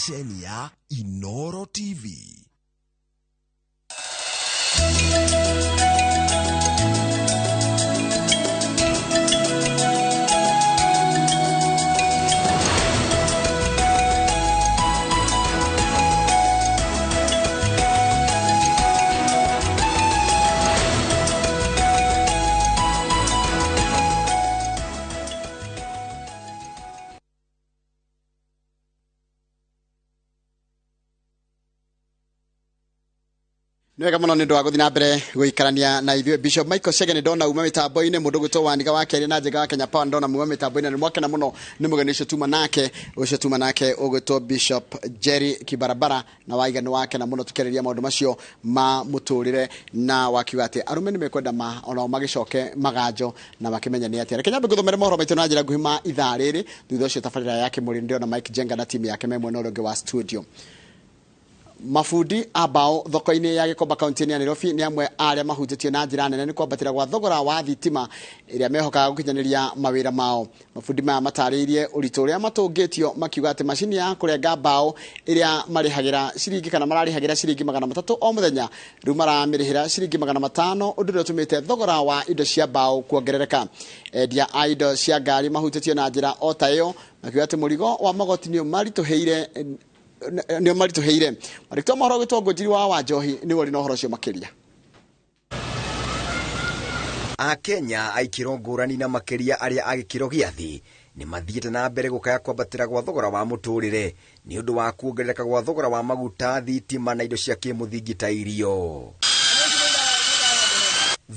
Ceceni ya Inoro TV. Nĩwega mũno nĩ ũndũ wa gũthiĩ na mbere gũikarania na ithuĩ. Bishop Michael Chege nĩ ndona uma mĩtambo-inĩ, mũndũ ũgwĩtwo Waniga wa kerĩ na Njega wa Kenya Power ndona uma mĩtambo-inĩ, na nĩ mwakena mũno nĩ mũgeni ũcio tuma nake, ũcio tuma nake ũgwĩtwo Bishop Jerry Kibarabara, na waiga nĩ wakena mũno tũkĩarĩria maũndũ macio ma mũtũrĩre, na wakiuga atĩ arũme nĩ mekwenda ma onao magĩcoke maganjo na makĩmenye nĩ atĩa. Reke nyambe ngũthomere mohoro maitũ na njĩra nguhĩ ma ithaa rĩrĩ, thutha ũcio tabarĩra ya Kĩmũrĩ ndĩrona Mike Jenga na timu yake me mwena ũrĩa ũngĩ wa studio. Mabundi a mbaũ thoko-inĩ ya Gĩkomba kaunti-inĩ ya Nairobi nĩ amwe arĩa mahutĩtio na njĩra nene nĩ kwambatĩra gwa thogora wa thitima ĩrĩa mehokaga gũkinyanĩria mawĩra mao. Mabundi maya matarĩirie ũritũ ũrĩa matũngĩtio makiuga atĩ macini ya kũrenga mbaũ ĩrĩa marĩhagĩra ciringi kana mararĩhagĩra ciringi 300 o mũthenya rĩu maramĩrĩhĩra ciringi 500, ũndũ ũrĩa ũtũmĩte thogora wa indo cia mbaũ kuongerereka. Endia a indo cia ngari mahutĩtio na njĩra o ta ĩyo makiuga atĩ mũrigo wa magoti nĩ ũmaritũhĩire. Marĩtwa mohoro gwĩtwo Ngũnjiri wa Wanjohi nĩwe ũrĩ na ũhoro ũcio makĩria. Akenya a ikĩro ngũrani na makĩria arĩa a gĩkĩro gĩa thĩ nĩ mathiĩte na mbere gũkaya kwambatĩra gwa thogora wa mũtũrĩre nĩ ũndũ wa kuongerereka gwa thogora wa maguta, thitima na indo cia kĩmũthingi ta irio.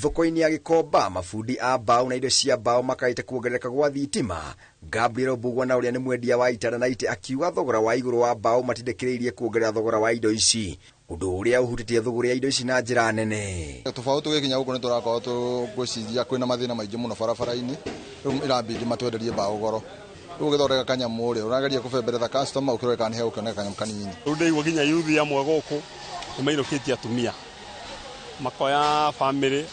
Thoko-inĩ ya Gĩkomba mabundi a mbaũ na indo cia mbaũ makaĩte kuongerereka gwa thitima. Gabriel Bugwana ũrĩa nĩ mwendia wa itanda na itĩ akiuga thogora wa igũrũ wa mbaũ matindĩkĩrĩirie kuongerera thogora wa indo ici, ũndũ ũrĩa ũhutĩtie thũgũrĩ ya indo ici na njĩra nene. Tofauti gĩkinya gũkũ nĩ tũrakorwo tũgwĩciria kwĩna mathĩna maingĩ mũno barabara-inĩ, rĩu ĩrambindi matwenderie mbaũ goro. Rĩu ũgĩthondeka kanyamũ rĩ, ũrageria kũbemberetha customer ũkĩrore kana nĩ hegũkĩoneka kanyamũ kanini. Rĩu ndĩigua nginya yuthi amwe gũkũ nĩ mainũkĩtie atumia makoya family,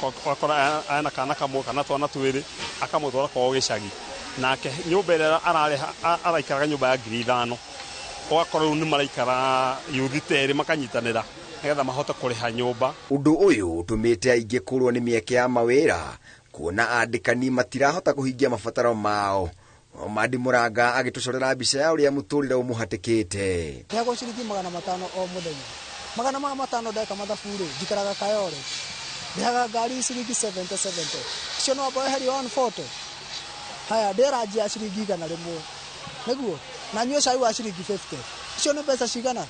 ũgakora ena kana kamwe kana twana twĩrĩ akamũtwara kwao gĩcagi, nake nyũmba ĩrĩa ararĩha araikaraga nyũmba ya 5,000, ũgakora rĩu nĩ maraikara yuthi terĩ makanyitanĩra nĩgetha mahote kũrĩha nyũmba. Ũndũ ũyũ ũtũmĩte aingĩ kũrwo nĩ mĩeke ya mawĩra, kuona andĩkani matirahota kũhingia mabataro mao. Mandi Mũranga agĩtũcorera mbica ya ũrĩa mũtũrĩre ũmũhatĩkĩte. Ndĩhagwo ciringi 500 o mũthenya. 500 ndeka mathabu rĩ, njikaraga Kayole. Ndĩhaga ngari ciringi 70 70. Icio no amba weherie 140. Haya, ndĩranjia ciringi 100. Nĩguo, na nyue cai wa ciringi 50. Icio nĩ mbeca cigana?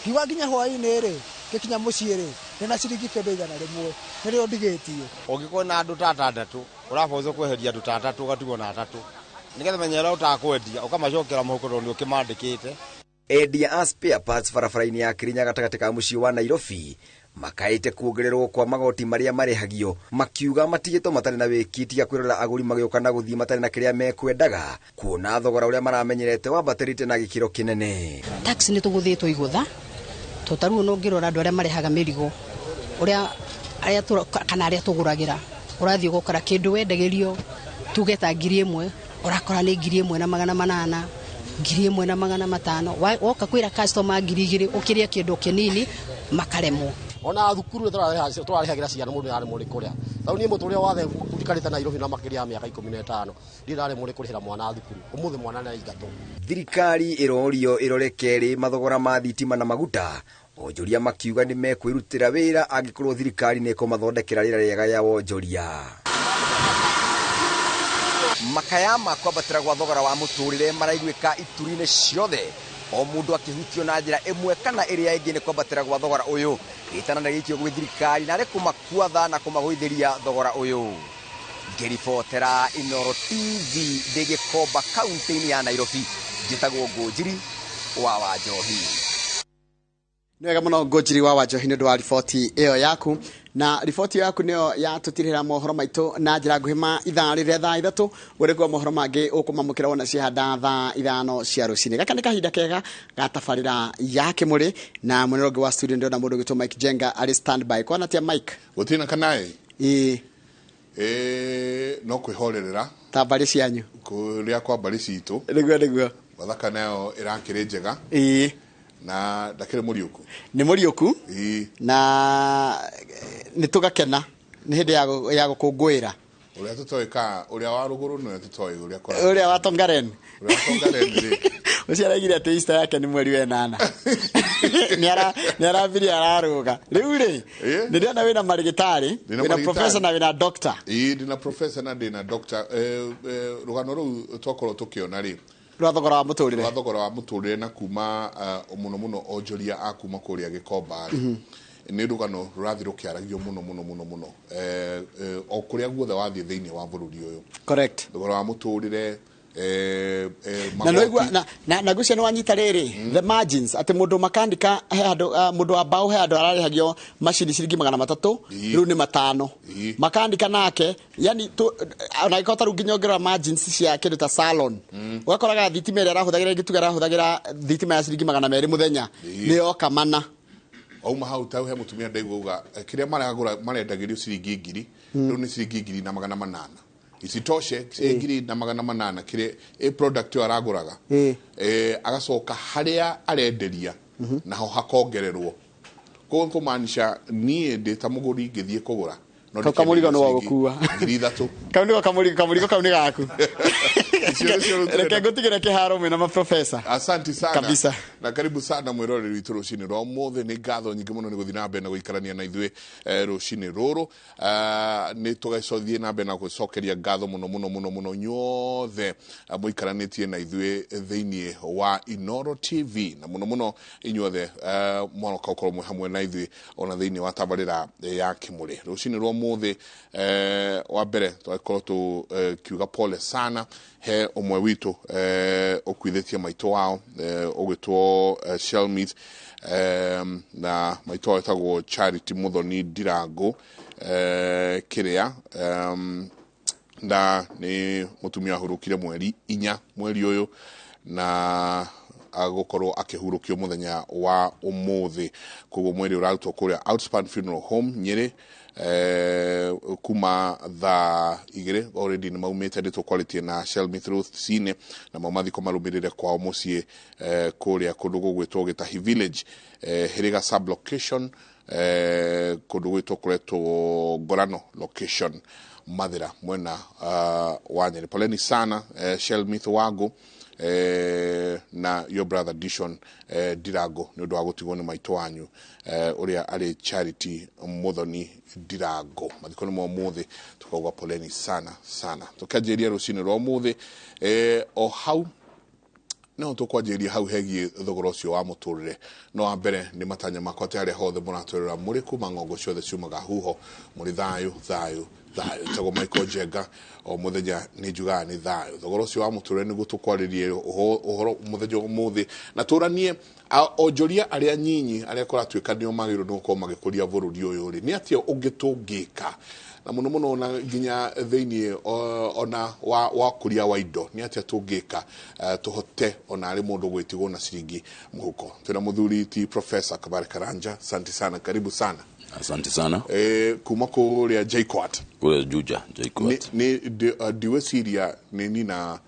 Ngiuga nginya hwaĩ-inĩ rĩ, ngĩkinya mũciĩ rĩ, ndĩna ciringi kĩndũ 100. Nĩrĩo ndigĩtie. Ũngĩkorwo na andũ ta atandatũ, ũraboco kweheria andũ ta atatũ ũgatigwo na atatũ. Nĩgetha menya ũrĩa ũtakwendia, ũkamacokera mũhuko tondũ nĩ ũkĩmandĩkĩte. Endia a spare parts barabara-inĩ ya Kirinya gatagatĩ ka mũciĩ wa Nairobi makaĩte kuongererwo kwa magoti marĩa marĩhagio, makiuga matigĩtwo matarĩ na wĩki tiga kwĩrorera agũri magĩũka na gũthiĩ matarĩ na kĩrĩa mekwendaga, kuona thogora ũrĩa maramenyerete wambatĩrĩte na gĩkĩro kĩnene. Tax nĩ tũgũthĩtwo igũtha, tondũ ta rĩu ũngĩrora andũ arĩa marĩhaga mĩrigo, ũrĩa arĩa kana arĩa tũgũragĩra, ũrathiĩ ũgakora kĩndũ wendagĩrio tuge ta 1,000, ũrakora nĩ 1,800, 1,500. Woka kwĩra customer 2,000 ũkĩrĩe kĩndũ kĩnini makaremwo. Ona thukuru tũrarĩhagĩra ciana mũndũ nĩararemwo nĩ kũrĩa. Tarĩu niĩ mũtũrĩre wathe njikarĩte Nairobi na makĩria ya mĩaka 15, ndirĩ ndaremwo nĩ kũrĩhĩra mwana thukuru. Ũmũthĩ mwana nĩaraingatwo. Thirikari ĩrorio ĩrore kerĩ mathogora ma thitima na maguta, onjoria makiuga nĩ mekwĩrutĩra wĩra angĩkorwo thirikari nĩ ĩkũmathondekera rĩera rĩega rĩa wonjoria. Makaya ma kwambatĩra gwa thogora wa mũtũrĩre maraiguĩka ituri-inĩ ciothe, o mũndũ akĩhutio na njĩra ĩmwe kana ĩrĩa ĩngĩ nĩ kwambatĩra gwa thogora ũyũ. Gĩtana nĩ gĩikio gwĩ thirikari narĩ kũmakuatha na kũmagũithĩria thogora ũyũ. Ngĩribotera Inoro TV ndĩ Gĩkomba kaunti-inĩ ya Nairobi, njĩtagwo Ngũnjiri wa Wanjohi. Nĩ wega mũno Ngũnjiri wa Wanjohi nĩ ũndũ wa riboti ĩyo yaku, na riboti ĩyo yaku nĩyo yatũtirĩra mohoro maitũ na njĩra nguhĩ ma ithaa rĩrĩa thaa 3, ũrĩkuo mohoro mangĩ ũkũmamũkĩra wona ciahanda thaa 5 cia rũcinĩ. Gaka nĩ kahinda kega ga tabarĩra ya Kĩmũrĩ, na mwena ũngĩ wa studio ndĩrona mũndũ ũgwĩtwo Mike Jenga arĩ standby. Kwana atia Mike? Gũtirĩ na kanaĩ? Ĩĩ. No kwĩhorerera. Ta mbarĩ cianyu? Kũrĩa kwa mbarĩ citũ. Nĩguo, nĩguo. Wathaka nayo ĩrakĩrĩ njega. Ĩĩ. Na ndakĩrĩ mũriũku. Nĩ mũriũku. Ĩĩ. Na nĩ tũgakena nĩ hĩndĩ ya gũkũngũĩra. Ũrĩa tũtoĩ ka ũrĩa wa rũgũrũ nĩwe tũtoĩ ũrĩa kora. Ũrĩa wa Tongaren. Ũrĩa wa Tongaren rĩ. Ũcio araigire atĩ Easter yake nĩ mweri wa ĩnana. Nĩ arambirie ararũga. Rĩu rĩ, nĩ ndĩrona wĩna marĩgĩtarĩ, wĩna professor na wĩna doctor. Ĩĩ, ndĩna professor na ndĩna doctor. Rũgano rũu twakorwo tũkĩona rĩ, rwa thogora wa mũtũrĩre. Rwa thogora wa mũtũrĩre na kuma mũno mũno onjoria a kuma kũrĩa Gĩkomba rĩ. Nĩ rũgano rũrathiĩ rũkĩaragio mũno mũno mũno mũno. O kũrĩa guothe wathiĩ thĩinĩ wa bũrũri ũyũ. Correct. Thogora wa mũtũrĩre, na noigua na ngwĩciria nĩ wanyita rĩrĩ, the margins atĩ mũndũ makanika he handũ, mũndũ wa mbaũ he handũ ararĩhagio macini ciringi 300, rĩu nĩ 500. Makanika nake, yani ona angĩkorwo ta rĩu nginya ũngĩrora margins cia kĩndũ ta salon, ũgakoraga thitima ĩrĩa arahũthagĩra ĩngĩ tuge arahũthagĩra thitima ya ciringi 200 mũthenya, nĩ yoka mana. Auma hau tau he mũtumia ndaigua uga kĩrĩa maragũra marendagĩrio ciringi 1000, rĩu nĩ ciringi 1800. Isitoshe ciringi 1800 kĩrĩa ĩ product ĩyo aragũraga. Agacoka harĩa arenderia naho hakongererwo. Koguo kũmaanisha niĩ ndĩ ta mũgũri ngĩthiĩ kũgũra, no Kau kamũrigo nĩ wa gũkua. 3,000. Kau nĩko kamũrigo kau nĩ gaku. Reke ngũtigĩre kĩharo mwĩna maprofesa. Asante sana. Kabisa. Na karibu sana mwĩroreri witũ rũcinĩ rwa ũmũthĩ. Nĩ ngatho nyingĩ mũno nĩ gũthiĩ na mbere na gũikarania na ithuĩ rũcinĩ rũrũ. Nĩ tũgacothiĩ na mbere na gũcokeria ngatho mũno mũno mũno mũno inyuothe mũikaranĩtie na ithuĩ thĩinĩ wa Inooro TV, na mũno mũno inyuothe mwaroka gũkorwo mwĩ hamwe na ithuĩ ona thĩinĩ wa tabarĩra ya Kĩmũrĩ. Rũcinĩ rwa ũmũthĩ, wa mbere twakorwo tũkiuga pole sana he ũmwe witũ ũkuithĩtie maitũ wao ũgwĩtwo Shelmith, na maitũ wao etagwo Charity Muthoni Ndirango kĩrĩa, na nĩ mũtumia wahurũkire mweri 4 mweri ũyũ, na agũkorwo akĩhurũkio mũthenya wa ũmũthĩ. Koguo mwĩrĩ ũrarutwo kũrĩa Outspan Funeral Home Nyĩrĩ, kuma thaa 2 already nĩ maumĩte, nĩ tũkwarĩtie na Shelmith rũcinĩ, na mau mathiko marũmĩrĩre kwao mũciĩ kũrĩa kũndũ gũgwĩtwo Gĩtahi Village, Hĩrĩga sub location, kũndũ gwĩtwo kũretwo Ngorano location, Mathĩra mwena wa Nyĩrĩ. Poleni sana Shelmith Wangu na your brother Dishon Ndirango nĩ ũndũ wa gũtigwo nĩ maitũ wanyu ũrĩa arĩ Charity Muthoni Ndirango. Mathiko nĩ ma ũmũthĩ, tukauga poleni sana sana. Tũkĩanjĩrĩria rũcinĩ rwa ũmũthĩ, o hau no tũkwanjĩrĩria hau hegiĩ thogora ũcio wa mũtũrĩre. No wa mbere nĩ matanya makwa atĩ harĩa hothe mũratwerera mũrĩ kuma ng'ongo ciothe ciumaga huho, mũrĩ thayũ thayũ thayũ. Njĩtagwo Michael Njenga, o mũthenya nĩ njugaga nĩ thayũ. Thogora ũcio wa mũtũrĩre nĩguo tũkwarĩrie ũhoro mũthenya ũmũthĩ, na tũranie onjoria arĩa nyinyi arĩa kũratuĩka nĩo magĩrĩirwo nĩ gũkorwo magĩkũria bũrũri ũyũ rĩ, nĩ atĩa ũngĩ tũngĩka, na mũno mũno ona nginya thĩinĩ ona wa kũria wa indo, nĩ atĩa tũngĩka tũhote ona arĩ mũndũ gwĩtigwo na ciringi mũhuko. Twĩna mũthuri ti Professor Kabare Karanja, asante sana, karibu sana. Asante sana. Kuma kũrĩa JKUAT. Kũrĩa Juja, JKUAT. Nĩ ndiweciria nĩ nina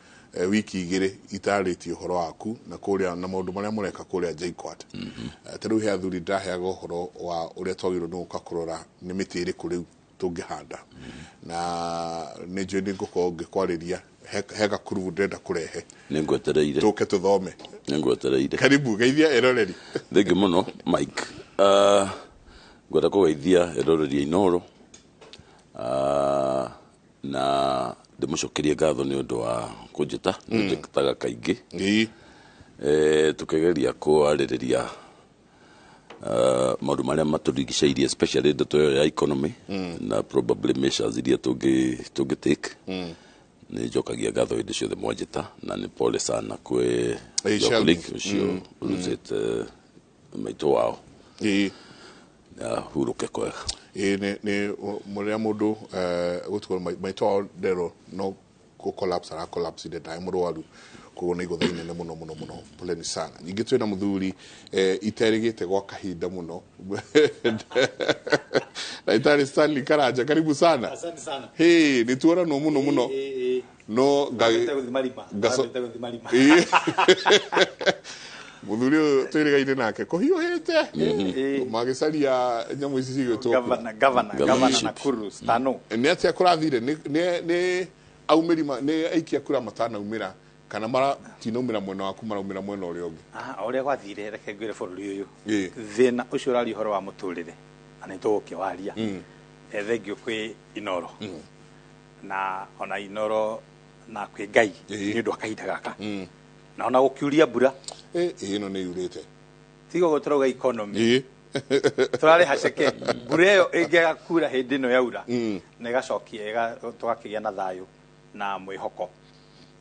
wiki 2 itarĩtie ũhoro waku na kũrĩa na maũndũ marĩa mũreka kũrĩa JKUAT. Ta rĩu he athuri ndaheaga ũhoro wa ũrĩa twagĩrĩirwo nĩ gũka kũrora nĩ mĩtĩ ĩrĩkũ rĩu tũngĩhanda, na nĩ njũĩ nĩ ngũkorwo ngĩkwarĩria he gakurubu ndĩrenda kũrehe. Nĩ ngwetereire. Tũke tũthome. Nĩ ngwetereire. Karibu, geithia eroreri. Thengi mũno Mike. Ngwenda kũgeithia eroreri a Inooro, na ndĩmũcokerie ngatho nĩ ũndũ wa kũnjĩta, nĩnjĩtaga kaingĩ. Tũkĩgeria kwarĩrĩria maũndũ marĩa matũrigicĩirie, especially ndeto ĩyo ya economy, na probably measures iria tũngĩ take. Nĩ njokagia ngatho hĩndĩ ciothe mwanjĩta, na nĩ pole sana kwĩ your colleague ũcio ũrutĩte maitũ wao. Hurũke kwega. Nĩ mũrĩa mũndũ gũtigwo maitũ wao nderwo no kũ collapse ara collapse ndarĩ mũrwaru, Koguo nĩ igũtha inene mũno mũno mũno, poleni sana. Ningĩ twĩna mũthuri iterĩgĩte gwa kahinda mũno, Daktari Stanley Karanja, karibu sana. Asante sana. Hey, nĩ tuoranwo mũno mũno no marima. Mũthuri ũyũ twĩrĩgaine nake kũhiũhĩte magĩcaria nyamũ ici cigĩtwo Governor Nakuru Stano. Nĩ atĩa kũrathire? Nĩ aumĩri nĩ aikia kura matanaumĩra kana maratinaumĩra mwena waku, maraumĩra mwena ũrĩa ũngĩ? Ũrĩa gwathire, reke ngwĩre bũrũri ũyũ thĩna ũcio ũraria ũhoro wa mũtũrĩre na nĩ tũgũkĩwaria. Thengio kwĩ Inoro na ona Inoro na kwĩ Ngai nĩ ũndũ wa kahinda gaka na ona gũkiuria mbura. Ĩno nĩ yurĩte. Tiga ũguo tũrauga economy tũrarĩha ceke mbura ĩyo ĩngĩaga kura hĩndĩ ĩno yaura na ĩgacokia tũgakĩgĩa na thayũ na mwĩhoko.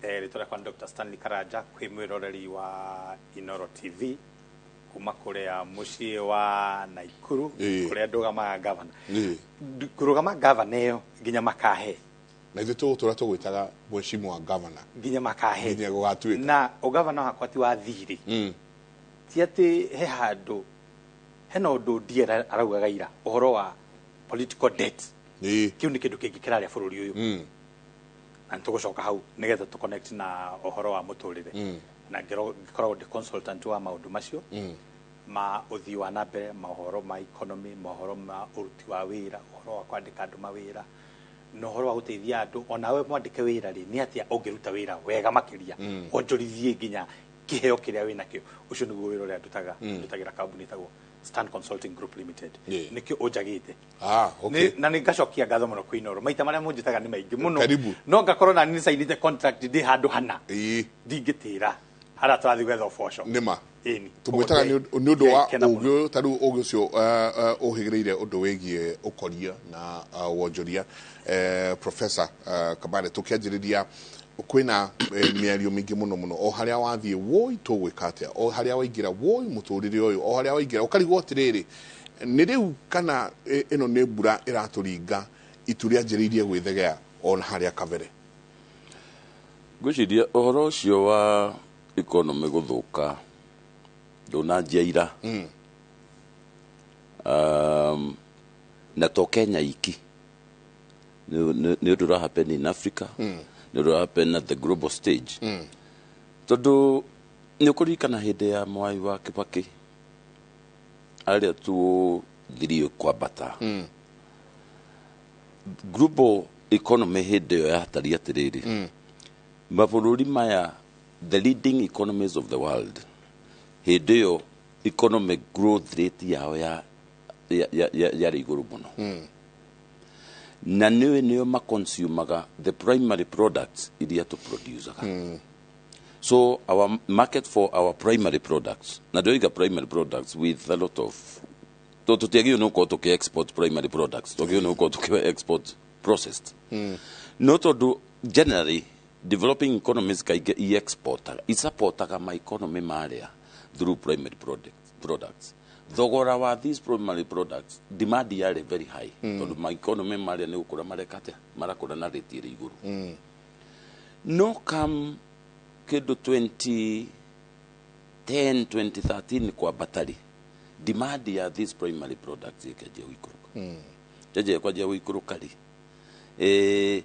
Rĩtwa rĩakwa nĩ Dr. Stanley Karanja, kwĩ mwĩroreri wa Inoro TV kuma kũrĩa mũciĩ wa Naikuru kũrĩa ndũgamaga gavana. Kũrũgama gavana ĩyo nginya makahe na ithuĩ tũgũtũra tũgwĩtaga mheshimiwa gavana nginya makahe nginya gũgatuĩka. Na ũgavana wakwa ti wa thirĩ, ti atĩ he handũ hena ũndũ ndiera araugaga ira ũhoro wa political debt. Kĩu nĩ kĩndũ kĩngĩ kĩrarĩa bũrũri ũyũ na nĩtũgũcoka hau nĩgetha tũ connect na ũhoro wa mũtũrĩre. Na ngĩkoragwo ndĩ consultant wa maũndũ macio ma ũthii wa na mbere, maũhoro ma economy, maũhoro ma ũruti wa wĩra, ũhoro wa kwandĩka andũ mawĩra na ũhoro wa gũteithia andũ. Onawe mwandĩke wĩra rĩ, nĩ atĩa ũngĩruta wĩra wega makĩria wonjorithie nginya kĩheo kĩrĩa wĩnakĩo. Ũcio nĩguo wĩra ũrĩa ndutaga, ndutagĩra kambuni ĩtagwo Stan Consulting Group Limited. Nĩkĩo ũnjagĩte. Na nĩ ngacokia ngatho mũno kwĩ Inoro. Maita marĩa mũnjĩtaga nĩ maingĩ mũno. No ngakorwo na nĩ cainĩte contract ndĩ handũ hana ndingĩtĩra harĩa tũrathiĩ gwetha ũboco. Nĩma Ĩni. Tũmwĩtaga nĩ ũndũ wa ũgĩ ũyũ, ta rĩu ũgĩ ũcio ũhĩgĩrĩire ũndũ wĩgiĩ ũkoria na wonjoria. Professor Kabare, tũkĩanjĩrĩria kwĩna mĩario mĩingĩ mũno mũno, o harĩa wathiĩ woi tũgwĩka atĩa, o harĩa waingĩra woi mũtũrĩre ũyũ, o harĩa waingĩra ũkarigwo atĩrĩrĩ, nĩ rĩu kana ĩno nĩ mbura ĩratũringa itu rĩanjĩrĩirie gwĩthegea ona harĩa kabere. Ngwĩciria ũhoro ũcio wa economy gũthũka ndũnanjia ira na to Kenya iki, nĩ ũndũ ũra happen in Africa, nĩ ũndũ ũra happen at the global stage. Tondũ nĩ ũkũririkana hĩndĩ ya Mwai wa Kibaki arĩa tuothirie kwambata global economy, hĩndĩ ĩyo yatariĩ atĩrĩrĩ, mabũrũri maya, the leading economies of the world, hĩndĩ ĩyo economic growth rate yao yarĩ igũrũ mũno na nĩwe nĩo maconsumaga the primary products iria tũproducaga. So our market for our primary products, na ndĩroiga primary products with a lot of, to tũtiagĩrĩirwo nĩ gũkorwo tũkĩ export primary products, twagĩrĩirwo nĩ gũkorwo tũkĩ export processed. No tondũ generally developing economies kaingĩ i-exportaga, isupportaga ma economy marĩa through primary products, thogora wa these primary products, demand yarĩ very high tondũ ma economy marĩa nĩ gũkũra mareka atĩa, marakũra na rate ĩrĩ igũrũ. No come kĩndũ 2010 2013 kwambata rĩ, demand ya these primary products ĩkĩanjia gũikũrũka. Yanjia kwanjia gũikũrũka rĩ,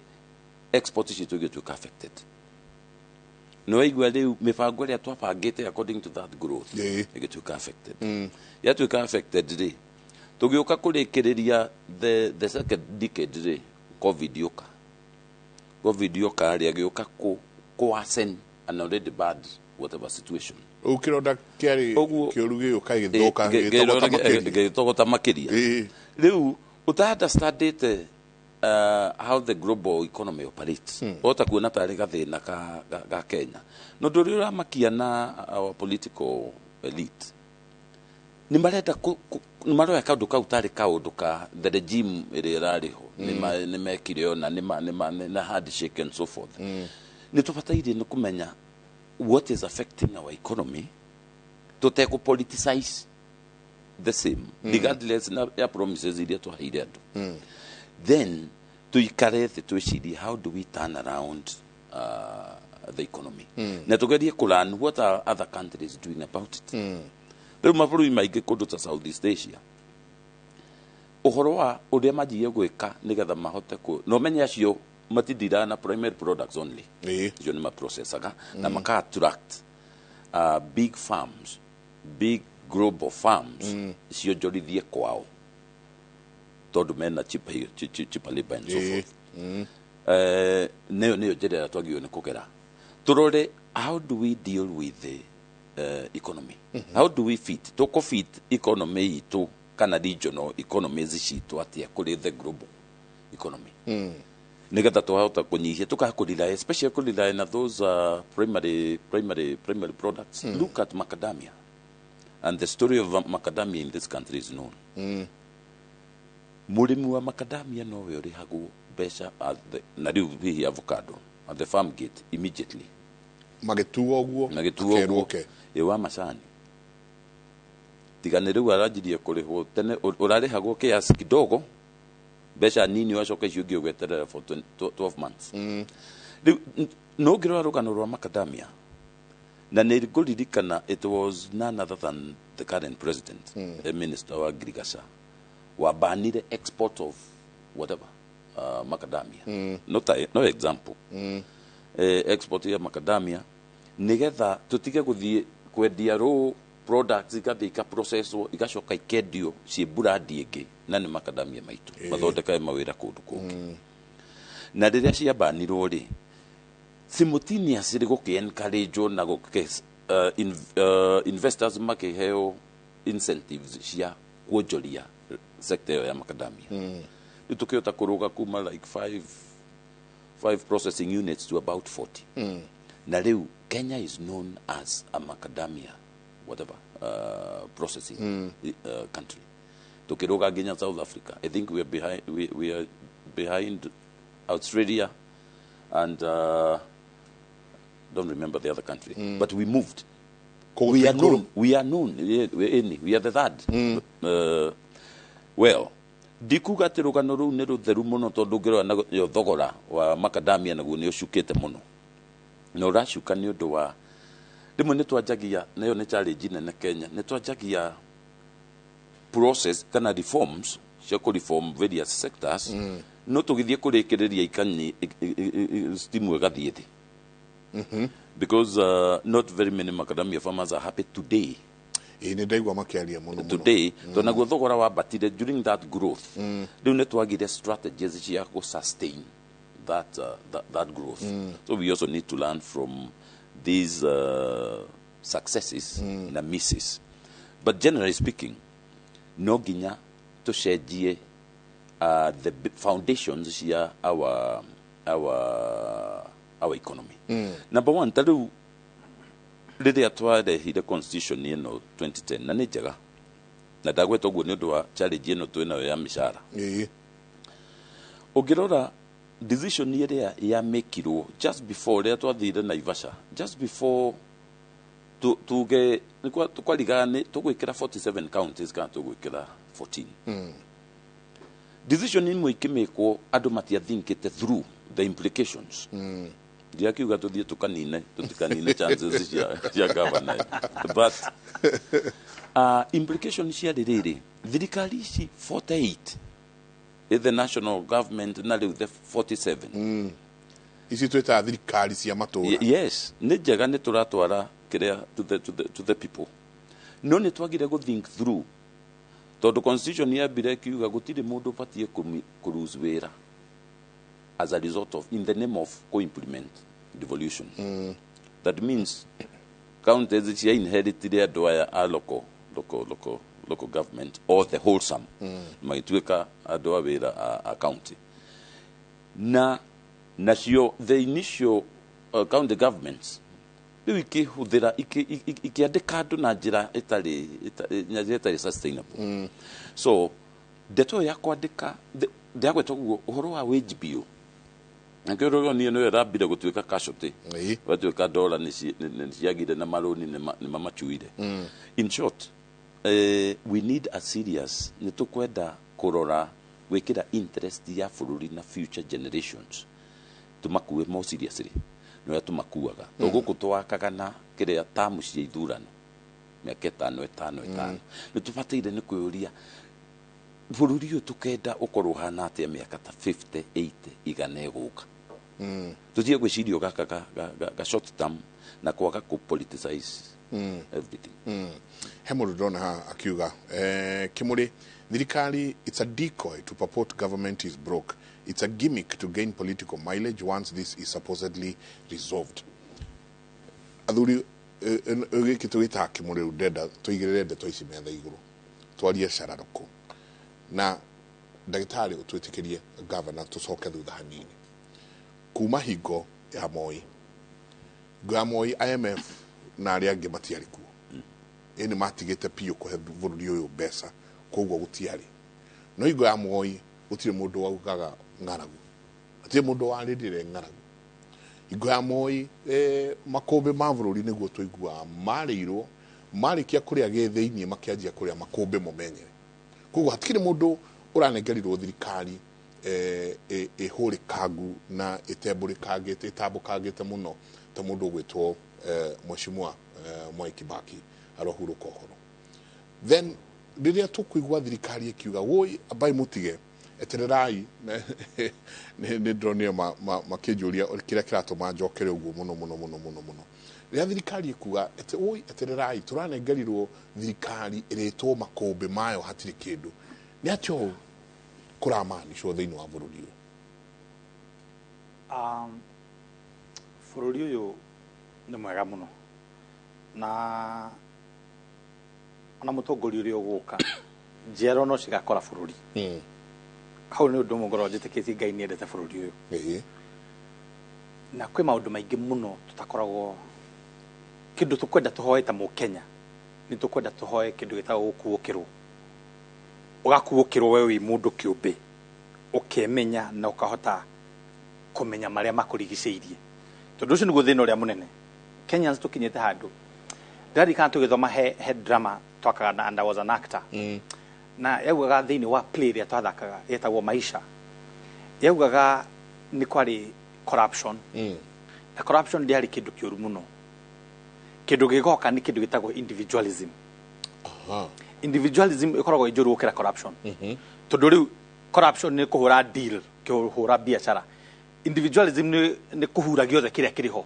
export citũ igĩtuĩka affected. Nĩ waigua rĩu mĩbango ĩrĩa twabangĩte according to that growth ĩgĩtuĩka affected. Yatuĩka affected rĩ, tũgĩũka kũrĩkĩrĩria the second decade rĩ, COVID yũka. COVID yoka rĩ, agĩũka kũ worsen an already bad whatever situation. Rĩu kĩronda kĩarĩ kĩũru gĩgĩũka gĩgĩthũka, gĩgĩtogota makĩria. Gĩgĩtogota makĩria. Rĩu ũta-understandĩte how the global economy operates, ota kuona tarĩ gathĩna ga Kenya. No ũndũ ũrĩa ũramakia na our political elite nĩ marenda nĩ maroya kaũndũ kau tarĩ kaũndũ ka the regime ĩrĩa ĩrarĩ ho, nĩ mekire ona nĩ na handshake and so forth. Nĩ tũbataire nĩ kũmenya what is affecting our economy tũtekũ politicize the same, regardless na ya promises iria twaheire andũ. Then tuikare thĩ twĩcirie how do we turn around the economy na tugerie kũ learn what are other countries doing about it. Rĩu mabũrũri maingĩ kũndũ ta Southeast Asia, ũhoro wa ũrĩa manjirie gwĩka nĩgetha mahote kũ na ũmenye acio matidiraga na primary products only, icio nĩ maprocessaga na maka attract big farms, big global farms cionjorithie kwao tondũ mena cheaper labor and so forth. Nĩyo njĩra ĩrĩa twagĩrĩirwo nĩ kũgera tũrore how do we deal with the economy, how do we fit, tũkũ fit economy itũ kana regional economies citũ atĩa kũrĩ the global economy, nigetha twahota kũnyihia tukaga kũrely, especially kũrely na those primary products. Look at macadamia, and the story of macadamia in this country is known. Mũrĩmi wa macadamia nowe ũrĩhagwo mbeca at the, na rĩu hihi avocado, at the farm gate immediately. Magĩtuo ũguo. Magĩtuo akerwo ũguo. Oke. Ĩ wa macani tiga nĩ rĩu aranjirie kũrĩhwo tene, ũrarĩhagwo kiasi kidogo, mbeca nini, wacoka icio ingĩ ũgeterera for 20 12 months. Rĩu no ngĩrora rũgano rwa macadamia na nĩ ngũririkana it was none other than the current president, minister wa agriculture, wabanire export of whatever, macadamia, not a, no example, export ya macadamia, nigetha tutige guthie kwendia raw products igathiĩ ikaprocesswo igacoka ikendio ciĩ brand ĩngĩ na nĩ macadamia maitũ mathondekage mawĩra kũndũ kũngĩ. Na rĩrĩa ciabanirwo rĩ, simultaneously gũkĩ encourage na gũkĩ investors makĩheo incentives cia kuonjoria sector ĩyo ya macadamia. Rĩu tũkĩhota kũrũga kuma like five processing units to about 40, na rĩu Kenya is known as a macadamia whatever processing country. Tukiruga nginya South Africa. I think we are behind Australia and don't remember the other country, but we moved. Koguo We are twĩ igũrũ. known, we are known. We are the third. Well, ndikuga atĩ rũgano rũu nĩ rũtheru mũno tondũ ũngĩrora nayo thogora wa macadamia naguo nĩ ũcukĩte mũno na ũracuka nĩ ũndũ wa rĩmwe nĩ twanjagia nayo nĩ challenge nene Kenya, nĩ twanjagia process kana reforms cia kũ reform various sectors, no tũgĩthiĩ kũrĩkĩrĩria ikanyi stimu ĩgathiĩ thĩ because not very many macadamia farmers are happy today. Ĩĩ, nĩ ndaigua makĩaria mũno mũno. Today tondũ naguo thogora wambatire during that growth, rĩu nĩ twagire strategies cia gũ sustain that growth. So we also need to learn from these successes na misses, but generally speaking no nginya tũcenjie the foundations cia our economy. Number one, ta rĩu rĩrĩa twarehire constitution ĩno 2010, na nĩ njega na ndagweta ũguo nĩ ũndũ wa challenge ĩno twĩ nayo ya mĩcara, ũngĩrora decision ĩrĩa yamĩkirwo just before rĩrĩa twathire Naivasha, just before tuge twarigaga nĩ tũgwĩkĩra 47 counties kana tũgwĩkĩra 14, decision imwe ikĩmĩkwo andũ matiathinkĩte through the implications. Ndiakiuga tũthiĩ tũkanine, tũtikanine chances cia governor, but implication ciarĩ rĩrĩ, thirikari ici 48, the national government na rĩu the 47 Ici twĩtaga thirikari cia matũra. Yes, nĩ njega, nĩ tũratwara kĩrĩa to the people, no nĩ twagire gũ think through tondũ constitution yambire ĩkiuga gũtirĩ mũndũ ũbatiĩ kũ lose wĩra as a result of, in the name of co-implement devolution. That means counties cia inheritire andũ aya a local government or the wholesome, magĩtuĩka andũ a wĩra a county, na nacio the initial county governments rĩu ikĩhũthĩra ikĩandĩka andũ na njĩra ĩtarĩ sustainable. So ndeto ĩyo ya kwandĩka ndĩragweta ũguo ũhoro wa wage bill nakĩo rũronio nĩyo ĩrambire gũtuĩka casualty, gwatuĩka ndora nĩ ciagire na marũni nĩ mamacuire. In short, we need a serious, nĩ tũkwenda kũrora gwĩkĩra interest ya bũrũri na future generations tũmakue more seriously. Nĩ ũrĩa tũmakuaga to gũkũ twakaga na kĩrĩa tamu cia ithurano mĩaka 5 5 5. Nĩ tũbataire nĩ kwĩyũria bũrũri ũyũ tũkenda ũkorwo ũhana atĩa mĩaka ta 50 80 igana ĩgũka. Tũtige gwĩciria gaka ga short term na kwaga kũ politicize everything. He mũndũ ndona haha akiuga, Kimuri, thirikari, it's a decoy to purport government is broke. It's a gimmick to gain political mileage once this is supposedly resolved. Athuri, gĩkĩ tũgĩtaga Kimuri, rĩu ndenda tũigĩrĩre ndeto ici metha igũrũ, twarie cararũkũ na ndagĩtarĩ, ũtwĩtĩkĩrie gavana tũcoke thutha hanini kuma hingo ya Moi. Hingo ya Moi, IMF na arĩa angĩ matiarĩ kuo, ĩ nĩ matigĩte biũ kũhe bũrũri ũyũ mbeca, koguo gũtiarĩ no hingo ya Moi gũtirĩ mũndũ waugaga ng'aragu, gũtirĩ mũndũ warĩrire ng'aragu. Hingo ya Moi, makũmbĩ ma bũrũri nĩguo tũiguaga marĩirwo, marĩkia kũrĩa gĩthĩiniĩ makĩanjia kũrĩa makũmbĩ mo menyewe. Koguo hatikĩrĩ mũndũ ũranengerirwo thirikari ĩhũrĩkangu na ĩtembũrĩkangĩte ĩtambũkangĩte mũno ta mũndũ ũgwĩtwo Mheshimiwa Mwai Kibaki arohurũka ũhoro. Then rĩrĩa tũkũigua thirikari ĩkiuga woi ambai mũtige etererai, nĩ ndĩronire makĩnjũria kĩrĩa kĩratũma njokere ũguo mũno mũno mũno mũno mũno. Rĩrĩa thirikari ĩkuga woi etererai, tũranengerirwo thirikari ĩrĩtwo makũmbĩ mayo hatirĩ kĩndũ, nĩ atĩa ũũ kũramanishwo thĩinĩ wa bũrũri ũyũ? Bũrũri ũyũ nĩ mwega mũno, na ona mũtongoria ũrĩa ũgũka, njiarwa no cigakora bũrũri hau. Nĩ ũndũ ũmwe ngoragwo njĩtĩkĩtie Ngai nĩ endete bũrũri ũyũ, na kwĩ maũndũ maingĩ mũno tũtakoragwo kĩndũ tũkwenda tũhoe ta mũkenya. Nĩ tũkwenda tũhoe kĩndũ gĩtagwo gũkuũkĩrwo, ũgakuũkĩrwo we wĩ mũndũ kĩũmbe, ũkemenya na ũkahota kũmenya marĩa makũrigicĩirie, tondũ ũcio nĩguo thĩna ũrĩa mũnene Kenyans tũkinyĩte handũ. Ndĩraririkana tũgĩthoma he drama twakaga na and I was an actor, na yaugaga thĩinĩ wa play ĩrĩa twathakaga yetagwo Maisha, yaugaga nĩ kwarĩ corruption, na corruption ndĩarĩ kĩndũ kĩũru mũno. Kĩndũ gĩgoka nĩ kĩndũ gĩtagwo individualism. Individualism ĩkoragwo ĩ njũru gũkĩra corruption, tondũ rĩu corruption nĩ kũhũra deal, kũhũra biacara. Individualism nĩ kũhura gĩothe kĩrĩa kĩrĩ ho.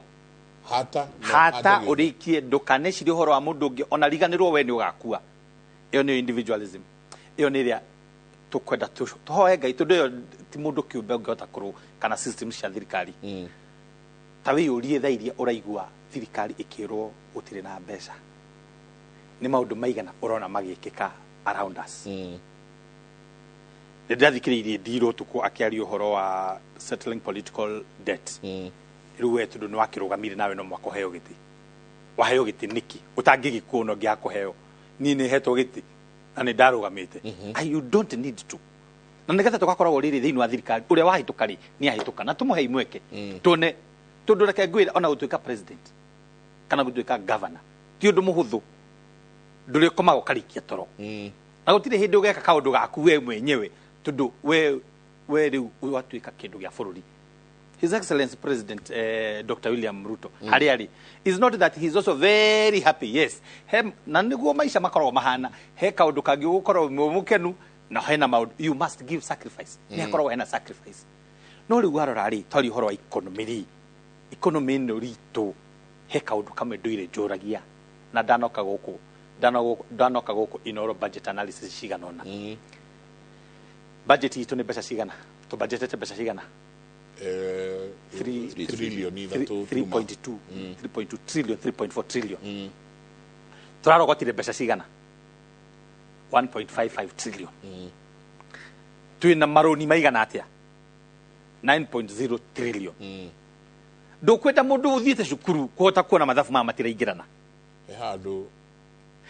Hata hata ũrĩkie, ndũkanecirie ũhoro wa mũndũ ũngĩ, ona riganĩrwo we nĩ ũgakua. Ĩyo nĩyo individualism. Ĩyo nĩ ĩrĩa tũkwenda tũhoe Ngai, tondũ ĩyo ti mũndũ kĩũmbe ũngĩhota kũrũ kana system cia thirikari. Ta wĩyũrie, thaa iria ũraigua thirikari ĩkĩrwo gũtirĩ na mbeca, nĩ maũndũ maigana ũrona magĩkĩka around us? Nĩ ndĩrathikĩrĩirie Ndirũ ũtukũ akĩaria ũhoro wa settling political debt. Rĩu we tondũ nĩ wakĩrũgamire, nawe no mwaka ũheo gĩtĩ. Waheo gĩtĩ nĩkĩ ũtangĩgĩkuo na ũngĩaga kũheo? Niĩ nĩ hetwo gĩtĩ na nĩ ndarũgamĩte. You don't need to, na nĩgetha tũgakoragwo rĩrĩ thĩinĩ wa thirikari, ũrĩa wahĩtũka rĩ nĩ ahĩtũka, na tũmũhe imweke tuone, tondũ reke ngwĩre, ona gũtuĩka president kana gũtuĩka governor ti ũndũ mũhũthũ. Ndũrĩ ũkomaga ũkarikia toro, na gũtirĩ hĩndĩ ũgeka kaũndũ gaku we mwenyewe, tondũ we rĩu watuĩka kĩndũ gĩa bũrũri. His Excellency President Dr. William Ruto, harĩa arĩ, is not that he is also very happy? Yes, he, na nĩguo maica makoragwo mahana. He kaũndũ kangĩ ũgũkorwo wĩ mũkenu, na hena maũndũ you must give sacrifice. Nĩ hakoragwo hena sacrifice. No rĩu warora rĩ, twaria ũhoro wa economy rĩ, economy ĩno ritũ, he kaũndũ kamwe ndũire njũragia, na ndanoka gũkũ Inoro budget analysis cigana ũna. Budget itũ nĩ mbeca cigana? Tũbudgetete mbeca cigana? Trillion 3. 3.2, 3.2 trillion, 3.4 trillion. Tũrarogotire mbeca cigana? 1.55 trillion. Twĩna marũni maigana atĩa? 9.0 trillion. Ndũkwenda mũndũ ũthiĩte cukuru kũhota kuona mathabu maya matiraingĩrana. He handũ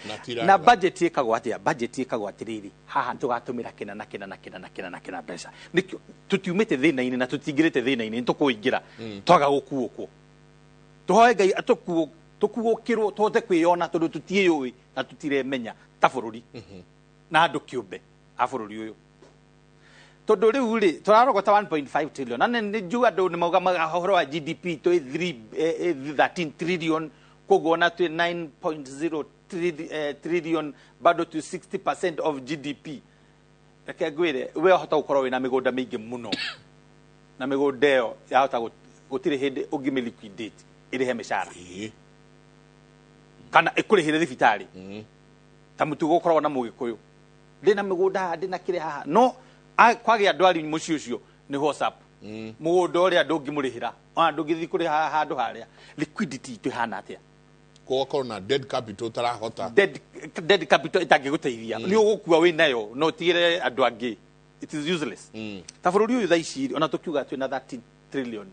na tira. Na budget ĩkagwo atĩa? Budget ĩkagwo atĩrĩrĩ, haha tũgatũmĩra kĩna na kĩna na kĩna na kĩna na kĩna mbeca. Nĩkĩo tũtiumĩte thĩna-inĩ na tũtingĩrĩte thĩna-inĩ, nĩ tũkũingĩra twaga gũkuũkwo. Tũhoe Ngai atũkuo tũkuũkĩrwo tũhote kwĩyona, tondũ tũtiĩyũĩ na tũtiremenya ta bũrũri na andũ kĩũmbe a bũrũri ũyũ. Tondu riu ri turarogota 1.5 trillion na nĩ njũĩ andũ nĩ mauga ũhoro wa GDP twĩ 13 trillion, koguo ona twĩ 9.0 trillion bado twĩ 60% of GDP. Reke ngwĩre, we wahota gũkorwo wĩna mĩgũnda mĩingĩ mũno na mĩgũnda ĩyo yahota gũtirĩ hĩndĩ ũngĩmĩ liquidate ĩrĩhe mĩcara kana ĩkũrĩhĩre thibitarĩ. Ta mũtugo ũkoragwo na mũgĩkũyũ, ndĩna mĩgũnda haha, ndĩna kĩrĩa haha, no kwagĩa ndwari mũciĩ ũcio nĩ WhatsApp mũgũnda ũrĩa ndũngĩmũrĩhĩra ona ndũngĩthiĩ kũrĩha handũ harĩa. Liquidity itũ ĩhana atĩa? Gũgakorwo na dead capital ũtarahota. Dead capital ĩtangĩgũteithia, nĩ ũgũkua wĩ nayo no ũtigĩre andũ angĩ, it is useless. Ta bũrũri ũyũ thaa ici ona tũkiuga twĩna 13 trillion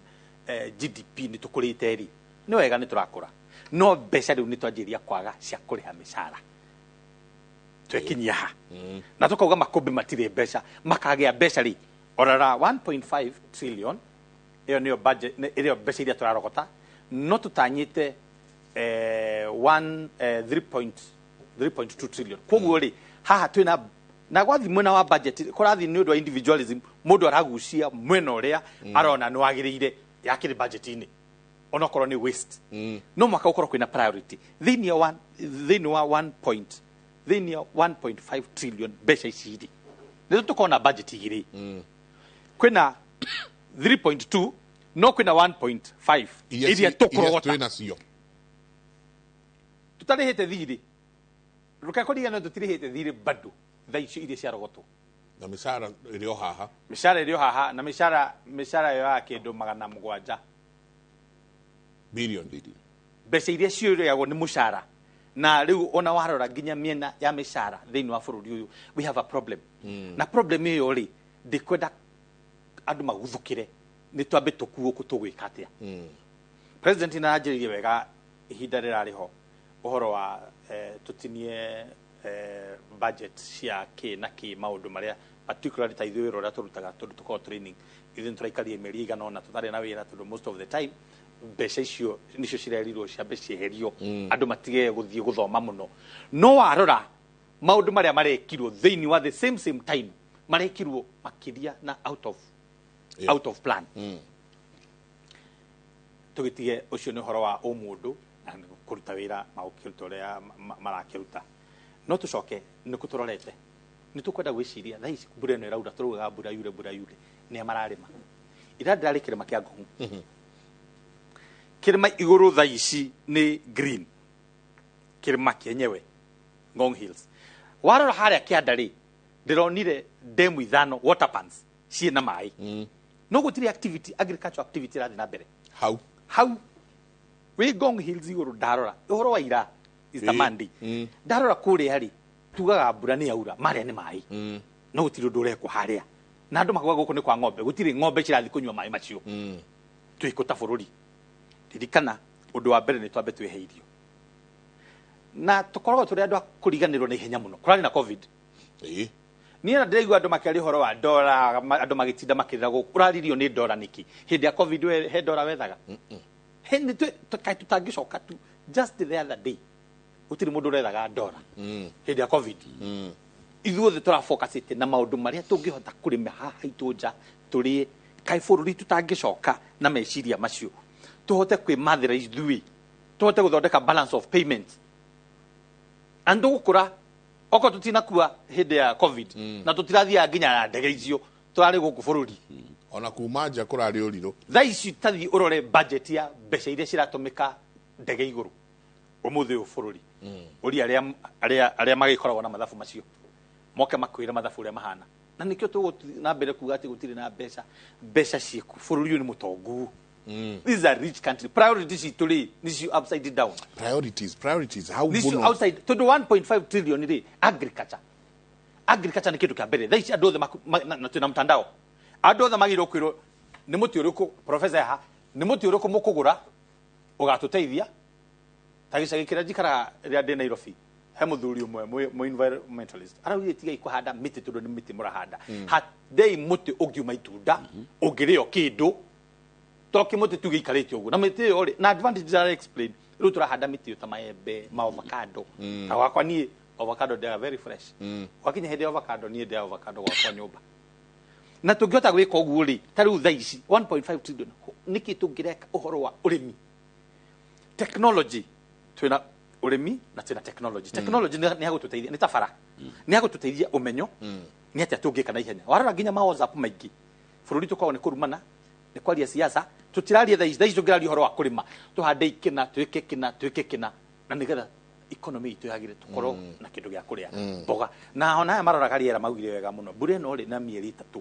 GDP nĩ tũkũrĩte rĩ, nĩ wega nĩ tũrakũra, no mbeca rĩu nĩ twanjĩrĩria kwaga cia kũrĩha mĩcara. Twekinyia ha na tũkauga makũmbĩ matirĩ mbeca, makagĩa mbeca rĩ? Orara 1.5 trillion ĩyo nĩyo budget, ĩyo mbeca iria tũrarogota, no tũtanyĩte 3.2 trillion. Koguo rĩ, haha twĩna na gwathi mwena wa budget kũrathiĩ nĩ ũndũ wa individualism, mũndũ aragucia mwena ũrĩa arona nĩ wagĩrĩire yakĩrĩ budget-inĩ, onokorwo nĩ waste. No mwaka ũkorwo kwĩna priority thĩinĩ wa 1.5 trillion mbeca ici rĩ, nĩ tũkorwo na budget igĩrĩ. Kwĩna 3.2 no kwĩna 1.5 iria tũkũrogota nacio tutarĩhĩte thirĩ. Rũkakũririkana tũtirĩhĩte thirĩ bado thaa icio iria ciarogotwo, na mĩcara ĩrĩ o haha, mĩcara ĩrĩ o haha, na mĩcara ĩyo ya kĩndũ 700 billion mbeca iria ciũrĩagwo nĩ mũcara. Na rĩu ona warora nginya mĩena ya mĩcara thĩinĩ wa bũrũri ũyũ, we have a problem. Na problem ĩyo rĩ, ndĩkwenda andũ maguthũkĩre, nĩ twambe tũkuo tũgwĩka atĩa. President nĩ aranjĩrĩirie wega ihinda rĩrarĩ ho ũhoro wa tũtinie budget cia kĩ na kĩ, maũndũ marĩa particularly ta ithuĩ wĩra ũrĩa tũrutaga, tondũ tũkoragwo training, ithuĩ nĩtũraikaria mĩeri ĩigana ũna tũtarĩ na wĩra, tondũ most of the time mbeca icio nicio cirerirwo ciambe cieherio, andũ matige gũthiĩ gũthoma mũno. No warora maũndũ marĩa marekirwo thĩinĩ wa the same time, marekirwo makĩria na out of plan. Tũgĩtige ũcio nĩ ũhoro wa ũmũndũ na kũruta wĩra magũkĩruta ũrĩa marakĩruta. No tũcoke nĩ kũ tũrorete, nĩ tũkwenda gwĩciria thaa ici mbura ĩno ĩraura, tũraugaga mbura yure mbura yure, nĩa mararĩma? Ira ndĩrarĩ kĩrĩma kĩa Ngong. Kĩrĩma igũrũ thaa ici nĩ green, kĩrĩma kĩenyewe Ngong Hills. Warora harĩa kĩanda rĩ, ndĩronire demu 5 water pans ciĩna maĩ, no gũtirĩ activity, agricultural activity ĩrathiĩ na mbere hau wĩ Ngong Hills igũrũ. Ndarora ũhoro wa ira Easter Monday, ndarora kũrĩa rĩ, tugaga mbura nĩ yaura, marĩa nĩ maĩ, no gũtirĩ ũndũ ũrekwo harĩa, na andũ makauga gũkũ nĩ kwa ng'ombe, gũtirĩ ng'ombe cirathiĩ kũnyua maĩ macio. Twĩkũ ta bũrũri? Ririkana ũndũ wa mbere nĩ twambe twĩhe irio, na tũkoragwo tũrĩ andũ a kũriganĩrwo na ihenya mũno. Kũrarĩ na COVID, niĩ na ndĩraigua andũ makĩaria ũhoro wa ndora, andũ magĩtinda makĩrĩra gũkũ, ũraririo nĩ ndora nĩkĩ hĩndĩ ya COVID? We he ndora wethaga? Kaĩ tũtangĩcoka tu just the other day gũtirĩ mũndũ ũrethaga ndora hĩndĩ ya COVID. Ithuothe tũrafocusĩte na maũndũ marĩa tũngĩhota kũrĩma haha haitũ nja tũrĩe. Kaĩ bũrũri tũtangĩcoka na meciria macio, tũhote kwĩmathĩra ithuĩ, tũhote gũthondeka balance of payments na nĩtũgũkũra okorwo tũtinakua hĩndĩ ya COVID, na tũtirathiaga nginya na ndege icio, tũrarĩ gũkũ bũrũri. Ona kuma nja kũrarĩ ũrirũ. Thaa ici tathiĩ ũrore budget ya mbeca iria ciratũmĩka ndege igũrũ ũmũthĩ ũyũ bũrũri, ũria arĩa magĩkoragwo na mathabu macio moke makwĩre mathabu ũrĩa mahana. Na nĩkĩo tũgũthiĩ na mbere kuga atĩ gũtirĩ na mbeca, mbeca ciĩku, bũrũri ũyũ nĩ mũtongu. This is a rich country. Priorities citũ rĩ, nĩcio upside down. Priorities how nĩcio mũno outside, tondũ 1.5 trillion rĩ, agriculture nĩ kĩndũ kĩa mbere thaa ici. Andũ othe na twĩna mtandao, andũ othe magĩrĩirwo kwĩrwo nĩ mũtĩ ũrĩkũ, professor haha, nĩ mũtĩ ũrĩkũ mũkũgũra ũgatũteithia. Ta gĩcagi kĩrĩa njikaraga rĩrĩa ndĩ Nairobi, he mũthuri ũmwe mũ environmentalist araugire tigai kũhanda mĩtĩ, tondũ nĩ mĩtĩ mũrahanda, handei mũtĩ ũngiuma itunda ũngĩrĩo kĩndũ, to kĩmũtĩ tu gĩikarĩte ũguo. Na mĩtĩ ĩyo rĩ, na advantage ara explain, rĩu tũrahanda mĩtĩ ĩyo ta maembe, ma avocado. Ta gwakwa niĩ avocado ndĩaga very fresh, gwakinya hĩndĩ ya avocado niĩ ndĩaga avocado gwakwa nyũmba. Na tũngĩhota gwĩka ũguo rĩ, ta rĩu thaa ici 1.5 trillion nĩkĩ tũngĩreka ũhoro wa ũrĩmi, technology? Twĩna ũrĩmi na twĩna technology. Technology nĩ ya gũtũteithia, nĩ ta bara, nĩ ya gũtũteithia ũmenyo nĩ atĩa tũngĩka na ihenya. Warora nginya ma WhatsApp maingĩ bũrũri tũkoragwo nĩ kũrumana, nĩ kwaria siasa, tũtiraria thaa ici. Thaa ici tũngĩraria ũhoro wa kũrĩma, tũhande ikĩna, twĩke kĩna, twĩke kĩna, na nĩgetha economy itũ yagĩre, tũkorwo na kĩndũ gĩa kũrĩa, mboga. Na ona aya maroraga rĩera maugire wega mũno, mbura ĩno rĩ na mĩeri 3,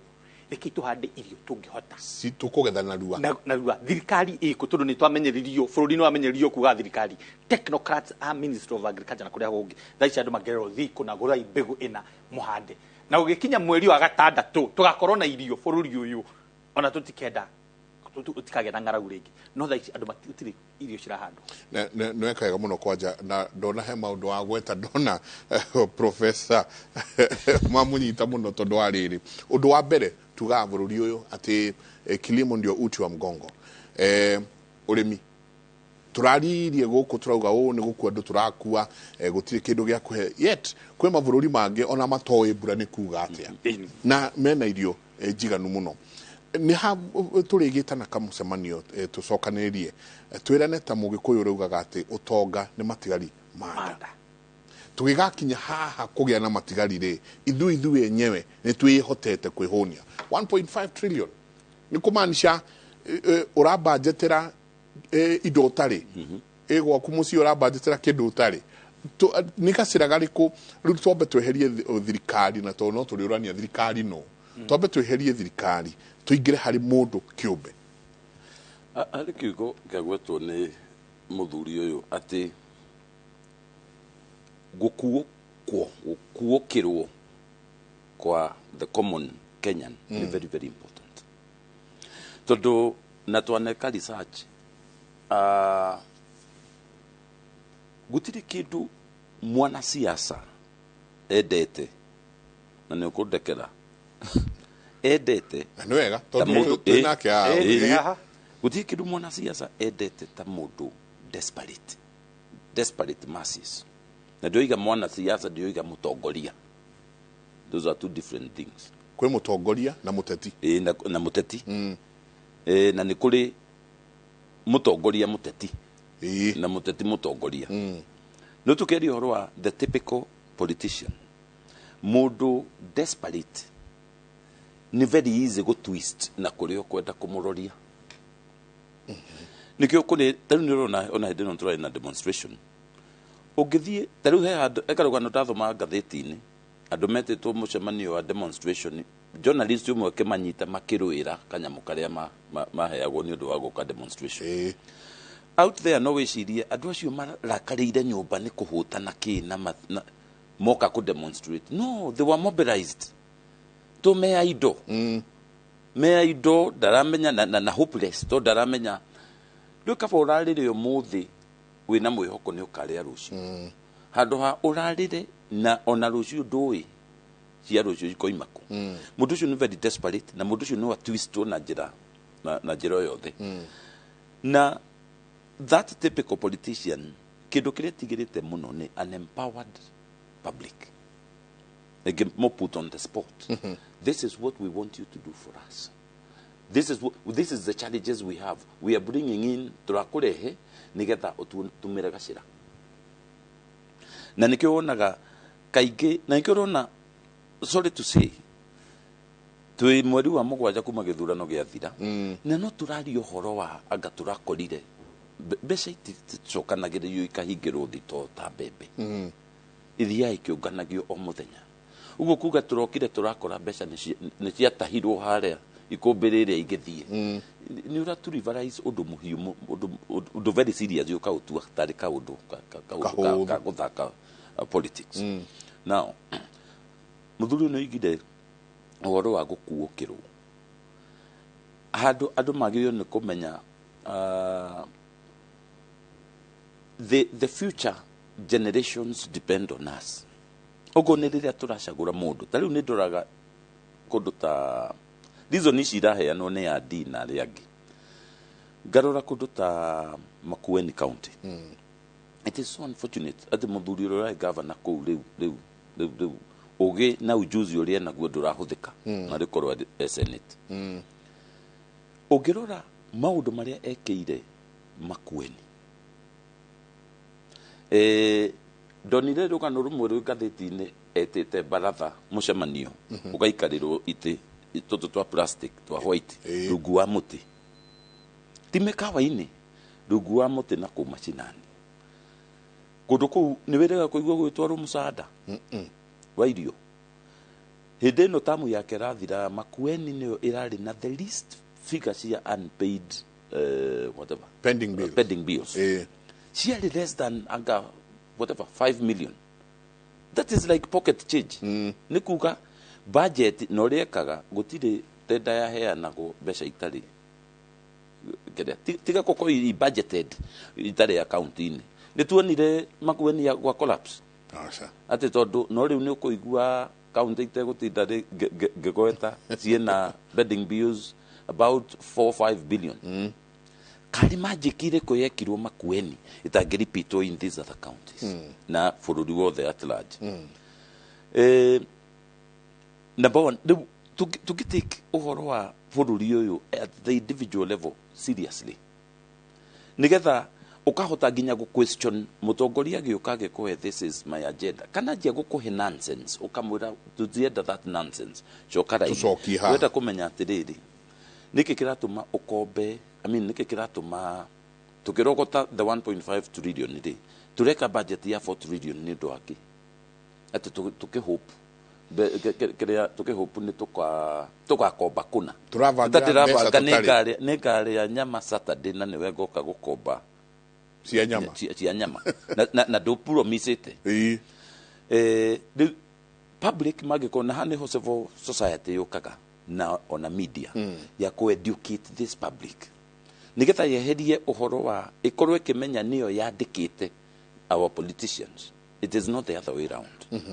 rekei tũhande irio tũngĩhota. Tũkũgetha narua. Na rua thirikari ĩkũ, tondũ nĩ twamenyeririo, bũrũri nĩ wamenyeririo kuga thirikari technocrats a Ministry of Agriculture na kũrĩa kũngĩ. Thaa ici andũ mangĩrerwo thiĩ kũna, gũrai mbegũ ĩna, mũhande, na gũgĩkinya mweri wa gatandatũ tũgakorwo na irio bũrũri ũyũ, ona tũtikenda tũtikagĩa na ng'aragu rĩngĩ. No thaa ici andũ gũtirĩ irio cirahandwo. Nĩ weka wega mũno kwanja, na ndona he maũndũ wa gweta, ndona professor mamũnyita mũno, tondũ wa rĩrĩ, ũndũ wa mbere tugaga bũrũri ũyũ atĩ kilimo ndio uti wa mgongo. Ũrĩmi tũraririe gũkũ, tũrauga ũũ nĩ gũkua andũ tũrakua, gũtirĩ kĩndũ gĩa kũhe, yet kwĩ mabũrũri mangĩ ona matoĩ mbura nĩ kuga atĩa na mena irio njiganu mũno. Nĩ ha tũrĩgĩtana kamũcemanio, tũcokanĩrĩrie, twĩrane ta mũgĩkũyũ ũraugaga atĩ ũtonga nĩ matigari manda. Tũgĩgakinya haha kũgĩa na matigari rĩ, ithuĩ enyewe nĩ twĩhotete kwĩhũnia. 1.5 trillion nĩ kũmaanisha ũrambanjetera indo ũtarĩ ĩ gwaku mũciĩ, ũrambanjetera kĩndũ ũtarĩ. Nĩ gacĩra garĩkũ rĩu twambe tweherie thirikari? Na tondũ no tũrĩũrania thirikari, no twambe tweherie thirikari, tũingĩre harĩ mũndũ kĩũmbe. Harĩ kiugo kĩagwetwo nĩ mũthuri ũyũ atĩ gũkuũkĩrwo kwa the common Kenyan nĩ very very important, tondũ na twaneka research, gũtirĩ kĩndũ mwanasiasa endete, na nĩ ũkũndekera, endete Na nĩ wega tondũ twĩ nake haha. Gũtirĩ kĩndũ mwanasiasa endete ta mũndũ desperate, desperate masses. Na ndioiga mwanasiasa, ndioiga mũtongoria, those are two different things. Kwĩ mũtongoria na mũteti. Ĩ, na mũteti. Ĩ, na nĩ kũrĩ mũtongoria mũteti na mũteti mũtongoria. No tũkĩaria ũhoro wa the typical politician, mũndũ desperate nĩ very easy gũ twist na kũrĩa ũkwenda kũmũroria. Nĩkĩo kũrĩ tarĩu nĩ ũrona ona hĩndĩ ĩno tũrarĩ na demonstration, ũngĩthiĩ tarĩu he handũ he karũgano ndathoma ngathĩti-inĩ, andũ metĩtwo mũcemanio wa demonstration, journalist ũmwe akĩmanyita makĩrũĩra kanyamũ karĩa maheagwo nĩ ũndũ wa gũka demonstration. Out there no wĩcirie andũ acio marakarĩire nyũmba nĩ kũhũta na kĩ na moka kũ demonstrate. No, they were mobilized to mea indo, mea indo ndaramenya na hopeless, to ndaramenya rĩu kaba ũrarĩre ũmũthĩ wĩna mwĩhoko nĩ ũkarĩa rũciũ, handũ ha ũrarĩre na ona rũciũ ndũĩ cia rũciũ ikoima kũ. Mũndũ ũcio nĩ very desperate, na mũndũ ũcio no atwistwo na njĩra na njĩra o yothe. Na that typical politician, kĩndũ kĩrĩa tigĩrĩte mũno nĩ an empowered public. They more put on the spot. This is what we want you to do for us. This is the challenges we have. We are bringing in tũrakũrehe nĩgetha ũtũmĩre gacĩra. Na nĩkĩo wonaga kaingĩ, na nĩkĩo ũrona, sorry to say, twĩ mweri wa 7 kuma gĩthurano gĩathira, na no tũraria ũhoro wa anga tũrakorire mbeca iticokanagĩrĩrio ikahingĩrwo thito ta mbembe, ithiaga ikĩũnganagio o mũthenya. Ũguo kuga tũrokire tũrakora mbeca nĩ ciatahirwo harĩa ikũmbĩ rĩrĩa igĩthiĩ. Nĩ ũra revise ũndũ mũhiũ, ũndũ very serious, ũkaũtua tarĩ kaũndũ kaũndũ ka gũthaka politics. Now mũthuri ũyũ nĩ oigire ũhoro wa gũkuũkĩrwo, handũ andũ magĩrĩirwo nĩ kũmenya the future generations depend on us. Ũguo nĩ rĩrĩa tũracagũra mũndũ, ta rĩu nĩ ndoraga kũndũ ta reason ici iraheanwo nĩ AD na arĩa angĩ, ngarora kũndũ ta Makueni County. It is so unfortunate atĩ mũthuri ũrĩa ũrarĩ governor kũu rĩu Ũgĩ na ujuzi ũrĩa naguo ndũrahũthĩka na rĩkorwo e Senate. Ũngĩrora maũndũ marĩa ekĩire Makueni, ndonire rũgano rũmwe rwĩ ngathĩti-inĩ etĩte baratha mũcemanio ũgaikarĩrwo itĩ tũtũ twa plastic twa white rungu wa mũtĩ, ti mĩkawa-inĩ, rungu wa mũtĩ na kũu macinani kũndũ kũu nĩ wĩrĩga kũigua gwĩtwarwo mũcada wa irio. Hĩndĩ ĩno tamu yake rathira, Makueni nĩyo ĩrarĩ na the least figure cia unpaid whatever pending bills. Pending bills ciarĩ less than anga whatever 5 million. That is like pocket change. Nĩ kuga budget na ũrĩa ekaga gũtirĩ tenda yaheanagwo mbeca itarĩ kĩrĩa tiga gũkorwo i budgeted itarĩ account-inĩ. Nĩ tuonire Makueni ya gwa collapse. Aca. Atĩ tondũ no rĩu nĩ ũkũigua kaunti itegũtinda ngĩgweta ciĩna pending bills about 4 5 billion. Karĩ magic ĩrĩkũ yekirwo Makueni ĩtangĩripitwo in these other counties na bũrũri wothe at large? Number one, rĩu tũngĩ ũhoro wa bũrũri ũyũ at the individual level seriously, nigetha ukahota nginya gũ question mũtongoria agĩũka agĩkũhe "This is my agenda," kana anjia gũkũhe nonsense, ũkamwĩra, "Tũtienda that nonsense, coka raini." Tũcokie haha. Twenda kũmenya atĩrĩrĩ, nĩkĩ kĩratũma ũkombe, I mean, nĩkĩ kĩratũma tũkĩrogota the 1.5 trillion rĩ, tũreka budget ya 4 trillion nĩ ũndũ wa kĩ? Atĩ tũkĩhope kĩrĩa tũkĩhope nĩ tũgakomba kũna. Tũrabangĩra Tũtarĩ mbeca tũrabanga nĩ tũtarĩ. Nĩ ngarĩa nyama Saturday na nĩwe ngoka gũkomba cia nyama. Cia nyama na ndũpromisĩte. Rĩu public mangĩkorwo na haha nĩho civil society yũkaga na ona media ya kũ-educate this public nigetha yeherie ũhoro wa ĩkorwo ĩkĩmenya nĩyo yandĩkĩte our politicians. It is not the other way round.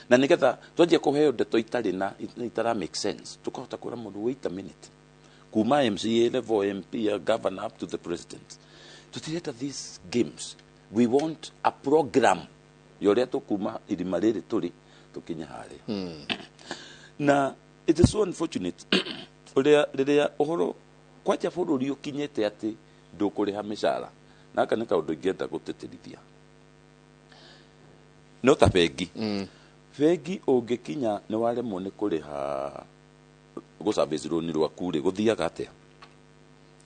Na nigetha twanjia kũheo ndeto itarĩ na itara make sense, tukahota kwĩra mũndũ, "Wait a minute." Kuma MCA level, MP, a governor, up to the president, tutireta these games. We want a program ya ũrĩa tũkuma irima rĩrĩ tũrĩ tũkinye harĩa. Na it is so unfortunate ũrĩa rĩrĩa ũhoro kwanja bũrũri ũkinyĩte atĩ ndũkũrĩha mĩcara, na aka nĩ kaũndũ ingĩenda gũtĩtĩrithia. No ta bengi, bengi ũngĩkinya nĩ waremwo nĩ kũrĩha gũ service rũni rwaku rĩ, gũthiaga atĩa?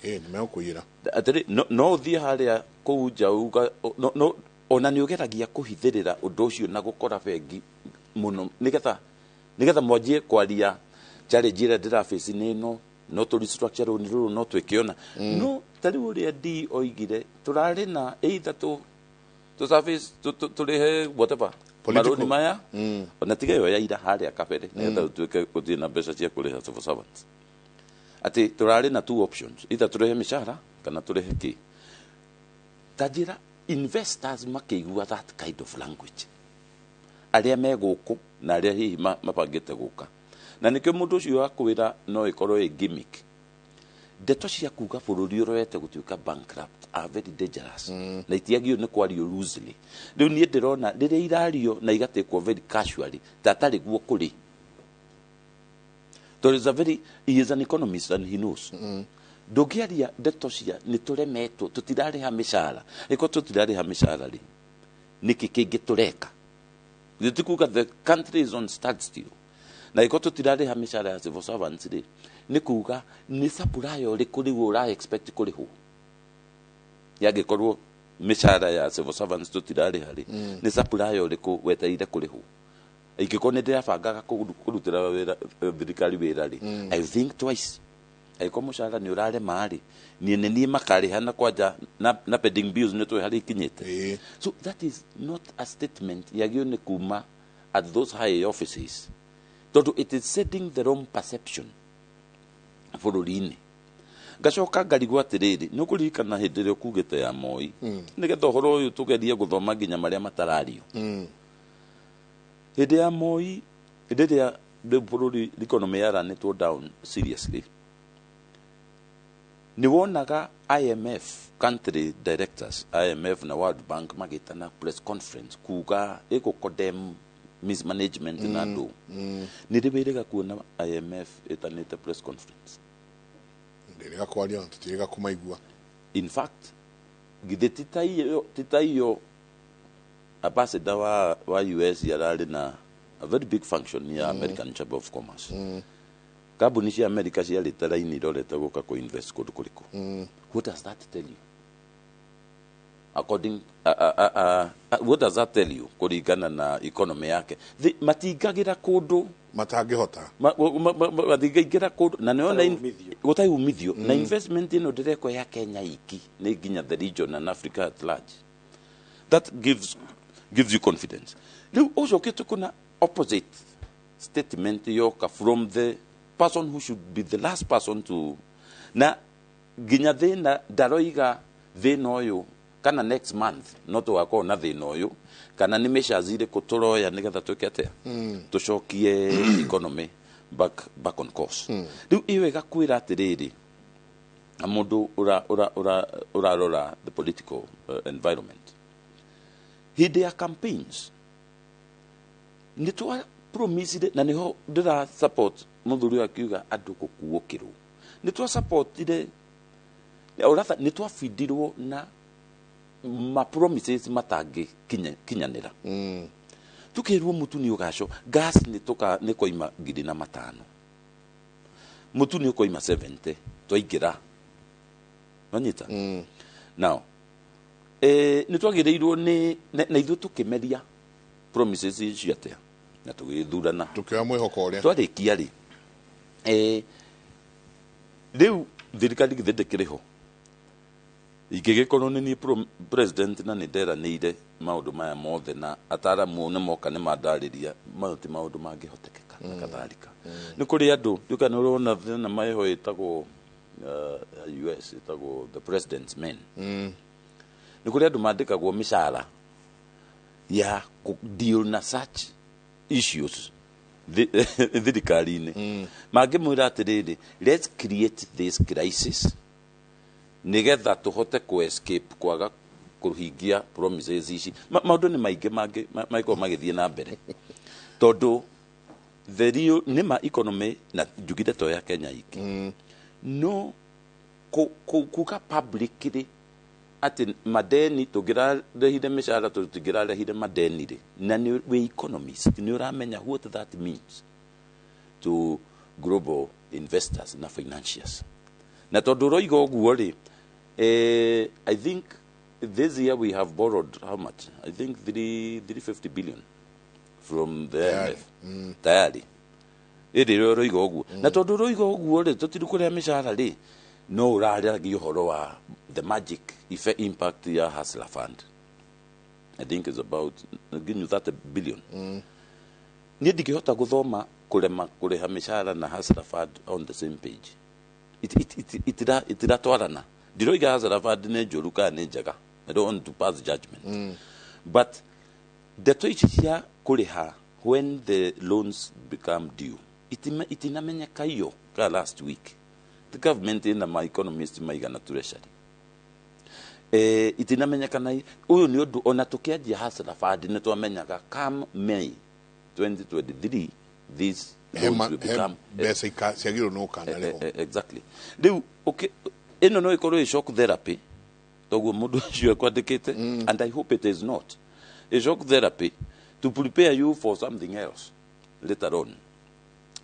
Nĩ megũkũiyĩra. Atĩrĩ, no ũthiĩ harĩa kũu nja uga no, ona nĩ ũgeragia kũhithĩrĩra ũndũ ũcio na gũkora bengi mũno nĩgetha mwanjie kwaria challenge ĩrĩa ndĩraface nĩ ĩno, no tũ restructure rũni rũrũ, no twĩke ona no ta rĩu ũrĩa D oigire tũrarĩ na either tũ service tũrĩhe whatever Political. marũni maya ona tiga ĩyo ya ira harĩa kabere nĩgetha ũtuĩke gũtirĩ na mbeca cia kũrĩha civil servants, atĩ tũrarĩ na two options, either tũrĩhe mĩcara kana tũrĩhe kĩ. Ta njĩra, investors makĩigua that kind of language, arĩa me gũkũ na arĩa hihi mabangĩte gũka, na nĩkĩo mũndũ ũcio akwĩra no ĩkorwo ĩ gimmick. Ndeto cia kuga bũrũri ũroete gũtuĩka bankrupt are very dangerous na itiagio nĩ kwario loosely. Rĩu niĩ ndĩrona rĩrĩa irario na igatekwo very casually ta atarĩ guo kũrĩ. There is a very he is an economist and he knows ndũngĩaria ndeto cia nĩ tũremetwo tũtirarĩha mĩcara. Ĩko tũtirarĩha mĩcara rĩ, nĩkĩ kĩngĩ tũreka? Githĩ kuga the country is on standstill? Na ĩko tũtirarĩha mĩcara ya civil servants rĩ, nĩ kuga nĩ supplier ũrĩkũ rĩu ũra expect kũrĩhwo yangĩkorwo mĩcara ya civil servants tũtirarĩha rĩ? Nĩ supplier ũrĩkũ wetereire kũrĩhwo? Ingĩkorwo nĩ ndĩrabangaga kũrutĩra wĩra thirikari wĩra rĩ, I think twice. Angĩkorwo mũcara nĩ ũrarema rĩ, niĩ nĩ niĩ makarĩha na kwanja na pending bills nĩ tũĩ harĩa ikinyĩte. So that is not a statement yagĩrĩirwo nĩ kuma at those high offices, tondũ it is setting the wrong perception bũrũri-inĩ. Ngacoka ngarigwo atĩrĩrĩ, nĩ ũkũririkana hĩndĩ ĩrĩa ũkugĩte ya Moi, nĩgetha ũhoro ũyũ tũgerie gũthoma nginya marĩa matarario hĩndĩ ya Moi, rĩrĩa rĩu bũrũri economy yaranĩtwo down seriously, nĩ wonaga IMF country directors, IMF na World Bank magĩtana press conference kuga ĩgũ condemn Mismanagement na andũ nĩ rĩ wĩrĩga kuona IMF ĩtanĩte press conference? Ndĩrĩga kwaria, tũtirĩga kũmaigua. In fact, githĩ ti ta iyo ambassador wa US ararĩ na a very big function ya American Chamber of Commerce, kambuni cia America ciarĩte raini irorete gũka kũ invest kũndũ kũrĩkũ? What does that tell you according what does that tell you kũringana na economy yake? Matingagĩra kũndũ matangĩhota. Matingĩingĩra kũndũ na nĩona Gũtarĩ umithio. Gũtarĩ umithio na investment ĩno ndĩrekwo ya Kenya iki, nĩ nginya the region and Africa at large. That gives you confidence. Rĩu ũcokete kuna opposite statement yoka from the person who should be the last person to, na nginya thĩna ndaroiga thĩna ũyũ kana next month no tũgakorwo na thĩna ũyũ, kana nĩ measures irĩkũ tũroya nĩgetha twĩke atĩa, tũcokie economy back on course. Rĩu ĩyo ĩgakwĩra atĩrĩrĩ, na mũndũ ũrarora the political environment hĩndĩ ya campaigns, nĩ twa promisire, na nĩho ndĩra support mũthuri ũyũ akiuga andũ gũkuũkĩrwo, nĩ twa supportire or rather nĩ twabindirwo na ma promises matangĩkinyanĩra. Tukĩrwo mũtu nĩ ũgaco gas nĩ tũka nĩ koima 1500, mũtu nĩ ũkoima 70 twaingĩra, wanyita? Now nĩ twagĩrĩirwo nĩ na ithuĩ tũkĩmeria promises icio atĩa na tũgĩthurana. Tukioya mwĩhoko ũrĩa. Twarĩkia rĩ, rĩu thirikari githĩ ndĩkĩrĩ ho? Ingĩgĩkorwo nĩ niĩ president na nĩ nderanĩire maũndũ maya mothe, na ataramu nĩ moka nĩ mandarĩria mayo ti maũndũ mangĩhotekeka na kadhalika. Nĩ kũrĩ andũ nduka nĩ ũrona thenema ĩho ĩtagwo US ĩtagwo The President's Men. Nĩ kũrĩ andũ mandĩkagwo mĩcara ya kũ deal na such issues thirikari-inĩ, mangĩmwĩra atĩrĩrĩ, "Let's create this crisis nigetha tũhote ku escape kwaga kũhingia promises ici." Maũndũ nĩ maingĩ mangĩ mangĩkorwo magĩthiĩ na mbere, tondũ the real nĩma economy na njugire to ya Kenya iki, no kuga publicly atĩ madeni tũngĩrarehire mĩcara, tũtingĩrarehire madeni rĩ, na nĩ wĩ economist, nĩ ũramenya what that means to global investors na financiers. Na tondũ ũroiga ũguo rĩ, I think this year we have borrowed how much? I think 3 350 billion from the Tayari. IMF tayari. Ĩrĩ rĩo ũroiga ũguo, na tondũ ũroiga ũguo rĩ, tũtiri kũrĩa mĩcara rĩ, no ũraragia ũhoro wa the magic effect, impact ya Hustler Fund. I think is about nginyu 30 billion. Niĩ ndingĩhota gũthoma kũrema kũrĩha mĩcara na Hustler Fund on the same page. Itiratwarana. Ndiroiga Hustler Fund nĩ njũru kana nĩ njega, I don't want to pass judgment, but ndeto ici cia kũrĩha when the loans become due itinamenyeka iyo ka last week the government ina ma economist maigana treasury, itinamenyekana. Ũyũ nĩ ũndũ ona tũkĩanjia Hustler Fund nĩ twamenyaga come May 2023 these loans will become mbeca ciagĩrĩirwo nĩ gũkanarĩhwo. Exactly. Rĩu okay, ĩno no ĩkorwo ĩ shock therapy toguo mũndũ ũcio ekwandĩkĩte, and I hope it is not a shock therapy to prepare you for something else later on.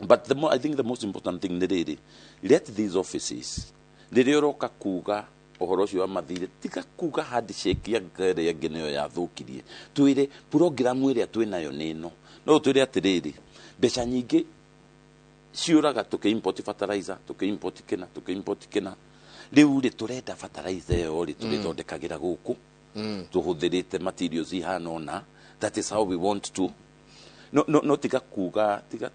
But I think the most important thing nĩ rĩrĩ, let these offices, rĩrĩa ũroka kuga ũhoro ũcio wa mathirĩ, tiga kuga handshake ya ĩrĩa ĩngĩ nĩyo yathũkirie. Twĩre programu ĩrĩa twĩnayo nĩ ĩno. No twĩre atĩrĩrĩ, mbeca nyingĩ ciũraga tũkĩ-import fertilizer, tũkĩ-import kĩna, tũkĩ-import kĩna. Rĩu rĩ, tũrenda fertilizer ĩyo rĩ, tũrĩthondekagĩra gũkũ tũhũthĩrĩte materials ihana ũna. That is how we want to. No, tiga kuga, tiga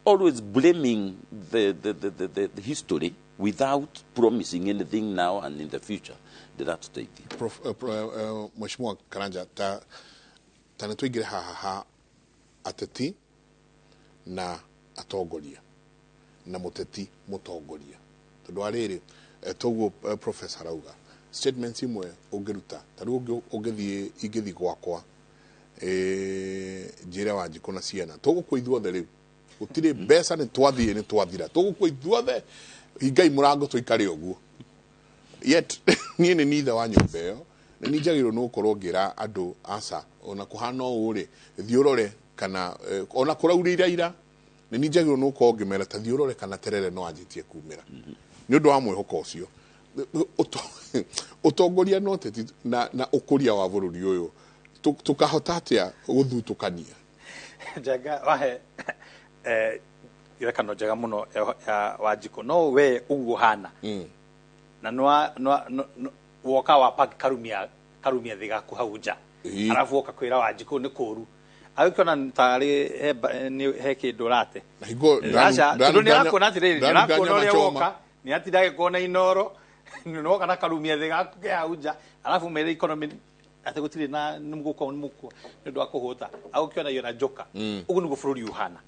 always blaming the history without promising anything now and in the future ndĩratũteithia. Mheshimiwa Karanja, ta nĩ tũingĩre haha ha ateti na atongoria na mũteti mũtongoria, tondũ wa rĩrĩ, toguo professor arauga, statements imwe ũngĩruta ta rĩu ũngĩthiĩ, ingĩthiĩ gwakwa Njĩre Wanjikũ na ciana tũgũkua ithuothe rĩu gũtirĩ mbeca nĩ twathiĩ nĩ twathira tũgũkua ithuothe hingai mũrango tũikare ũguo. Yet niĩ nĩ nithe wa nyũmba ĩyo nĩ niĩ njagĩrĩirwo nĩ gũkorwo ngĩra andũ aca ona kũhana ũũ rĩ thiĩ ũrore kana ona kũraurĩire ira nĩ niĩ njagĩrĩirwo nĩ gũkorwo ngĩmera ta thiĩ ũrore kana terere no anjĩtie kumĩra nĩ ũndũ wa mwĩhoko ũcio. Ũtongoria no teti na ũkũria wa bũrũri ũyũ tũkahota atĩa gũthutũkania? Njenga wahe ngerekano njega mũno ya Wanjikũ no we ũguo hana na no woka wa park karumia thĩ gaku hau nja arabu woka kwĩra Wanjikũ nĩ kũru agĩkĩona tarĩ he kĩndũ ũrate aca tondũ nĩ arakuona atĩrĩrĩ nĩ arakuona ũrĩa woka nĩ atinda agĩkuona inoro nĩ woka na karumia thĩ gaku ke hau nja arabu mere economy atĩ gũtirĩ na nĩ mũgũkorwo nĩ mũkua nĩ ũndũ wa kũhũta agũkĩona iyo na njoka ũguo nĩguo bũrũri ũhana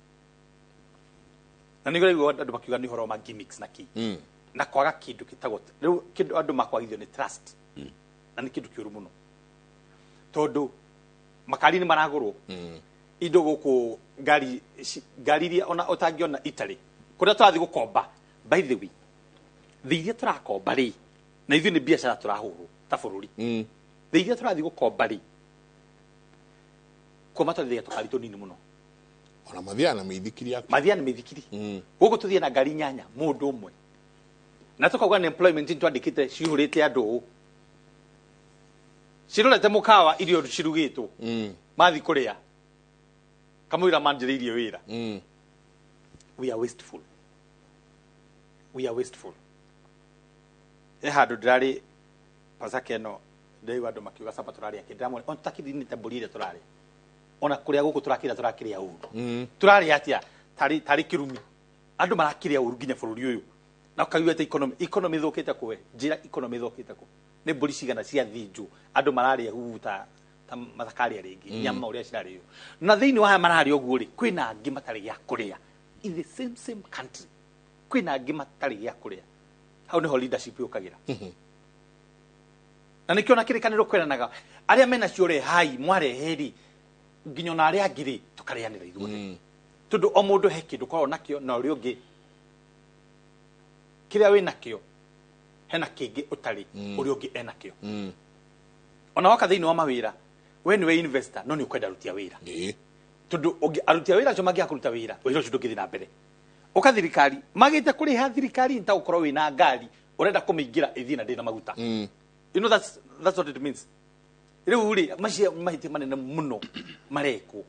na nĩguo rĩu andũ makiuga nĩ ũhoro wa gimmicks na kĩ na kwaga kĩndũ gĩtagwo rĩu kĩndũ andũ makwagithio nĩ trust na nĩ kĩndũ kĩũru mũno tondũ makari nĩ maragũrwo indo gũkũ ngari iria ona ũtangĩona Italy kũrĩa tũrathiĩ gũkomba. By the way thĩ iria tũrakomba rĩ na ithuĩ nĩ biacara tũrahũrwo ta bũrũri thĩ iria tũrathiĩ gũkomba rĩ kuo matwarithagia tũkari tũnini mũno ona mathiaga na mĩithikiri yaku mathiaga na mĩithikiri gũkũ tũthiĩ na ngari 8 mũndũ ũmwe na tũkauga unemployment twandĩkĩte cihũrĩte andũ ũũ cirorete mũkawa irio cirugĩtwo mathi kũrĩa kamũira manjĩrĩirie wĩra. We are wasteful. We are wasteful. He handũ ndĩrarĩ Pasaka ĩno ndĩraigua andũ makiuga capa tũrarĩa kĩ ndĩramwĩra ona tũtakĩrĩ mbũri ĩrĩa tũrarĩa ona kũrĩa gũkũ tũrakĩrĩa tũrakĩrĩa ũru tũrarĩa atĩa tarĩ kĩrumi andũ marakĩrĩa ũru nginya bũrũri ũyũ na ũkaigua atĩ economy ĩthũkĩte kũ njĩra economy ĩthũkĩte kũ nĩ mbũri cigana ciathĩnjwo andũ mararĩa huhu ta matakarĩa rĩngĩ nyama ũrĩa cirarĩo na thĩinĩ wa haya mararĩa ũguo rĩ kwĩna angĩ matarĩ gĩa kũrĩa in the same country kwĩna angĩ matarĩ gĩa kũrĩa hau nĩho leadership yũkagĩra na nĩkĩo na kĩrĩkanĩro kwĩranaga arĩa menacio rehai mwarehe rĩ nginya ona arĩa angĩ rĩ tũkarĩanĩra ithuothe tondũ o mũndũ he kĩndũ korwo nakĩo na ũrĩa ũngĩ kĩrĩa wĩ nakĩo hena kĩngĩ ũtarĩ ũrĩa ũngĩ enakĩo ona woka thĩinĩ wa mawĩra we nĩwe investor no nĩ ũkwenda aruti a wĩra tondũ aruti a wĩra acio mangĩaga kũruta wĩra wĩra ũcio ndũngĩthiĩ na mbere ũka thirikari magĩte kũrĩha thirikari nĩ ta gũkorwo wĩna ngari ũrenda kũmĩingĩra ĩthiĩ na ndĩna maguta. You know that's what it means. Rĩu rĩ macio mahĩtia manene mũno marekwo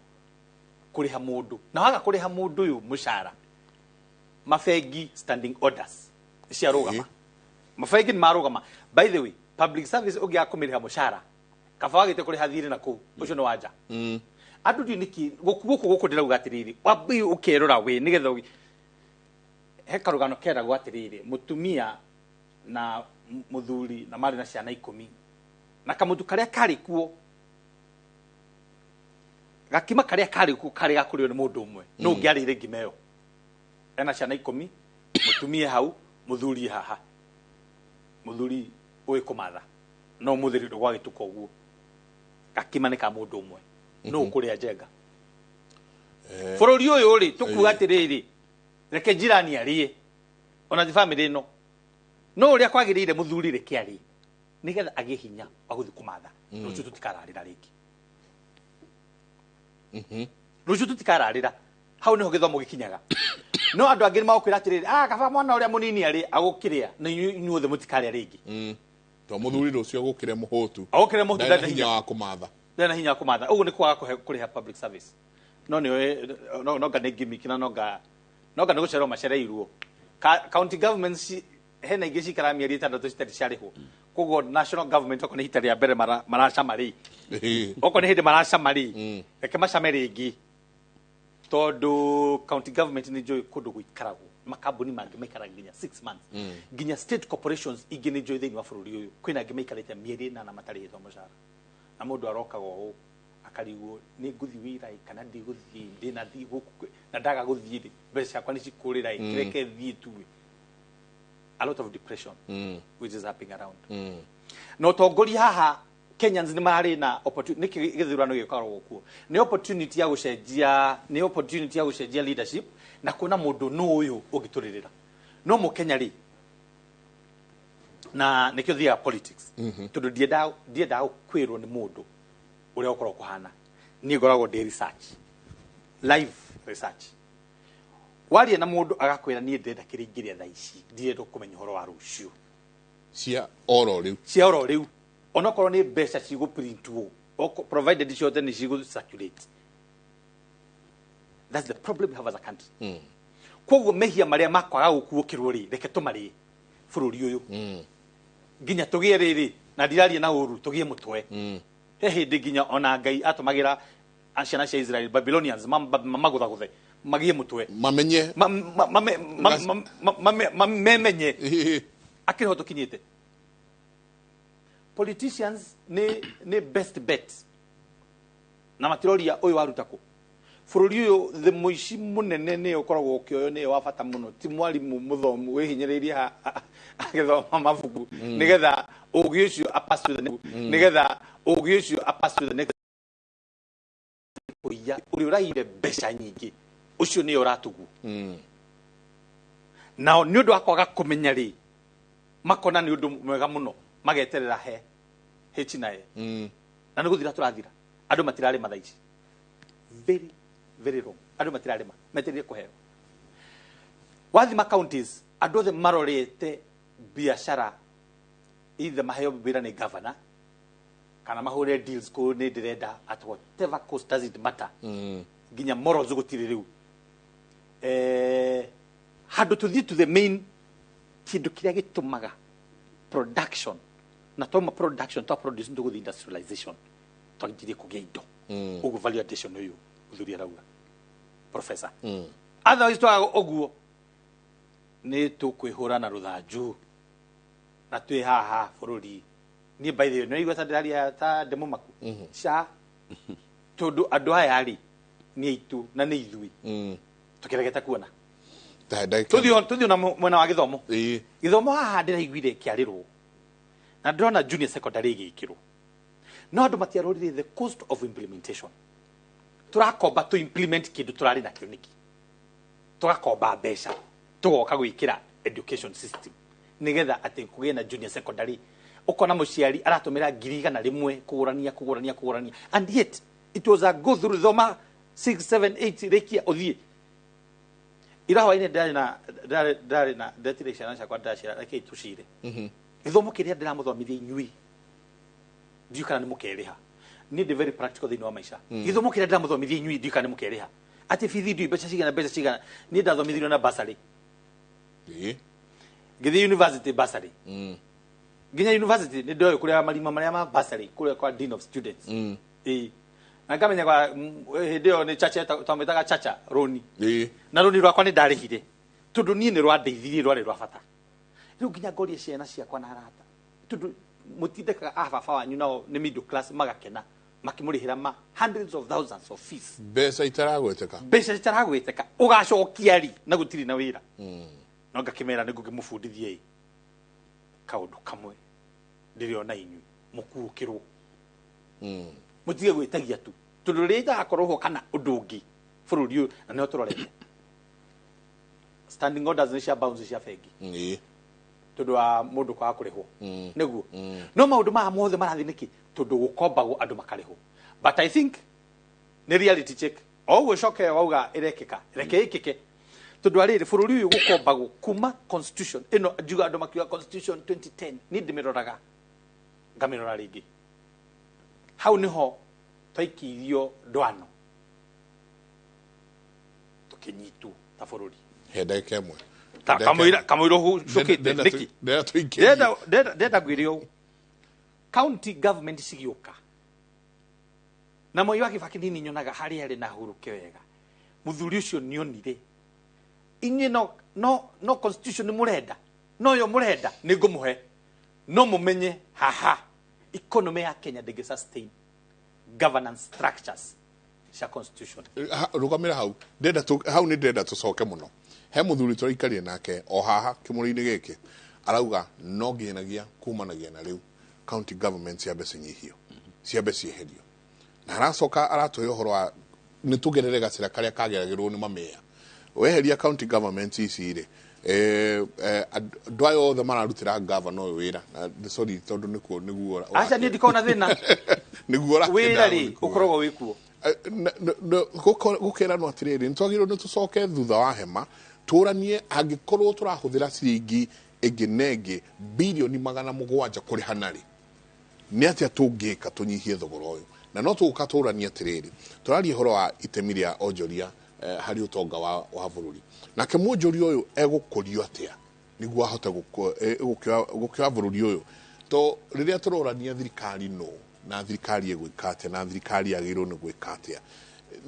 kũrĩha mũndũ na waga kũrĩha mũndũ ũyũ mũcara mabengi standing orders ciarũgama mabengi nĩ marũgama. By the way public service ũngĩaga kũmĩrĩha mũcara kaba wagĩte kũrĩha thirĩ na kũu ũcio nĩ wanja andũ ndiũ nĩkĩ gũkũ ndĩrauga atĩrĩrĩ wambe ũkerora wĩ nĩgetha he karũgano keragwo atĩrĩrĩ mũtumia na mũthuri na marĩ na ciana 10 na kamũtu karĩa karĩ kuo gakima karĩa karĩ kuo karĩ ga kũrĩo nĩ mũndũ ũmwe no ũngĩarĩire ngima ĩyo ena ciana 10 mũtumia hau mũthuri haha mũthuri ũĩ kũmatha no mũthuri ndũgwagĩtuka ũguo gakima nĩ ka mũndũ ũmwe no ũkũrĩa njenga bũrũri ũyũ rĩ tũkuga atĩrĩrĩ reke njirani arĩe ona bamĩrĩ ĩno no ũrĩa kwagĩrĩire mũthuri reke arĩe nĩgetha agĩe hinya wa gũthiĩ kũmatha rũciũ tũtikararĩra rĩngĩ rũciũ tũtikararĩra hau nĩho gĩthomo gĩkinyaga no andũ angĩ nĩmagũkwĩra atĩrĩrĩ kaba mwana ũrĩa mũnini arĩ agũkĩrĩa na inyuothe mũtikarĩa rĩngĩ to mũthuri rũciũ agũkĩre mũhũtu ndarĩ na hinya wa kũmatha ndarĩ na hinya wa kũmatha ũguo nĩ kwaga kũrĩha public service no nĩ nonga nĩ gimmick na nonga nĩ gũcererwo macereirwo county governments hena ingĩ cikara mĩeri 6 citarĩ ciarĩhwo koguo national government okorwo nĩ hita rĩa mbere maracama rĩ okorwo nĩ hĩndĩ maracama rĩ reke macame rĩngĩ tondũ county government nĩ njũĩ kũndũ gũikaragwo makambuni mangĩ maikaraga nginya 6 months nginya state corporations ingĩ nĩ njũĩ thĩinĩ wa bũrũri ũyũ kwĩna angĩ maikarĩte mĩeri 8 matarĩhĩtwo mũcara na mũndũ arokaga ũũ akarigwo nĩ ngũthiĩ wĩra kana ndigũthiĩ ndĩna thiĩ gũkũ na ndaga gũthiĩ rĩ mbeca ciakwa nĩ cikũrĩra reke thiĩ tu a lot of depression which is happening around. Na ũtongoria haha Kenyans nĩ mararĩ na opportunity, nĩkĩ gĩthurano gĩkoragwo kuo? Nĩ opportunity ya gũcenjia, nĩ opportunity ya gũcenjia leadership na kuona mũndũ nũ ũyũ ũngĩtũrĩrĩra. No mũkenya rĩ, na nĩkĩo thiaga politics, tondũ ndiendaga kwĩrwo nĩ mũndũ ũrĩa ũkoragwo kũhana. Niĩ ngoragwo ndĩ research, live research. Waria na mũndũ agakwĩra, "Niĩ ndĩrenda kĩrĩa ingĩrĩa thaa ici, ndirenda kũmenya ũhoro wa rũciũ." Cia oro rĩu. Cia oro rĩu, onokorwo nĩ mbeca cigũprintwo, provided ciothe nĩ cigũ circulate. That's the problem we have as a country. Koguo mehia marĩa makwaga gũkuũkĩrwo rĩ, reke tũmarĩe bũrũri ũyũ nginya tũgĩe rĩrĩ, na ndiraria na ũru, tũgĩe mũtwe. He hĩndĩ nginya ona Ngai atũmagĩra ciana cia Israel, Babylonians, mamagũthagũthe magĩe mũtwe. Mamenye. Memenye akĩrĩ ho tũkinyĩte. Politicians nĩ best bet na matiroria ũyũ waruta kũ bũrũri ũyũ. The mũici mũnene nĩyo ũkoragwo ũkĩoywo nĩyo wa bata mũno, ti mwarimũ mũthomu wĩhinyĩrĩirie agĩthoma mabuku nĩgetha ũgĩ ũcio a pass to the next, nĩgetha ũgĩ ũcio a pass to the next. Kũiya ũrĩa ũraiyire mbeca nyingĩ, ũcio nĩyo ũratugwo nao nĩ ũndũ wa kwaga kũmenya rĩ, makona nĩ ũndũ mwega mũno, mageterera he H na E na nĩ gũthira tũrathira. Andũ matirarĩma thaa ici, very very wrong. Andũ matirarĩma, metereire kũheo. Wathima counties, andũ othe marorete biacara, either maheo wĩra nĩ governor kana mahũre deals kũ nĩ ndĩrenda at whatever cost, does it matter. Nginya morals gũtirĩ rĩu. Handũ tũthiĩ to the main kĩndũ kĩrĩa gĩtũmaga production, na twauma production, twa produce, tũgũthiĩ industrialization, twanjirie kũgĩa indo. Ũguo value addition ũyũ mũthuri arauga, professor, otherwise twaga ũguo nĩ tũkwĩhũra na rũthanju na twĩ haha bũrũri. Niĩ by the way nĩ ta ndĩraria ta ndĩmũmaku ca, tondũ andũ aya rĩ nĩ aitũ na nĩ ithuĩ tũkĩregete kuona. Ta ndagĩka. Tũthiĩ na mwena wa gĩthomo. Ĩĩ. Gĩthomo haha ndĩraiguire kĩarĩrwo na ndĩrona junior secondary ĩgĩkĩrwo, no andũ matiarorire the cost of implementation. Tũrakomba to implement kĩndũ tũrarĩ nakĩo nĩkĩ? Tũgakomba mbeca, tũgoka gwĩkĩra education system nĩgetha atĩ kũgĩe na junior secondary. Ũkona mũciari aratũmĩra 100,000 kũgũrania, kũgũrania, kũgũrania, and yet it was a go through, thoma 6 7 8, rĩkia ũthiĩ. Ira hwainĩ ndarĩ na ndetire ciana ciakwa, ndĩraciĩra, "Rekei tũcire gĩthomo kĩrĩa ndĩramũthomithia inyuĩ, ndiũĩ kana nĩ mũkerĩha." Niĩ ndĩ very practical thĩinĩ wa maica. Gĩthomo kĩrĩa ndĩramũthomithia inyuĩ, ndiũĩ kana nĩ mũkerĩha, atĩ bithi ndiũĩ mbeca cigana, mbeca cigana. Niĩ ndathomithirio na bursary. Ngĩthiĩ university bursary, nginya university nĩ ndoĩ kũrĩa marima marĩa ma bursary, kũrĩa kwa dean of students. Ĩĩ, na ngamenya kwa hĩndĩ ĩyo nĩ chacha, twamwĩtaga chacha roni. Na rũni rwakwa nĩ ndarĩhire tondũ niĩ nĩ rwandeithirie, rwarĩ rwa bata. Rĩu nginya ngoria ciana ciakwa na arata, tondũ mũtindĩkaga a baba wanyu nao nĩ middle class, magakena makĩmũrĩhĩra ma hundreds of thousands of fees. Mbeca itaragweteka. Mbeca citaragwĩteka, ũgacokia ri na gũtirĩ na wĩra? No ngakĩmera nĩ ngũkĩmũbundithia ĩ kaũndũ kamwe ndĩrĩona inyuĩ mũkuũkĩrwo, mũtige gwĩtagia tu, tondũ rĩrĩa itagakorwo ho kana ũndũ ũngĩ bũrũri ũyũ, na nĩho tũrorete standing orders nĩ cia bounce cia bengi tondũ wa mũndũ kwaga kũrĩhwo nĩguo. No maũndũ maya mothe marathiĩ nĩkĩ? Tondũ gũkombagwo andũ makarĩhwo. But I think nĩ reality check o ũguo coke wauga ĩrekĩka, reke ĩkĩke, tondũ arĩrĩ bũrũri ũyũ gũkombagwo kuma constitution ĩno. Njuga andũ makiuga constitution 2010, niĩ ndĩmĩroraga ngamĩrora rĩngĩ, hau nĩho twaikĩirio ndwano, tũkĩnyitwo ta bũrũri. He ndagĩka ĩmwe. Ta kamũira ũcũkĩte nĩkĩ? Ndĩrenda tũingĩrie. Ndenda ngwĩre ũũ, county government cigĩũka na Mwai wa Kibaki, nini nyonaga harĩa arĩ na huruke wega. Mũthuri ũcio nĩonire inyuĩ no constitution nĩ mũrenda, no yo mũrenda nĩ ngũmũhe, no mũmenye haha economy ya Kenya ndĩngĩ sustain governance structures cia constitution. Rũgamĩra hau. Ndĩrenda hau nĩ ndĩrenda tũcoke mũno. He mũthuri tũraikarire nake o haha kĩmũrĩ-inĩ gĩkĩ, arauga no nginyagia kumanagia na rĩu county government ciambe cinyihio. Ciambe cieherio. Na aracoka aratũhe ũhoro wa nĩ tũgerere gacĩra karĩa kageragĩrwo nĩ mamea. Weheria county government ici rĩ, andũ aya othe mararutĩra gavana ũyũ wĩra. Na sorry tondũ nĩkuo nĩguo Aca niĩ ndikona thĩna. Nĩguo Wĩra rĩ ũkoragwo wĩ kuo. Gũkeranwo atĩrĩrĩ, nĩ twagĩrĩirwo nĩ tũcoke thutha wa hema tũranie angĩkorwo tũrahũthĩra ciringi ĩngĩ na ĩngĩ 700 bilioni kũrĩhana rĩ, nĩ atĩa tũngĩka tũnyihie thogora ũyũ? Na no tũgũka tũranie atĩrĩrĩ, tũraria ũhoro wa itemi rĩa onjoria harĩ ũtonga wa bũrũri. Nake mwonjoria ũyũ egũkũrio atĩa nĩguo ahote gũkĩoya bũrũri ũyũ? To rĩrĩa tũrorania thirikari no na thirikari ĩgwĩka atĩa na thirikari yagĩrĩirwo nĩ gwĩka atĩa,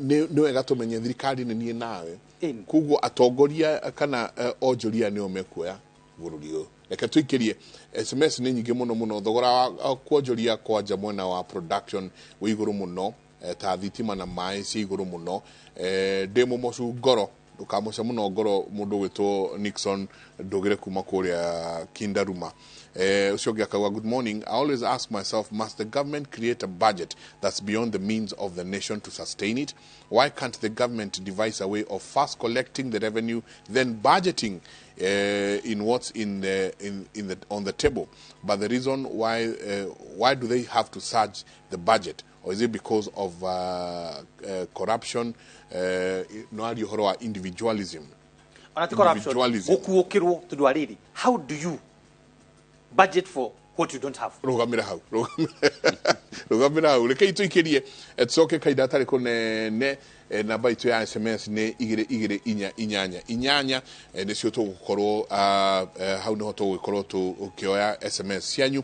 nĩ wega tũmenye thirikari nĩ niĩ nawe. Koguo atongoria kana onjoria nĩo mekuoya bũrũri ũyũ. Reke tũikĩrie SMS nĩ nyingĩ mũno mũno. Thogora wa kuonjoria kwanja mwena wa production wĩ igũrũ mũno, ta thitima na maĩ ci igũrũ mũno. Ndĩ mũmocu ngoro, ndũkamoce mũno ngoro. Mũndũ ũgwĩtwo Nixon Ndũgĩre kuma kũrĩa Kindaruma. Ũcio ũngĩ akauga, "Good morning. I always ask myself, must the government create a budget that's beyond the means of the nation to sustain it? Why can't the government devise a way of first collecting the revenue, then budgeting in what's in the, in the, on the table? But the reason why do they have to surge the budget? Or is it because of corruption?" No aria ũhoro wa individualism. Ona ti corruption. Individualism. Gũkuũkĩrwo tondũ wa rĩrĩ, how do you budget for what you don't have? Rũgamĩra hau, rũgamĩra hau. Rekei tũikĩrie, tũcoke kahinda gatarĩ kũnene. Namba itũ ya SMS nĩ 22488, nĩcio tũgũkorwo hau nĩho tũgũgĩkorwo tũkĩoya SMS cianyu.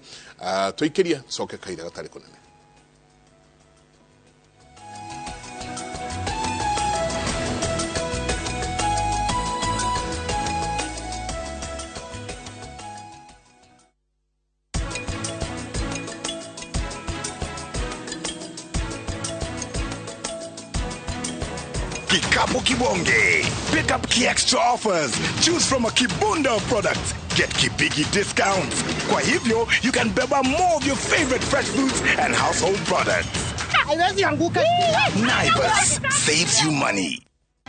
Tũikĩrie, tũcoke kahinda gatarĩ kũnene. Kikapu Kibonge. Pick up key extra offers. Choose from a kibunda of products. Get kibigi discounts. Kwa hivyo, you can beba more of your favorite fresh fruits and household products. Haiwezi anguka. Naivas saves you money.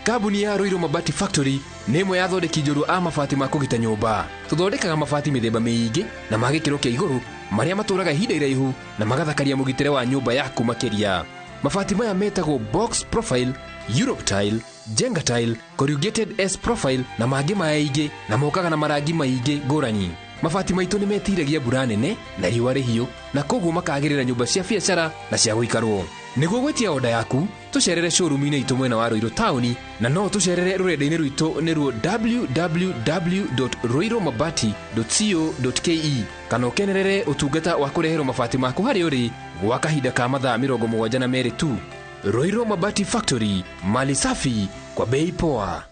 Kambuni ya Ruiru Mabati Factory nĩ ĩmwe ya athondeki njorua a mabati ma kũgita nyũmba. Tũthondekaga mabati mĩthemba mĩingĩ na ma gĩkĩro kĩa igũrũ marĩa matũraga ihinda iraihu na magathakaria mũgitĩre wa nyũmba yaku makĩria. Mabati maya metagwo box profile, Europe tile, Jenga tile, corrugated S profile na mangĩ maingĩ, na mokaga na marangi maingĩ ngũrani. Mabati maitũ nĩ metiragia mbura nene na riũa rĩhiũ, na koguo makagĩrĩra nyũmba cia biacara na cia gũikarwo. Nĩguo gwĩtia oda yaku, tũcerere showroom-inĩ itũ mwena wa Ruiru taũni, na no tũcerere rũrenda-inĩ rwitũ nĩruo www.ruirumabati.co.ke, kana ũkenerere ũtungata wa kũreherwo mabati maku harĩa ũrĩ gwa kahinda ka mathaa 72 tu. Ruiru Mabati Factory, mali safi kwa bei poa.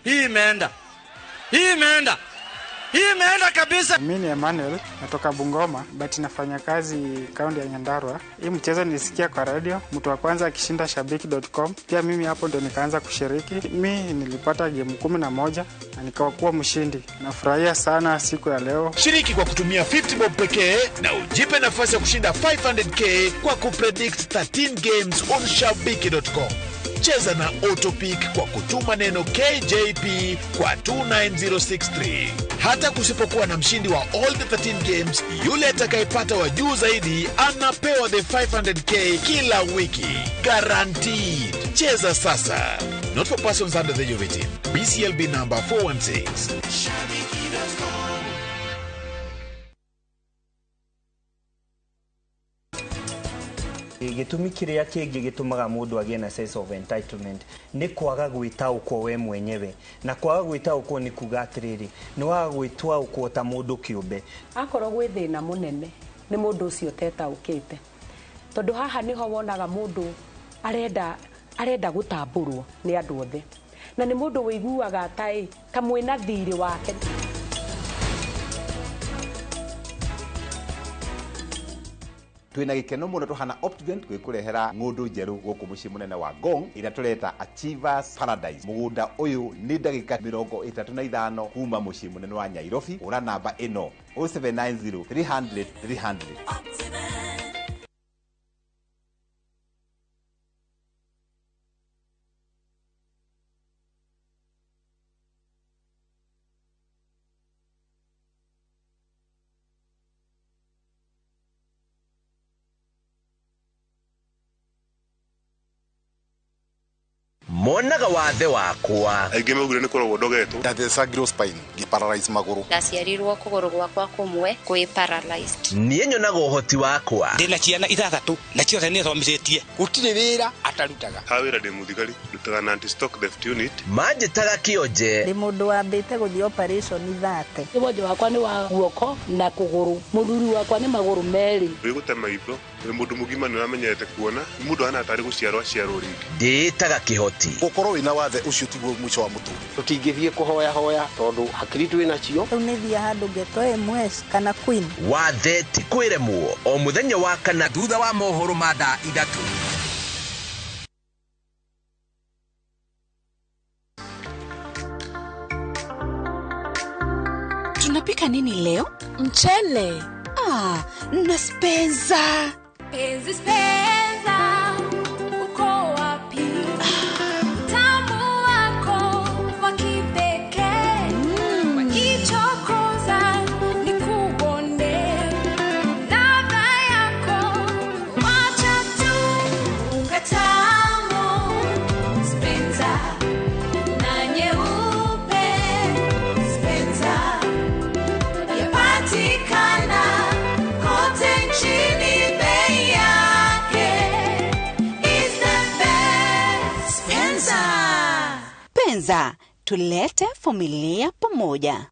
Hii imeenda. Hii imeenda. Hii imeenda kabisa. Mimi ni Emmanuel, natoka Bungoma, but nafanya kazi kaunti ya Nyandarua. Hii mchezo nilisikia kwa radio, mtu wa kwanza akishinda shabiki.com. Pia mimi hapo ndo nikaanza kushiriki. Mimi nilipata game 11 na nikawa mshindi. Nafurahia sana siku ya leo. Shiriki kwa kutumia 50 bob pekee na ujipe nafasi ya kushinda 500K kwa kupredict 13 games on shabiki.com. Cheza na Autopick kwa kutuma neno KJP kwa 29063. Hata kusipokuwa na mshindi wa all the 13 games, yule atakayepata wa juu zaidi anapewa the 500K kila wiki. Guaranteed. Cheza sasa. Not for persons under the age of 18. BCLB number 416. Shabiki.com. Gĩtũmi kĩrĩa kĩngĩ gĩtũmaga mũndũ agĩe na sense of entitlement nĩ kwaga gwĩtaũkwo we mwenyewe, na kwaga gwĩtaũkwo nĩ kuga atĩrĩrĩ, nĩ waga gwĩtaũkwo ta mũndũ kĩũmbe. Akorwo gwĩ thĩna mũnene nĩ mũndũ ũcio ũtetaũkĩte, tondũ haha nĩho wonaga mũndũ arenda gũtambũrwo nĩ andũ othe, na nĩ mũndũ wĩiguaga ta mwĩna thirĩ wake. Twina gikeno muno tuhana Optivent gwikurehera ng'undu njeru guku mucii munene wa Ngong ira tureta Achievers Paradise. Mugunda uyu ni ndagika 35 kuma mucii munene wa Nairobi. Ura namba ino 0790 300 300. Monaga wathe wakwa aingĩ maugire nĩ kũrogwo ndogetwo ndathecagirwo spine ngĩparalyze magũrũ ndaciarirwo kũgũrũ gwakwa kũmwe kwĩ paralyzed. Niĩ nyonaga ũhoti wakwa ndĩna ciana ithathatũ na ciothe nĩ thomithĩtie gũtirĩ wĩra atarutaga. Ha wĩra ndĩ mũthigari ndutaga na anti stock theft unit. Manjĩtaga kĩonje ndĩ mũndũ wambĩte gũthiĩ operation thate. Wonje wakwa nĩ wa guoko na kũgũrũ, mũthuri wakwa nĩ magũrũ merĩ. Wĩ gũte maitho wĩ mũndũ mũgima nĩ ũramenyete kuona mũndũ hana tarĩ gũciarwo aciarwo rĩngĩ. Ndĩĩtaga kĩhoti. Gũkorwo wĩna wathe ũcio tiguo mũico wa mũtũrĩre. Tũtingĩthiĩ kũhoya hoya tondũ hakiri twĩ nacio. Rĩu nĩ thiĩ handũ ngetwo MS kana Queen. Wathe ti kwĩremwo o mũthenya wa kana thutha wa mohoro ma thaa 3. Tunapika nini leo? Mchele. Ah, na Spenza. Penzi Spenza, uko wapi? Tamu wako wa kipekee. Wakichokoza nikubonde. Ladha yako wacha tu unga tamu. Spenza na nyeupe. Spenza yapatikana kote nchini. Bei yake is the best. Spenza. Penza, tulete familia pamoja.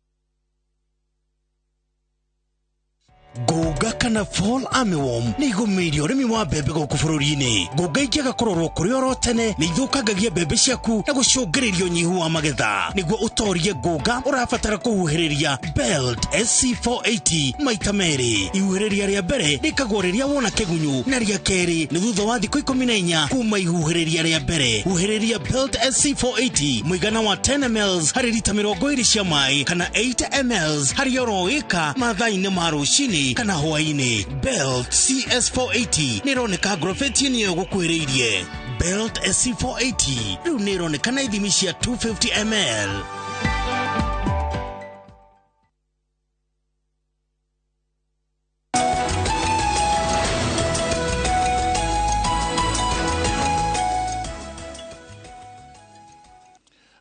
Ngũnga kana fall armyworm nĩ igũmĩire ũrĩmi wa mbembe gũkũ bũrũri-inĩ. Ngũnga ingĩaga kũrorwo kũrĩ oro tene nĩ ithũkangagia mbembe ciaku na gũcũngĩrĩria ũnyihu wa magetha. Nĩguo ũtorie ngũnga ũrabatara kũhuhĩrĩria Belt SC480 maita merĩ. Ihuhĩrĩria rĩa mbere rĩkagwo rĩrĩa wona kĩgunyũ na rĩa kerĩ nĩ thutha wa thikũ 14 kuma ihuhĩrĩria rĩa mbere. Huhĩrĩria Belt SC480 mũigana wa 10 ml harĩ rita 20 cia maĩ kana 8 ml harĩ oro ĩka mathaa-inĩ ma rũcinĩ kana hwaĩ-inĩ. Belt CS480 nĩ ĩroneka ngrobeti-inĩ ĩyo gũkuhĩrĩirie. Belt SC480 rĩu nĩ ĩroneka na ithimi cia 250 ml.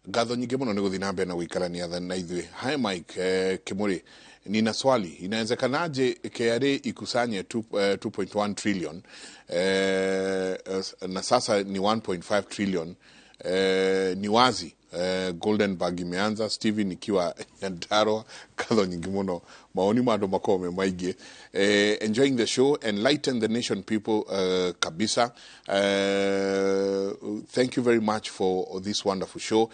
Ngatho nyingĩ mũno nĩ gũthiĩ na mbere na gũikarania na ithuĩ. Hi Mike Kimuri, nina swali. Inawezekanaje KRA ikusanye 2.1 trillion na sasa ni 1.5 trillion? Ni wazi Golden Bag imeanza. Steven ikiwa Nyandarua. Ngatho nyingĩ mũno, maoni ma andũ makorwo me maingĩ. Enjoying the show, enlighten the nation people kabisa. Thank you very much for this wonderful show.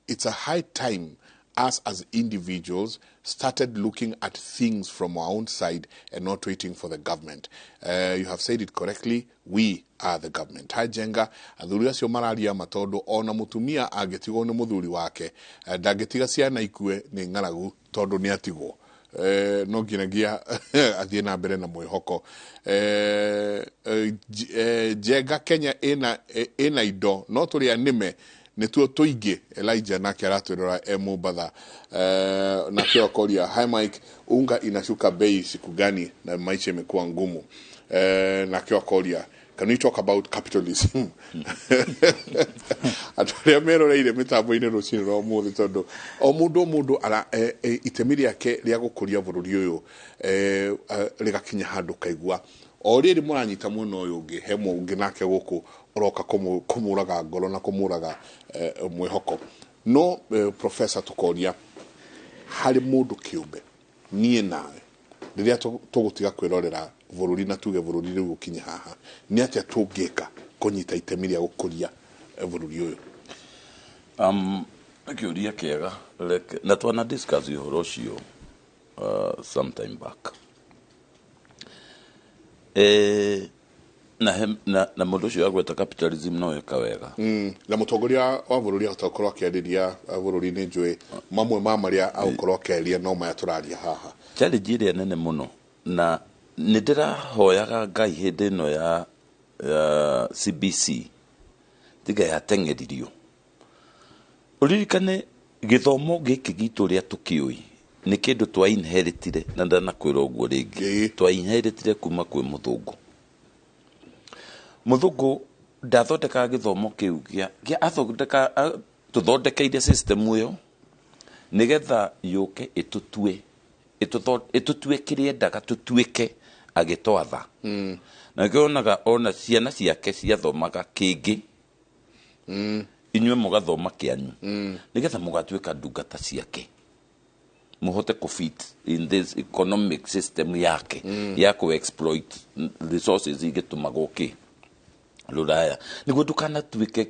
It's a high time us as individuals started looking at things from our own side and not waiting for the government. You have said it correctly, we are the government. Hi Jenga, athuri acio mararia matondu ona mutumia angĩtigwo nĩ mũthuri wake ndangĩtiga ciana ikue nĩ ng'aragu tondu nĩ atigwo. No nginyagia athiĩ na mbere na mwĩhoko. Jenga, Kenya ĩna indo no tũrĩa nĩme nĩtuo tũingĩ. Elijah nake aratwĩrora e Mombatha. Nake akoria, hi Mike, unga inashuka bei siku gani na maisha imekuwa ngumu? Nake akoria, can we talk about capitalism? Andũ arĩa meroreire mĩtambo-inĩ rũcinĩ rwa ũmũthĩ, tondũ o mũndũ ara itemi rĩake rĩa gũkũria bũrũri ũyũ rĩgakinya handũ kaigua o rĩrĩ mũranyita mwena ũyũ ũngĩ, he mũngĩ nake gũkũ ũroka kũmũraga ngoro na kũmũraga mwĩhoko. No professor, tũkoria harĩ mũndũ kĩũmbe niĩ nawe rĩrĩa tũgũtiga kwĩrorera bũrũri na tuge bũrũri rĩu ũkinye haha, nĩ atĩa tũngĩka kũnyita itemi rĩa gũkũria bũrũri ũyũ? Kĩũria kĩega na twana discuss ũhoro ũcio sometime back. Na mũndũ ũcio agweta capitalism no eka wega. Na mũtongoria wa bũrũri ahota gũkorwo akĩarĩria bũrũri-inĩ, njũĩ mamwe ma marĩa agũkorwo akĩaria no maya tũraria haha. Challenge ĩrĩa nene mũno, na nĩ ndĩrahoyaga Ngai hĩndĩ ĩno ya CBC tiga yateng'eririo. Ũririkane gĩthomo gĩkĩ gitũ ũrĩa tũkĩũĩ nĩ kĩndũ twa inheritire, na ndanakwĩra ũguo rĩngĩ, twa inheritire kuma kwĩ mũthũngũ. Mũthũngũ ndathondekaga gĩthomo kĩu gĩa athondeka, tũthondekeire system ĩyo nĩgetha yũke ĩtũtue kĩrĩa endaga tũtuĩke agĩtwatha. Na nĩkĩo wonaga ona ciana ciake ciathomaga kĩngĩ, inyuĩ mũgathoma kĩanyu, nĩgetha mũgatuĩka ndungata ciake, mũhote kũ fit in this economic system yake ya kũ exploit resources igĩtũmagwo kĩ rũraya, nĩguo ndũkanatuĩke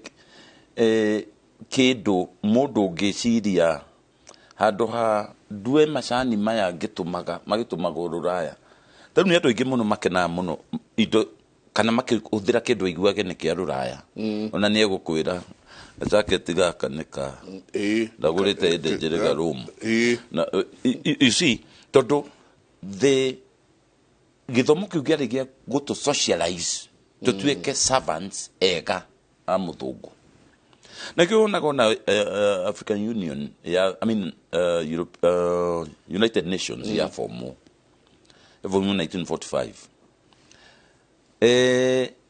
kĩndũ mũndũ ũngĩciria handũ ha ndue macani maya ngĩtũmaga magĩtũmagwo rũraya. Ta rĩu nĩ andũ aingĩ mũno makenaga mũno indo kana makĩhũthĩra kĩndũ aiguage nĩ kĩa rũraya. Ona nĩ egũkwĩra gacaketi gaka nĩ ka ndagũrĩte hĩndĩ njĩrĩga Rome. Na you see, tondũ the gĩthomo kĩu kĩarĩ gĩa gũtũ socialize tũtuĩke servants ega a mũthũngũ. Na kĩo wonaga ona African Union ya, I mean, Europe, United Nations ya formwo 1945,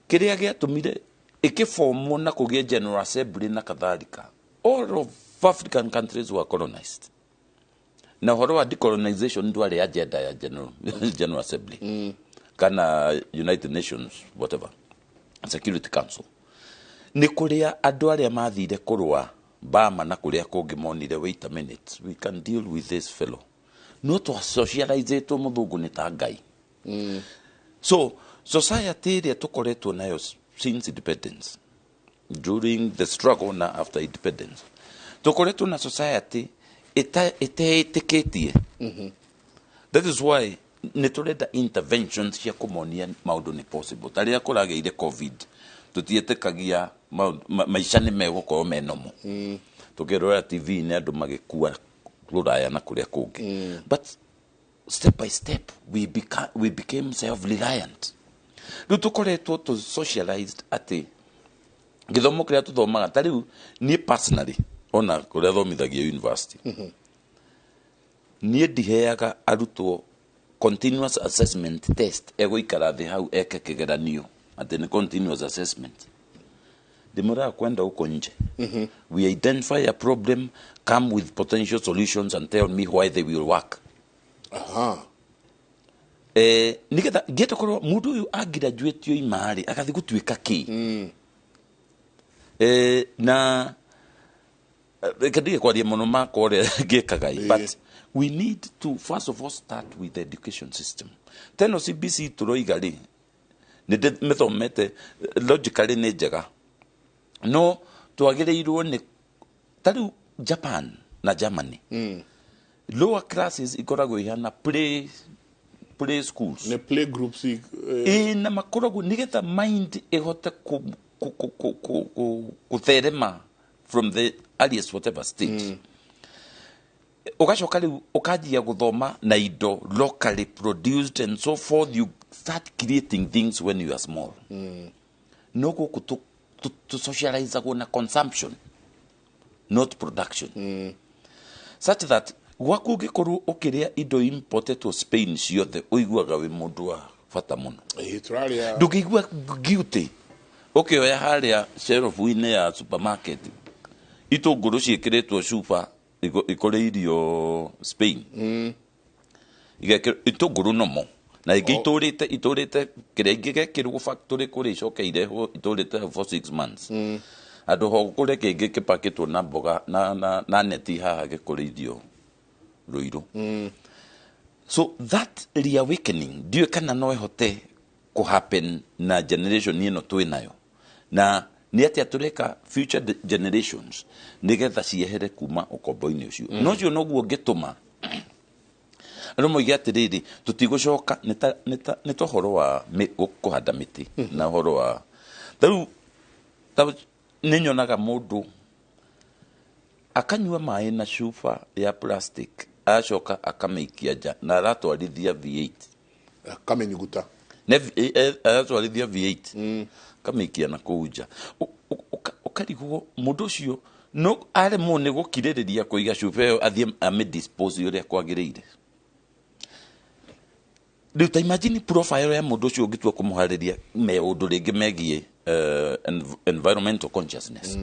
kĩrĩa gĩatũmire ĩkĩbomwo na kũgĩe General Assembly na kadhalika, all of African countries were colonized, na ũhoro wa decolonization ndwarĩ agenda ya General Assembly kana United Nations, whatever, Security Council. Nĩ kũrĩa andũ arĩa mathire kũrũa Bama na kũrĩa kũngĩ monire, wait a minute, we can deal with this fellow. No twa socializĩtwo mũthũngũ nĩ ta Ngai. So society ĩrĩa tũkoretwo nayo since independence, during the struggle na after independence, tũkoretwo na society ĩteĩtĩkĩtie. That is why nĩ tũrenda interventions cia kũmonia maũndũ nĩ possible. Ta rĩrĩa kũragĩire COVID, tũtiĩtĩkagia maica nĩ megũkorwo me normal. Tũkĩrora TV nĩ andũ magĩkua rũraya na kũrĩa kũngĩ. But step by step we became self-reliant. Rĩu tũkoretwo tũ socialized atĩ gĩthomo kĩrĩa tũthomaga, ta rĩu niĩ personally, ona kũrĩa thomithagia university, niĩ ndiheaga arutwo continuous assessment test egũikara thĩ hau eke kĩgeranio atĩ nĩ continuous assessment. Ndĩmwĩraga kwenda huko nje, we identify a problem, come with potential solutions and tell me why they will work. Nigetha ngĩenda korwo mũndũ ũyũ angraduate oima-rĩ, agathiĩ gũtuĩka kĩ? Na reke ndige kwaria mũno makwa ũrĩa ngĩkaga, but we need to first of all start with the education system. Teno CBC tũroiga rĩ, nĩ ndĩmĩthomete, logically nĩ njega, no twagĩrĩirwo nĩ ta rĩu Japan na Germany, lower classes ikoragwo ihana play schools. Nĩ play groups. Ĩ, na makoragwo nĩgetha mind ĩhote kũtherema from the earliest whatever stage. Ũgacoka rĩu ũkanjia gũthoma na indo locally produced and so forth. You start creating things when you are small. No gũkũ tũ socializagwo na consumption, not production, such that gwaku ũngĩkorwo ũkĩrĩa indo importetwo Spain ciothe, ũiguaga wĩ mũndũ wa bata mũno. Ĩ, tũrarĩa. Ndũngĩigua guilty ũkĩoya harĩa shelf-inĩ ya supermarket itũngũrũ ciĩkĩrĩtwo cuba ikũrĩirio Spain. Igekĩrwo itũngũrũ nomo na ingĩ itũrĩte kĩrĩa ingĩgekĩrwo factory kũrĩa icoke irehwo itũrĩte hau for 6 months, andũ ho kũrĩa kĩngĩ kĩpakĩtwo na mboga na neti haha gĩkũrĩirio Ruiru. So that reawakening ndiũĩ kana no ĩhote kũ happen na generation ĩno twĩ nayo, na nĩ atĩa tũreka future generations nĩgetha ciehere kuma ũkombo-inĩ ũcio. No ũcio noguo ũngĩtũma Andũ moige atĩrĩrĩ, tũtigũcoka nĩ ta ũhoro wa kũhanda mĩtĩ na ũhoro wa tarĩu nĩ nyonaga mũndũ akanyua maĩ na cuba ya plastic, acoka akamĩikia nja na aratwarithia V8. Akamenyuguta. Aratwarithia V8, akamĩikia na kũu nja. Ũkarigwo mũndũ ũcio no aremwo nĩ gũkirĩrĩria kũiga cuba ĩyo athiĩ amĩdispose ũrĩa kwagĩrĩire. Rĩu ta imagine profile ya mũndũ ũcio ũngĩtua kũmũharĩria maũndũ rĩngĩ megiĩ environmental consciousness.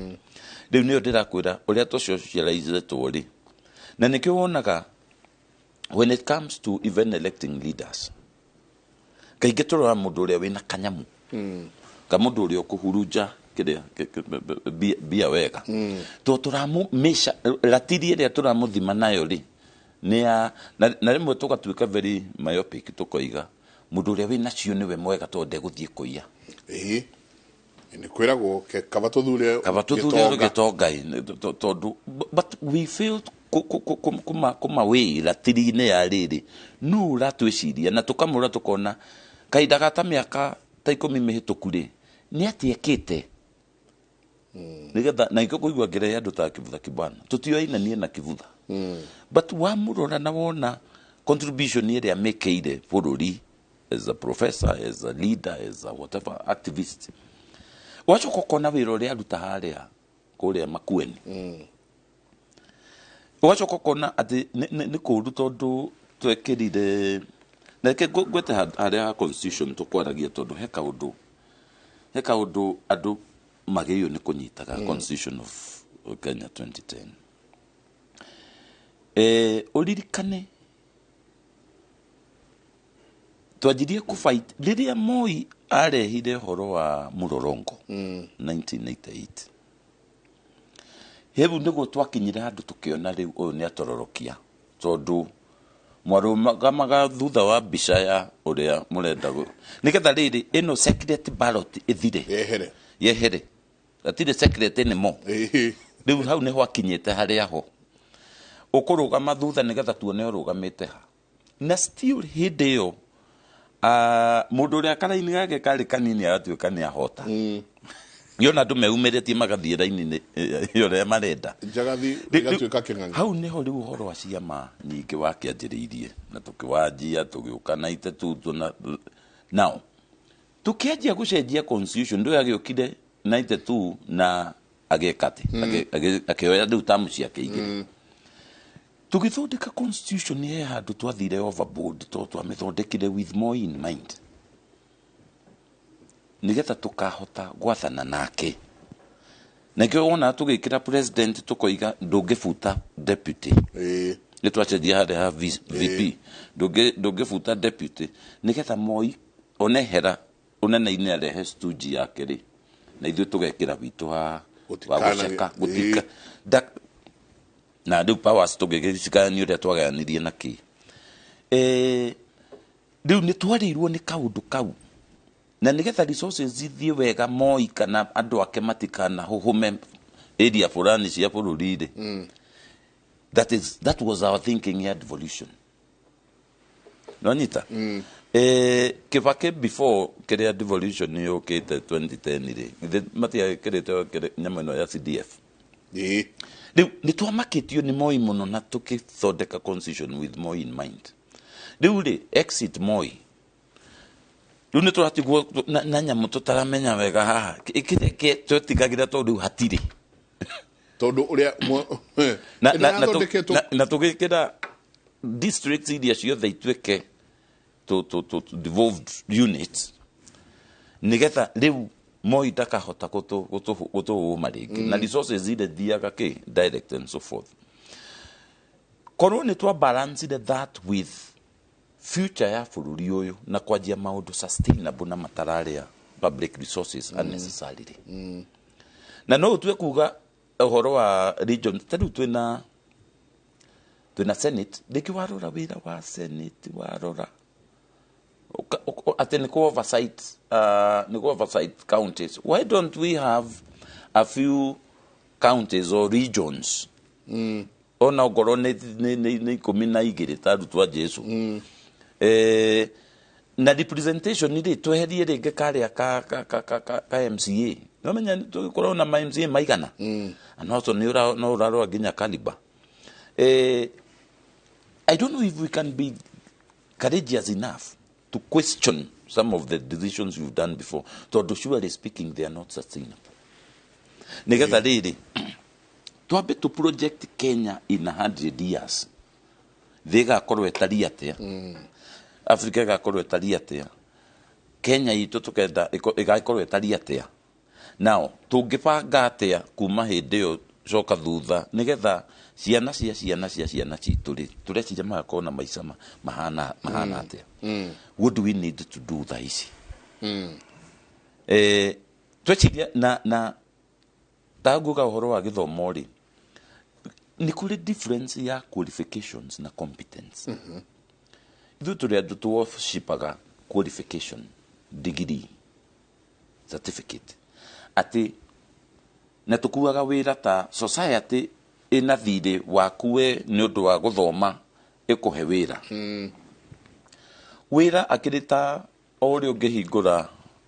Rĩu nĩyo ndĩrakwĩra ũrĩa tũsocializĩtwo rĩ, na nĩkĩo wonaga when it comes to even electing leaders, kaingĩ tũrora mũndũ ũrĩa wĩna kanyamu, ka mũndũ ũrĩa ũkũhurunja kĩrĩa mbia wega, tondũ tũramũmĩca ratiri ĩrĩa tũramũthima nayo rĩ nĩ ya na rĩmwe tũgatuĩka very myopic, tũkoiga mũndũ ũrĩa wĩna cio nĩwe mwega tondũ ndegũthiĩ kũiya. Ĩĩ, nĩ kwĩragwo kaba tũthure kaba tũthure gĩtonga, tondũ but we fail kuma wĩ ratiri-inĩ ya rĩrĩ nũ ũratwĩciria, na tũkamũra tũkona kahinda ga ta mĩaka ta 10 mĩhĩtũku rĩ nĩ atĩ ekĩte nĩgetha na ikĩo kũigua ngĩrehe andũ ta Kivutha Kibwana, tũtioaine niĩ na Kivutha, but wamũrora na wona contribution ĩrĩa mĩkĩire bũrũri as a professor, as a leader, as a whatever activist, wacoka ũkona wĩra ũrĩa aruta harĩa kũrĩa Makueni, ũgacoka ũkona atĩ nĩ kũũru tondũ twekĩrire na reke ngwete harĩa ha constitution tũkwaragia, tondũ he kaũndũ andũ magĩrĩirwo nĩ kũnyitaga Constitution of Kenya 2010. Ũririkane twanjirie kũfight rĩrĩa Moi arehire ũhoro wa mũrorongo 1988. Hebu nĩguo twakinyire handũ tũkĩona rĩu ũyũ nĩ atororokia, tondũ mwarũgamaga thutha wa mbica ya ũrĩa mũrenda nĩgetha rĩrĩ ĩno secret ballot ĩthire, yehere, gatirĩ secret anymore. Rĩu hau nĩho akinyĩte harĩa ho ũkũrũgama thutha nĩgetha tuone ũrũgamĩte ha. Na still hĩndĩ ĩyo mũndũ ũrĩa karaini gake karĩ kanini agatuĩka nĩ ahota. Yona andũ meumĩrĩtie magathiĩ raini-inĩ ũrĩa marenda. Njagathi ĩgatuĩka kĩng'ang'i. Hau nĩho rĩu ũhoro wa ciama nyingĩ wakĩanjĩrĩirie na tũkĩwanjia tũgĩũka na 92 now tũkĩanjia gũcenjia constitution ndũ yagĩũkire 92 na agĩka atĩ akĩoya rĩu tamu ciake igĩrĩ. Tũgĩthondeka constitution he handũ twathire overboard tondũ twamĩthondekire with more in mind nĩgetha tũkahota gwathana nake. Na nĩkĩo wona tũgĩkĩra president tũkoiga ndũngĩbuta deputy. Nĩ twacenjia harĩa ha VP, ndũngĩbuta deputy nĩgetha Moi onehera ũnene-inĩ arehe stooge yake rĩ, na ithuĩ tũgekĩra witũ wa gũceka gũtika na rĩu powers tũgĩgĩcigayania ũrĩa twagayanirie na kĩ. Rĩu nĩ twarĩirwo nĩ kaũndũ kau, na nĩgetha resources ithiĩ wega Moi kana andũ ake matikanahũhũme area fulani cia bũrũri rĩ. That was our thinking ya devolution. Nonyita? Kibaki before kĩrĩa devolution yũkĩte 2010 rĩ, matiagĩkĩrĩte nyamũ ĩno ya CDF. Rĩu nĩ twamakĩtio nĩ Moi mũno na tũkĩthondeka constitution with Moi in mind. Rĩu rĩ exit Moi, rĩu nĩ tũratigwo na nyamũ tũtaramenya wega haha kĩrĩa twetigagĩra tondũ rĩu hatirĩ, tondũ ũrĩa na tũgĩkĩra districts iria ciothe ituĩke to devolved units nĩgetha rĩu Moi ndakahota gũtũũma rĩngĩ, na resources iria thiaga kĩ direct and so forth. Korwo nĩ twa balanced that with future ya bũrũri ũyũ na kwanjia maũndũ sustainable na matararĩa public resources unnecessarily. Na no ũtue kuga ũhoro wa region, ta rĩu twĩna Senate, rĩngĩ warora wĩra wa Senate, warora atĩ nĩ oversight counties. Why don't we have a few counties or regions Ona ongorwo nĩ 12 ta arutwo a Jesu. Na representation rĩ, tweherie rĩngĩ karĩa ka MCA. Nomenya tũgĩkorwo na ma MCA maigana, and also nĩ no ũrarora nginya caliber. I don't know if we can be courageous enough to question some of the decisions you've done before, tondũ surely speaking they are not sustainable. Nĩgetha rĩrĩ twambe to project Kenya in 100 years, thĩ ĩgakorwo ĩtariĩ atĩa, Africa ĩgakorwo ĩtariĩ atĩa, Kenya itũ tũkenda ĩgakorwo ĩtariĩ atĩa? Now tũngĩbanga atĩa kuma hĩndĩ ĩyo coka thutha, nĩgetha ciana cia ciana cia ciana citũ rĩ, tũreciria magakorwo na maica mahana atĩa? What do we need to do thaa ici? Tweciria na tanguga ũhoro wa gĩthomo rĩ, nĩ kũrĩ difference ya qualifications na competence. Ithuĩ tũrĩ andũ tũworshipaga qualification, degree, certificate, atĩ na tũkuaga wĩra ta society ĩna thirĩ waku we nĩ ũndũ wa gũthoma ĩkũhe wĩra. Wĩra akĩrĩ ta o ũrĩa ũngĩhingũra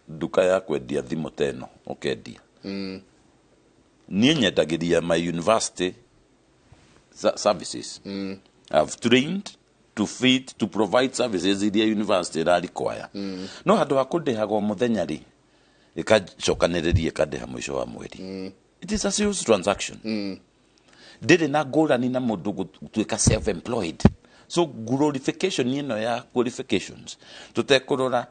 nduka ya kwendia thimũ ta ĩno ũkendia. Niĩ nyendagĩria my university services. I've trained to fit to provide services iria university ĩra require. No handũ ha kũndĩhaga o mũthenya rĩ, ĩkacokanĩrĩria ĩkandĩha mũico wa mweri. It is a sales transaction. Ndĩrĩ na ngũrani na mũndũ gũtuĩka self employed. So glorification ĩno ya qualifications tũtekũrora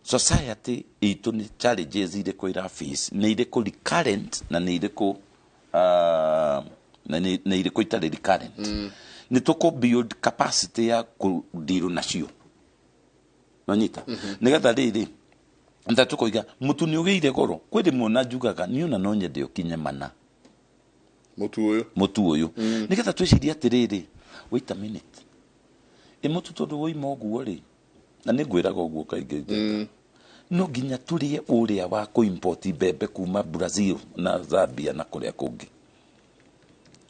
society itũ nĩ challenges irĩkũ ira face, nĩ irĩkũ recurrent na nĩ irĩkũ na nĩ irĩkũ itarĩ recurrent, nĩ tũkũ build capacity ya kũdeal nacio, nonyita? Nĩgetha rĩrĩ nda tũkoiga mũtu nĩ ũgĩire goro kwĩ rĩmwe na njugaga niĩ ona no nyende ũkinye mana. Mũtu ũyũ. Mũtu ũyũ, nĩgetha twĩcirie atĩrĩrĩ, wait a minute, ĩ mũtu tondũ woima ũguo rĩ, na nĩ ngwĩraga ũguo kaingĩ, no nginya tũrĩe ũrĩa wa kũ-import mbembe kuma Brazil na Zambia na kũrĩa kũngĩ,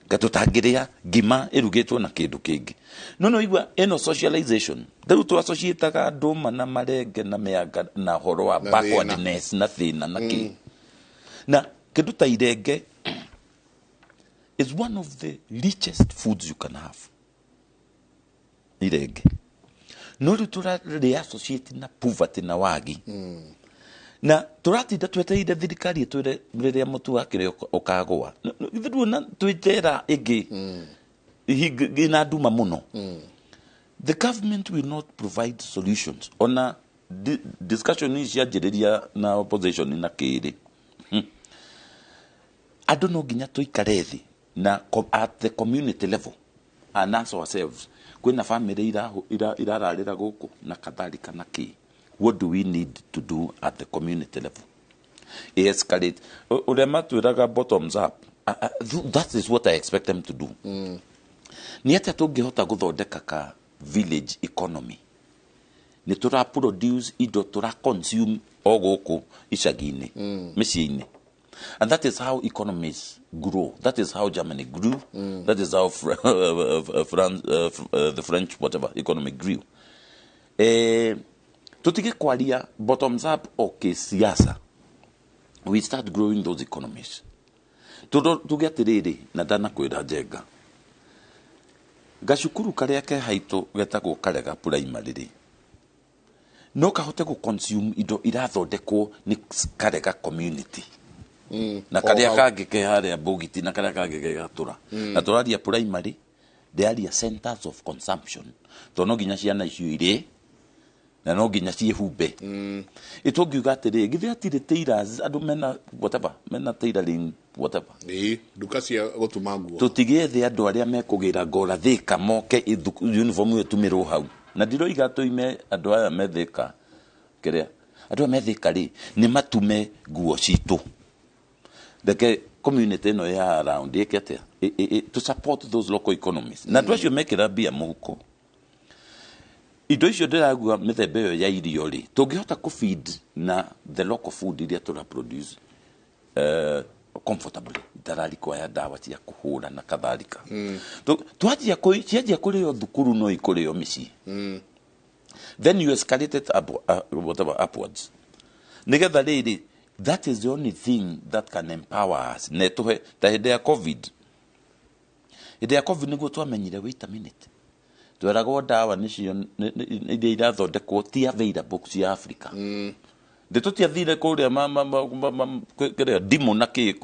nga tũtangĩrĩa ngima ĩrugĩtwo na kĩndũ kĩngĩ. No igua ĩno socialization rĩu tũ-associataga ndũma na marenge na mĩanga na ũhoro wa Na thĩna. backwardness na thĩna na kĩ na kĩndũ ta irenge is one of the richest foods you can have, irenge. No rĩu tũrarĩ associate na poverty na wagi, na tũratinda twetereire thirikari ĩtwĩre rĩrĩa mũtu wa kĩrĩa ũkagũa. Ithuĩ nduona twĩ njera ĩngĩ ĩna nduma mũno. The government will not provide solutions. Ona discussion ici cianjĩrĩria na opposition na kĩrĩ, andũ no nginya tũikare thĩ na at the community level and ask ourselves, kwĩna family irararĩra gũkũ na kadhalika na kĩ, what do we need to do at the community level? Escalate ũrĩa matwĩraga bottoms up, that is what I expect them to do. Nĩ atĩa tũngĩhota gũthondeka ka village economy nĩ tũra produce indo tũra consume o gũkũ icagi-inĩ, mĩciĩ-inĩ? And that is how economies grow. That is how Germany grew. That is how France, the French whatever economy grew. Tutige kwaria bottoms up. Okay, siasa, we start growing those economies. Tuge atĩrĩrĩ, na ndanakwĩra Njenga, gacukuru karĩa ke haitũ getagwo Karega Primary rĩ, no kahote gũ consume indo irathondekwo nĩ Karega community na karĩa O hau. kangĩ ke harĩa Bũgiti na karĩa kangĩ ke Gatũra. Na tũraria primary, ndĩraria centers of consumption, tondũ no nginya ciana icio irĩ na no nginya ciĩhumbe. Ĩtũngiuga atĩrĩ, githĩ hatirĩ tailors, andũ mena whatever, mena tailoring whatever? Ĩĩ, nduka cia gũtuma nguo. Tũtigĩethe andũ arĩa mekũgĩra ngora Thĩka moke uniform ĩyo ĩtumĩrwo hau. Na ndiroiga tũime andũ aya me Thĩka kĩrĩa, andũ aya me Thĩka rĩ, nĩ matume nguo citũ. Reke community ĩno ya around ĩke atĩa? To support those local economies na andũ acio mekĩra mbia mũhuko. Indo icio ndĩragua, mĩthemba ĩyo ya irio rĩ, tũngĩhota kũ feed na the local food iria tũra produce comfortably. Ndararikwaya ndawa cia kuhura na kadhalika. Twanjia cianjia kũrĩo thukuru no ikũrĩo mĩciĩ. Then you escalate it up, whatever upwards. Nĩgetha rĩrĩ, that is the only thing that can empower us. Na ĩtũhe ta hĩndĩ ya COVID. Hĩndĩ ya COVID nĩguo twamenyire, wait a minute, tweragwo ndawa nĩcio iria irathondekwo ti available cia Africa. Ndĩ tũtiathire kũrĩa kĩrĩa ndimũ na kĩ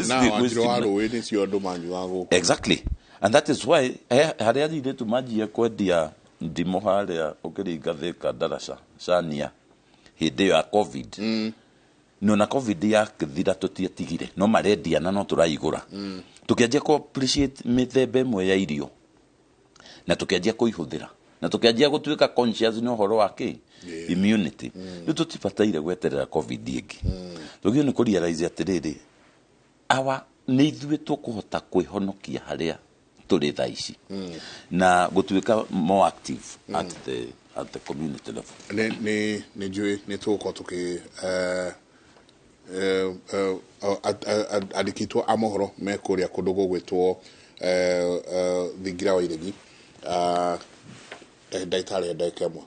Na wanjirũ wa rũĩ nĩcio andũ manyuaga gũkũ. Exactly, and that is why harĩa airĩtu manjia kwendia ndimũ harĩa ũkĩringa Thika ndaraca Cania hĩndĩ ĩyo ya COVID. No na COVID yakĩthira tũtiatigire, no marendia na no tũraigũra. Tũkĩanjia kũ appreciate mĩthemba ĩmwe ya irio na tũkĩanjia kũihũthĩra na tũkĩanjia gũtuĩka conscious nĩ ũhoro wa kĩ immunity. Rĩu tũtibataire gweterera COVID ĩngĩ. Tũgio nĩ kũrealize atĩrĩrĩ, awa nĩ ithuĩ tũkũhota kwĩhonokia harĩa tũrĩ thaa ici na gũtuĩka more active at the community level. Nĩ njũĩ nĩ tũgũkorwo tũkĩ andĩkĩtwo a mohoro me kũrĩa kũndũ gũgwĩtwo thingira wa iregi. Ndagĩtarĩ, ndagĩka ĩmwe,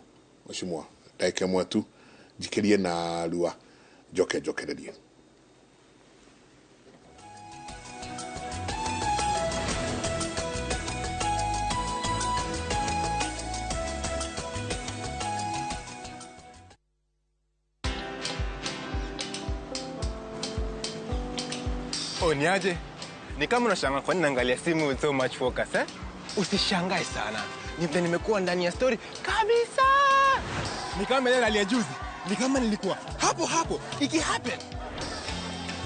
mheshimiwa, ndagĩka ĩmwe tu njikĩrie na rua njoke njokererie. Oh, niaje? Ni kama unashangaa kwa nini naangalia simu with so much focus, eh? Usishangae sana. Ni vile nimekuwa ndani ya story kabisa. Ni kama ile hali ya juzi. Ni kama nilikuwa hapo hapo iki happen.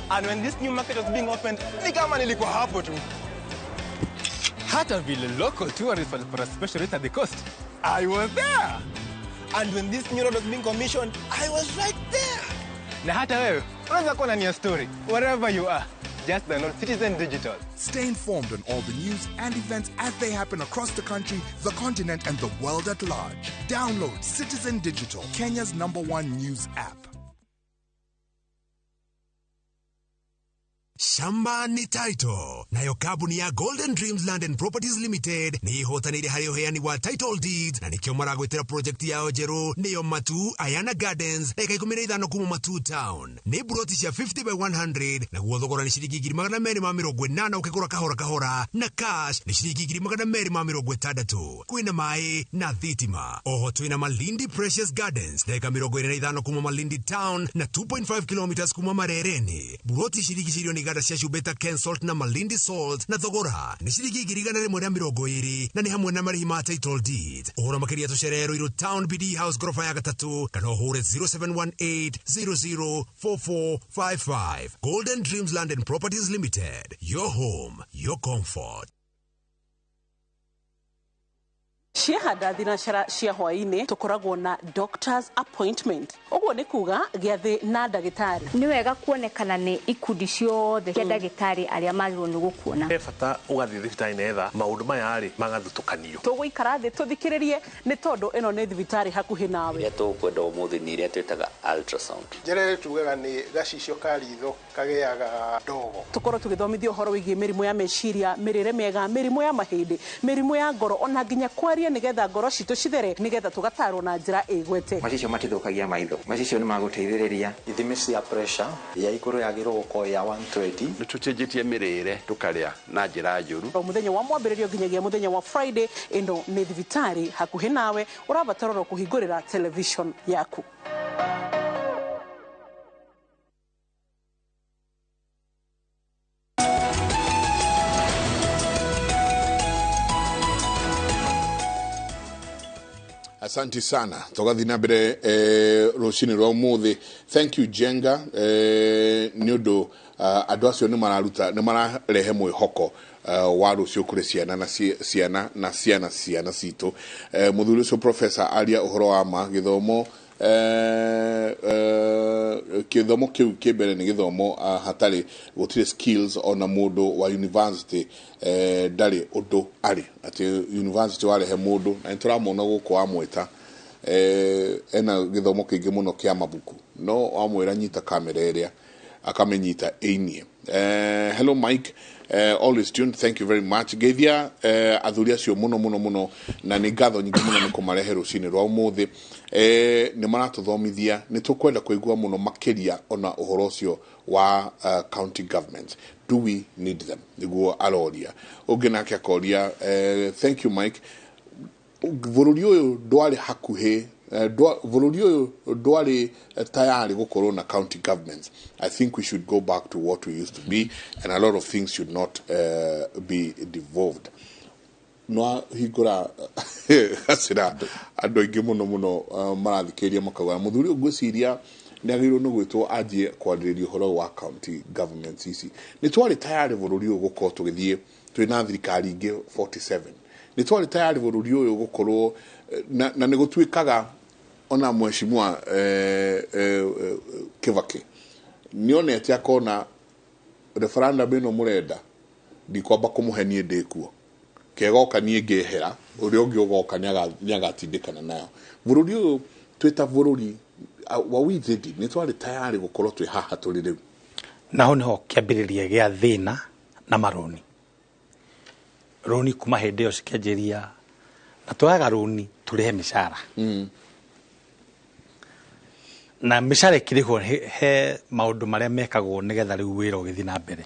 And when this new market was being opened, ni kama nilikuwa hapo tu. Hata vile local tourists walipata special rate at the coast, I was there. And when this new road was being commissioned, I was right there. Na hata wewe unaweza kuwa ndani ya story wherever you are. Just download Citizen Digital. Stay informed on all the news and events as they happen across the country, the continent, and the world at large. Download Citizen Digital, Kenya's #1 news app. Shamba ni title. Nayo kambuni ya Golden Dreams Land and Properties Limited ni ihotanire harĩ ũheani wa title deeds na nĩkĩo maragwĩtĩra project yao njerũ nĩyo Matu Ayana Gardens, ndagĩka 15 kuma Matu Town. Nĩ buroti cia 50 by 100, naguo thogora nĩ ciringi 280,000 ũkĩgũra kahora kahora, na cash nĩ ciringi 260,000. Kwĩna maĩ na thitima. Oho twĩna Malindi Precious Gardens, ndagĩka 25 kuma Malindi Town na 2.5 kilometers kuma Marereni. Buroti cirigicĩirio nĩ iganda cia cumbĩ ta Ken Salt na Malindi Salt, na thogora nĩ ciringi 120,000 na nĩ hamwe na marĩhi ma title deed. Ũhoro makĩria tũcerere Ruiru Town BD House gorofa ya 3 kana ũhũre 0718 004455. Golden Dreams Land and Properties Limited, your home, your comfort. Ciahanda thinacara cia hwaĩ-inĩ tũkoragwo na doctor's appointment. Ũguo nĩ kuga gĩathĩ na ndagĩtarĩ. Nĩ wega kuonekana nĩ ikundi ciothe cia ndagĩtarĩ arĩa magĩrĩirwo nĩ gũkuona. He bata ũgathiĩ thibitarĩ nĩgetha maũndũ maya rĩ magathutũkanio. Tũgũikara thĩ tũthikĩrĩrie nĩ tondũ ĩno nĩ thibitarĩ hakuhĩ nawe. Iria tũkwenda ũmũthĩ nĩ iria twĩtaga ultrasound. Njĩra ĩrĩa tugaga nĩ gacicio ka ritho kagĩaga ndogo. Tũkorwo tũgĩthomithio ũhoro wĩgiĩ mĩrimũ ya meciria, mĩrĩre mĩega, mĩrimũ ya mahĩndĩ, mĩrimũ ya ngoro, ona nginya kwaria nĩgetha ngoro citũ cithere, nĩgetha tũgatarwo na njĩra ĩgwete. Macicio matithũkagia maitho, macicio nĩ magũteithĩrĩria. Ithimi cia pressure ya igũrũ yagĩrĩirwo gũkorwo ya 120. Nĩ tũcenjetie mĩrĩre tũkarĩa na njĩra njũru. O mũthenya wa mwambĩrĩrio nginyagia mũthenya wa Friday, ĩno nĩ thibitarĩ hakuhĩ nawe, ũrabatara oro kũhingũrĩra television yaku. Asante sana. Tũgathiĩ na mbere rũcinĩ rwa ũmũthĩ. Thank you Jenga, nĩ ũndũ andũ acio nĩ mararuta, nĩ mararehe mwĩhoko wa rũciũ kũrĩ ciana na ciana na ciana ciana citũ. Mũthuri ũcio professor aria ũhoro wa ma gĩthomo, gĩthomo kĩu kĩ mbere nĩ gĩthomo hatarĩ gũtirĩ skills ona mũndũ wa university ndarĩ ũndũ arĩ atĩ university warehe mũndũ na nĩtũramwona gũkũ wamwĩta ena gĩthomo kĩingĩ mũno kĩa mabuku, no wamwĩra nyita kamera ĩrĩa Akamĩnyita ĩinie. Hello Mike, always tuned, thank you very much. Ngeithia athuri acio mũno mũno mũno, na nĩ ngatho nyingĩ mũno nĩ kũmarehe rũcinĩ rwa ũmũthĩ. Nĩ maratũthomithia, nĩ tũkwenda kũigua mũno makĩria ona ũhoro ũcio wa county governments. Do we need them? Nĩguo aroria. Ũngĩ nake akoria, thank you Mike, bũrũri ũyũ ndwarĩ hakuhĩ, bũrũri ũyũ ndwarĩ tayari gũkorwo na county governments. I think we should go back to what we used to be, and a lot of things should not be devolved. No hingũra gacĩra andũ aingĩ mũno mũno marathikĩrĩria makauga mũthuri ũyũ ngwĩciria nĩ agĩrĩirwo nĩ gwĩtwo anjie kwarĩrĩria ũhoro wa county governments ici. Nĩ twarĩ tayari bũrũri ũyũ gũkorwo tũgĩthiĩ twĩna thirikari ingĩ 47. Nĩ twarĩ tayari bũrũri ũyũ gũkorwo na nĩ gũtuĩkaga ona mheshimiwa Kibaki nĩonete akona referendum ĩno mũrenda ndikwamba kũmũhe niĩ ndĩkuo, kegoka niĩ ngehera, ũrĩa ũngĩ ũgoka nĩagatindĩkana nayo. Bũrũri ũyũ twĩta bũrũri wa we ready? Nĩ twarĩ tayari gũkorwo twĩ haha tũrĩ rĩu? Naho niho kĩambĩrĩria gĩa thĩna na marũni. Rũni kuma hĩndĩ ĩyo cikĩanjĩria, na twoyaga rũni tũrĩhe mĩcara. Na mĩcara ĩkĩrĩhwo he maũndũ marĩa mekagwo nĩgetha rĩu wĩra ũgĩthiĩ na mbere.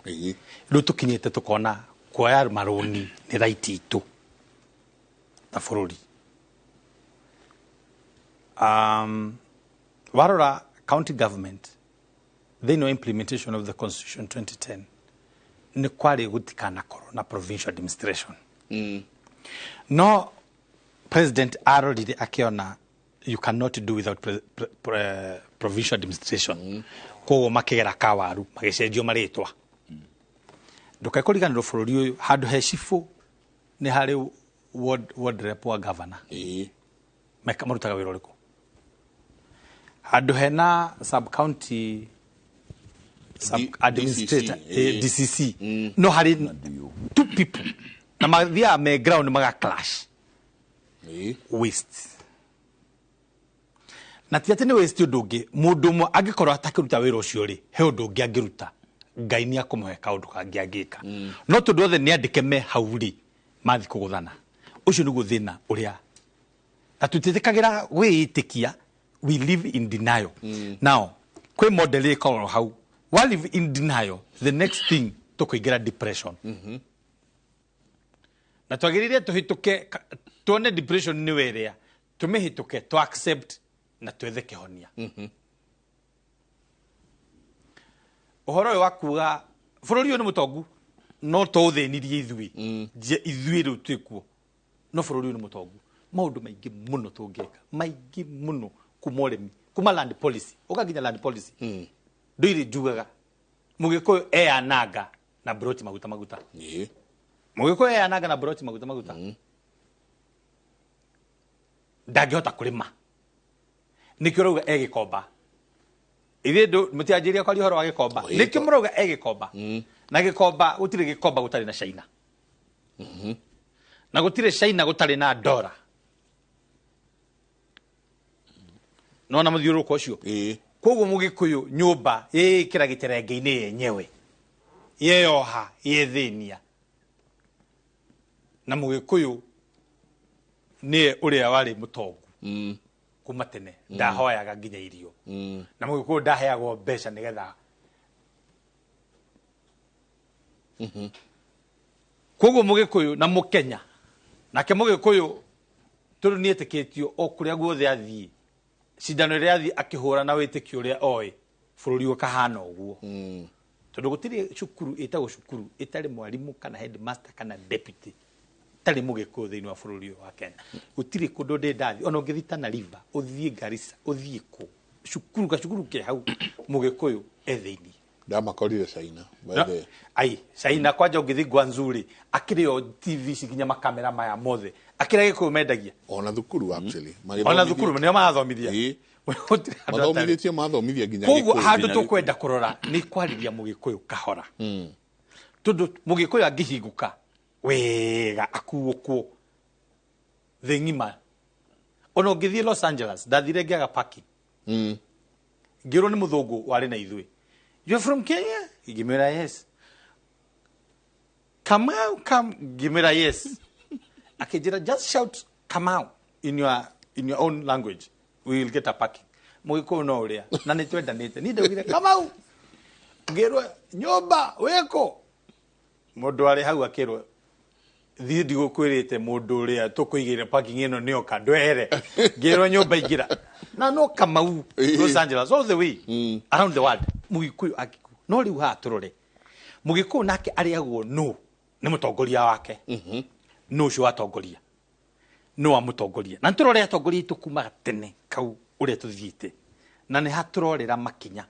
Rĩu tũkinyĩte tũkona kuoya marũni nĩ right itũ ta bũrũri. Warora county government thĩinĩ wa implementation of the constitution 2010 nĩ kwarĩ gũtikanakorwo na provincial administration. No president arorire akĩona you cannot do without provincial administration. Koguo makĩgera kawaru magĩcenjio marĩtwa. Ndũkae kũriganĩrwo bũrũri ũyũ handũ he cibũ nĩ harĩ ward rep wa governor. Meka marutaga wĩra ũrĩkũ? Handũ hena sub county sub administrator, DCC, DCC. No harĩ two people na mathiaga me ground maga clash. Waste. Na ti atĩ nĩ waste ũndũ ũngĩ, mũndũ ũmwe angĩkorwo atakĩruta wĩra ũcio rĩ, he ũndũ ũngĩ angĩruta, Ngai nĩ akũmũhe kaũndũ kangĩ angĩka. No tondũ othe nĩ andĩke me hau rĩ, mathiĩ kũgũthana. Ũcio nĩguo thĩna ũrĩa na tũtiĩtĩkagĩra gwĩĩtĩkia, we live in denial. Now kwĩ model ĩkoragwo hau, wa live in denial, the next thing tũkũingĩra depression. Na twagĩrĩire tũhĩtũke, tuone depression nĩ werĩa, tũmĩhĩtũke, tũ accept na twethe kĩhonia. Ũhoro ũyũ wa kuga bũrũri ũyũ nĩ mũtongu, no tũũthĩnirie ithuĩ. Ithuĩ rĩu twĩkuo, no bũrũri ũyũ nĩ mũtongu. Maũndũ maingĩ mũno tũngĩka, maingĩ mũno, kuma ũrĩmi, kuma land policy, ũka nginya land policy. Ndũire njugaga mũgĩkũyũ eyananga na broti maguta maguta. Mũgĩkũyũ eyananga na broti maguta maguta. Ndangĩhota kũrĩma. Nĩkĩo ũrauga egĩkomba. Ithuĩ ndũ mũtianjĩrĩria kwaria ũhoro wa gĩkomba. Nĩkĩo mũrauga egĩkomba. Na gĩkomba gũtirĩ gĩkomba gũtarĩ na China. Na gũtirĩ China gũtarĩ na ndora. Nona mũthiũrũrũko ũcio. Koguo mũgĩkũyũ nyũmba ĩkĩra gĩterenge-inĩ yenyewe, yeyoha yethĩnia. Na mũgĩkũyũ nĩye ũrĩa warĩ mũtongu kuma tene, ndahoyaga nginya irio. Na mũgĩkũyũ ndaheagwo mbeca nĩgetha. Koguo mũgĩkũyũ na mũkenya, nake mũgĩkũyũ tondũ nĩetĩkĩtio o kũrĩa guothe athiĩ, cindano ĩrĩa athiĩ akĩhũra na wĩtĩkio ũrĩa oĩ, bũrũri ũkahana ũguo. Tondũ gũtirĩ cukuru ĩtagwo cukuru ĩtarĩ mwarimũ kana headmaster kana deputy tarĩ mũgĩkũyũ thĩinĩ wa bũrũri ũyũ wa Kenya. Gũtirĩ kũndũ ndĩ ndathiĩ, ona ũngĩthiĩ Tana River, ũthiĩ Garissa, ũthiĩ kũ, cukuru gacukuru ke hau mũgĩkũyũ e thĩinĩ. Ndamakorire China, by the way. Ai, China kwanja ũngĩthiĩ Guangzhou rĩ, akĩrĩ o TV ici nginya makamera maya mothe, akĩrĩ gĩkũyũ mendagia. Ona thukuru actually. Ona thukuru nĩo marathomithia. Gũtirĩ handũ hatarĩ. Mathomithĩtie, mathomithia nginya Koguo gĩkũyũ. handũ tũkwenda kũrora nĩ kwarĩria mũgĩkũyũ kahora. Tondũ mũgĩkũyũ angĩhingũka wega akuũkwo thĩ ng'ima. Ona ũngĩthiĩ Los Angeles, ndathire ngĩaga parking. Ngĩrwo nĩ mũthũngũ warĩ na ithuĩ. You're from Kenya? Ngĩmwĩra yes. Kamau, kam, ngĩmwĩra yes. Akĩnjĩra just shout Kamau in your own language, we will get a parking. Mũgĩkũyũ no ũrĩa na nĩ twendanĩte. Niĩ ndaugire Kamau, ngĩrwo nyũmba wĩkũ. Mũndũ arĩ hau akĩrwo thiĩ ndigũkwĩrĩte mũndũ ũrĩa tũkũigĩire parking ĩno nĩoka ndwehere. Ngĩrwo nyũmba ingĩra na no Kamau, Los Angeles, all the way around the world. Mũgĩkũyũ akĩku no rĩu haha tũrore mũgĩkũyũ nake arĩagwo no nĩ mũtongoria wake, no ũcio watongoria no amũtongoria, na nĩtũrore atongoria aitũ kuma tene kau ũrĩa tũthiĩte na nĩ hatũrorera makinya.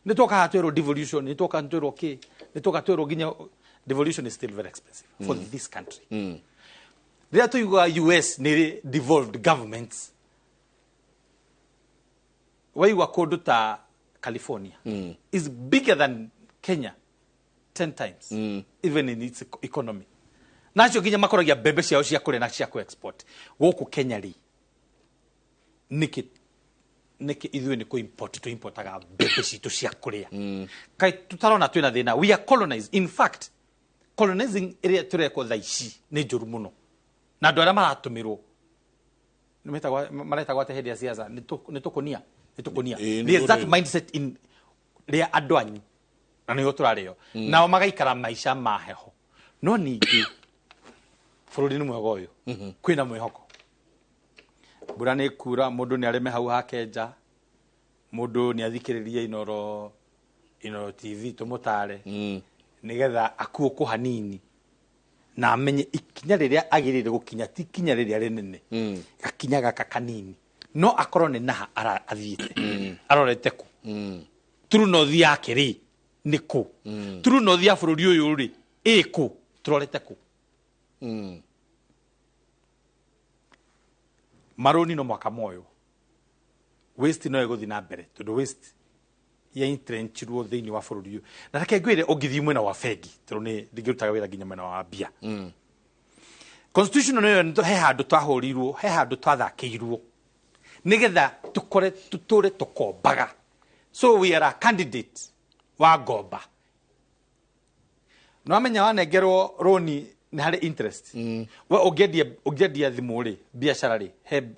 Nĩ twoka haha twĩrwo devolution, nĩ twoka twĩrwo kĩ, nĩ twoka twĩrwo nginya devolution is still very expensive for this country. Rĩrĩa tũiguaga US nĩ rĩ devolved governments, waigua kũndũ ta California is bigger than Kenya 10 times, even in its economy. Nacio nginya makoragia mbembe ciao cia kũrĩa na cia kũ-export. Gũkũ Kenya rĩ, nĩkĩ ithuĩ nĩ kũ-import tũ-importaga mbembe citũ cia kũrĩa? Kaĩ tũtarona twĩna thĩna? We are colonized. In fact, colonizing ĩrĩa tũrekwo thaa ici nĩ njũru mũno, na andũ arĩa maratũmĩrwo nĩ maretagwo atĩa hĩndĩ ya siasa? Nĩ tũkũnia. There is that mindset in rĩa andũ anyu na nĩo tũrarĩo nao magaikara maica ma heho. No ningĩ bũrũri nĩ mwega ũyũ, kwĩna mwĩhoko. Mbura nĩ kura, mũndũ nĩ arĩme hau hake nja, mũndũ nĩ athikĩrĩrie Inooro TV tũmũtare nĩgetha akuũkwo hanini na amenye ikinya rĩrĩa agĩrĩire gũkinya ti ikinya rĩrĩa rĩnene, gakinya gaka kanini no akorwo nĩ naha athiĩte arorete kũ. True north yake rĩ nĩ kũ? True north ya bũrũri ũyũ rĩ ĩ kũ? Tũrorete kũ? Marũni no mwaka moyo, waste no ĩgũthiĩ na mbere tondũ waste yaentrenchirwo thĩinĩ wa bũrũri ũyũ. Na reke ngwĩre, ũngĩthiĩ mwena wa bengi, tondũ nĩ ndingĩrutaga wĩra nginya mwena wa mbia, constitution ĩyo he handũ twahũrirwo, he handũ twathakĩirwo nĩgetha tũkore tũtũre tũkombaga. So we are a candidate wa ngomba. No amenya wanengerwo rũni nĩ harĩ interest. We ũngĩendia thimũ rĩ, biacara rĩ,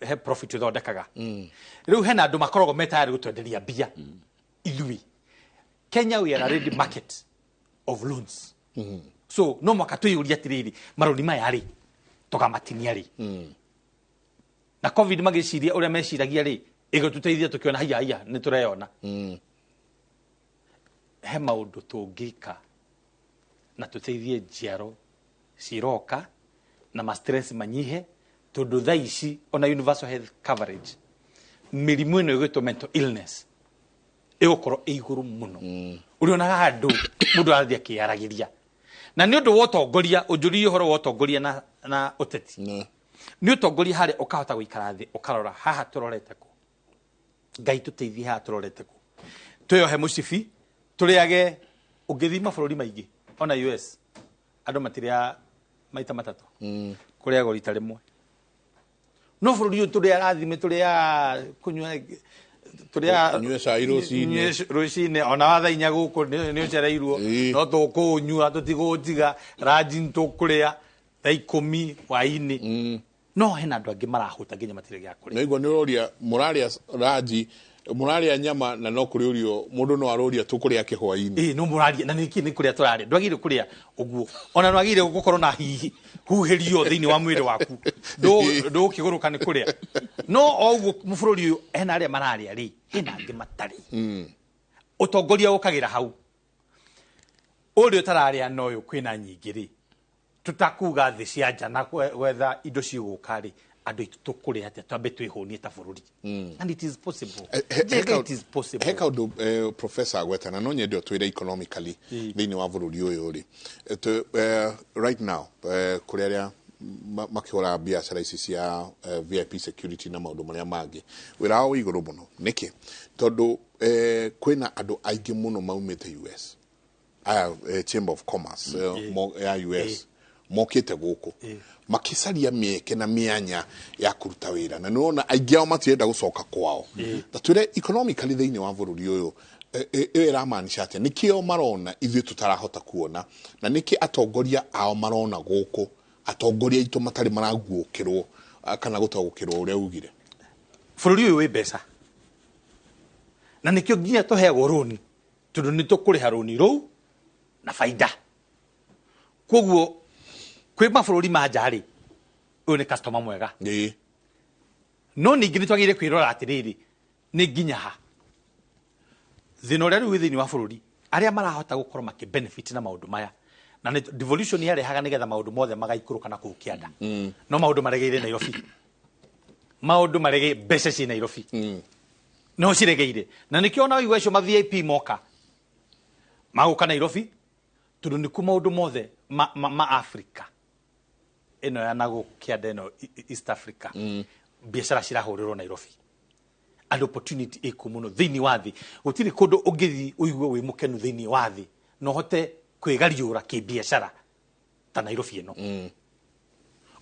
he profit ũthondekaga. Rĩu hena andũ makoragwo me tayari gũtwenderia mbia ithuĩ. Kenya, we are a ready market of loans. So no mwaka twĩyũrie atĩrĩrĩ, marũni maya rĩ tũkamatinia rĩ? Na COVID magĩciria ũrĩa meciragia rĩ ĩgĩtũteithia, tũkĩona haiya haiya nĩ tũreyona. He maũndũ tũngĩka na tũteithie njiaro ciroka na ma stress manyihe, tondũ thaa ici ona universal health coverage, mĩrimũ ĩno ĩgwĩtwo mental illness ĩgũkorwo ĩ igũrũ mũno. Ũrĩonaga handũ mũndũ arathiĩ akĩyaragĩria na nĩ ũndũ wa ũtongoria. Ũnjũririe ũhoro wa ũtongoria na ũteti. Nĩ ũtongoria harĩa ũkahota gũikara thĩ ũkarora haha tũrorete kũ. Ngai tũteithie, haha tũrorete kũ? Twĩyohe mũcibi tũrĩage. Ũngĩthiĩ mabũrũri maingĩ, ona US, andũ matirĩa maita matatũ, kũrĩagwo rita rĩmwe. No bũrũri ũyũ tũrĩa rathime, tũrĩa kũnyua, tũrĩa Ũnyue cai rũcinĩ. Nyue rũcinĩ ona wa thaa 4 gũkũ nĩ ũcereirwo. No tũkũũnyua, tũtigũtiga ranji, nĩ tũkũrĩa thaa 10 hwaĩ-inĩ. No hena andũ angĩ marahũta nginya matirĩ gĩa kũrĩa. Naigua nĩ ũroria mũrarĩa ranji, mũrarĩa nyama, na no kũrĩũrio mũndũ no arũria tũkũrĩa kĩhwainĩ. Ĩĩ, no mũraria na nĩkĩ nĩ kũrĩa tũrarĩa. Ndwagĩrĩire kũrĩa ũguo, ona ndwagĩrĩire gũkorwo na hihi huhĩrio thĩinĩ wa mwĩrĩ waku. Ndũgũkĩgũrũka nĩ kũrĩa. No o ũguo bũrũri ũyũ hena arĩa mararĩa rĩ, hena angĩ matarĩ. Ũtongoria ũkagĩra hau ũrĩa ũtararĩa na ũyũ kwĩna nyingĩ rĩ, tũtakuga thĩ cia nja na gwetha indo cigũka rĩ, andũ aitũ tũkũrĩa atĩa? Twambe twĩhũnie ta bũrũri, and it is possible. Njenga, it is possible. He kaũndũ professor agweta na no nyende ũtwĩre economically thĩinĩ wa bũrũri ũyũ rĩ. Right now kũrĩ arĩa makĩhũraga biacara ici cia VIP security na maũndũ marĩa mangĩ, wĩra wao wĩ igũrũ mũno. Nĩkĩ? Tondũ kwĩna andũ aingĩ mũno maumĩte US, aya Chamber of Commerce ya US mokĩte gũkũ makĩcaria mĩeke na mĩanya ya kũruta wĩra, na nĩwona aingĩ ao matirenda gũcoka kwao. Ta twĩre economically thĩinĩ wa bũrũri ũyũ Ĩyo ĩramaanisha atĩa? Nĩkĩo marona ithuĩ tũtarahota kuona, na nĩkĩ atongoria ao marona gũkũ atongoria aitũ matarĩ maraguũkĩrwo kana gũtaũkĩrwo ũrĩa ugire? Bũrũri ũyũ wĩ mbeca, na nĩkĩo nginya tũheagwo rũni, tondũ nĩ tũkũrĩha rũni rũu na baida. Koguo kwĩ mabũrũri ma nja rĩ, ũyũ nĩ customer mwega. No ningĩ nĩ twagĩrĩire kwĩrora atĩrĩrĩ, nĩ nginya ha thĩna ũrĩa rĩu wĩ thĩinĩ wa bũrũri, arĩa marahota gũkorwo makĩ benefit na maũndũ maya, na nĩ devolution yarehaga nĩgetha maũndũ mothe magaikũrũka na kũu kĩanda. No maũndũ maregeire Nairobi, maũndũ maregeire, mbeca ciĩ Nairobi, no ciregeire, na nĩkĩo ona waigua acio ma VIP moka magũka Nairobi, tondũ nĩkuo maũndũ mothe ma Africa ĩno ya nagũkũ kĩanda ĩno, East Africa, biacara cirahũrĩrwo Nairobi, and opportunity ĩkuo mũno thĩinĩ wa thĩ. Gũtirĩ kũndũ ũngĩthiĩ ũigue wĩ mũkenu thĩinĩ wa thĩ na ũhote kwĩgariũra kĩbiacara ta Nairobi ĩno.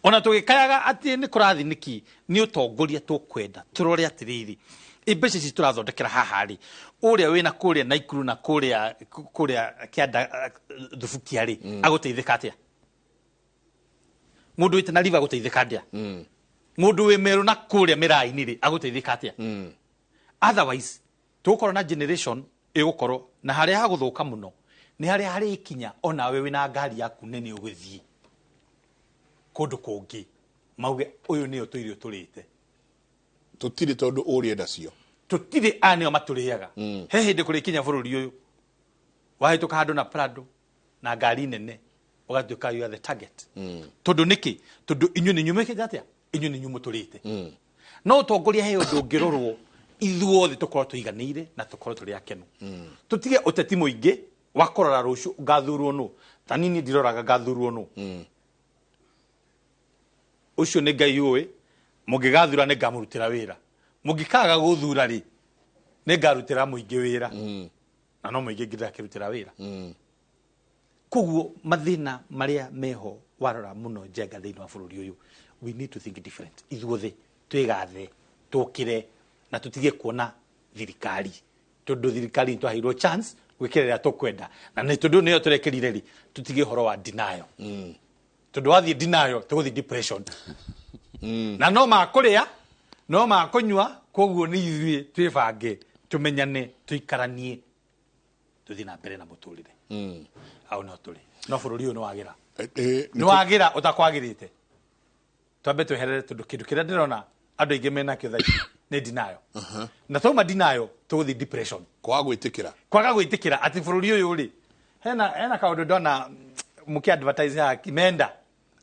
Ona tũgĩkayaga atĩ nĩ kũrathiĩ nĩkĩ, nĩ ũtongoria tũkwenda tũrore atĩrĩrĩ, ĩ mbeca ici tũrathondekera haha rĩ, ũrĩa wĩna kũrĩa Naikuru na kũrĩa kĩanda Thubukia rĩ, agũteithĩka atĩa? Mũndũ wĩ Tana River agũteithĩka atĩa? Mũndũ wĩ Meru na kũrĩa mĩraini rĩ, agũteithĩka atĩa? Otherwise tũgũkorwo na generation ĩgũkorwo na harĩa hagũthũka mũno nĩ harĩa harĩkinya onawe wĩna ngari yaku nene ũgĩthiĩ kũndũ kũngĩ mauge ũyũ nĩyo tũirio tũrĩte. Tũtirĩ, tondũ ũrĩenda cio. Tũtirĩ, aya nĩo matũrĩaga. He hĩndĩ kũrĩkinya bũrũri ũyũ wahĩtũka handũ na Prado na ngari nene, ũgatuĩka you are the target. Tondũ nĩkĩ? Tondũ inyuĩ nĩ inyuĩ mwĩkĩte atĩa? Inyuĩ nĩ inyuĩ mũtũrĩte. No ũtongoria he ũndũ ũngĩrorwo, ithuothe tũkorwo tũiganĩire na tũkorwo tũrĩ akenu. Tũtige ũteti mũingĩ wa kũrora rũciũ ngathurwo nũ. Ta nini ndiroraga ngathurwo nũ. Ũcio nĩ Ngai ũĩ, mũngĩgathura nĩ ngamũrutĩra wĩra, mũngĩkaga gũthura rĩ, nĩ ngarutĩra mũingĩ wĩra. Na no mũingĩ ngĩndakĩrutĩra wĩra. Koguo mathĩna marĩa meho warora mũno Njenga thĩinĩ wa bũrũri ũyũ, we need to think different. Ithuothe twĩgathe, tũkĩre na tũtige kuona thirikari, tondũ thirikari nĩ twaheirwo chance gwĩkĩra ĩrĩa tũkwenda, na nĩ tondũ nĩyo tũrekĩrire rĩ, tũtige ũhoro wa denial. Tondũ wathiĩ denial tũgũthiĩ depression. Na no makũrĩa, no makũnyua, koguo nĩ ithuĩ twĩbange, tũmenyane, tũikaranie, tũthiĩ na mbere na mũtũrĩre. Hau no tũrĩ. No bũrũri ũyũ nĩ wagĩra. Nĩ wagĩra ũtakwagĩrĩte. Twambe tweherere, tondũ kĩndũ kĩrĩa ndĩrona andũ aingĩ menakĩo thaa ici nĩ denial. Na twauma denial tũgũthiĩ depression. Kwaga gwĩtĩkĩra. Kwaga gwĩtĩkĩra atĩ bũrũri ũyũ rĩ, hena kaũndũ ndona mũkĩ advertise haha, imeenda.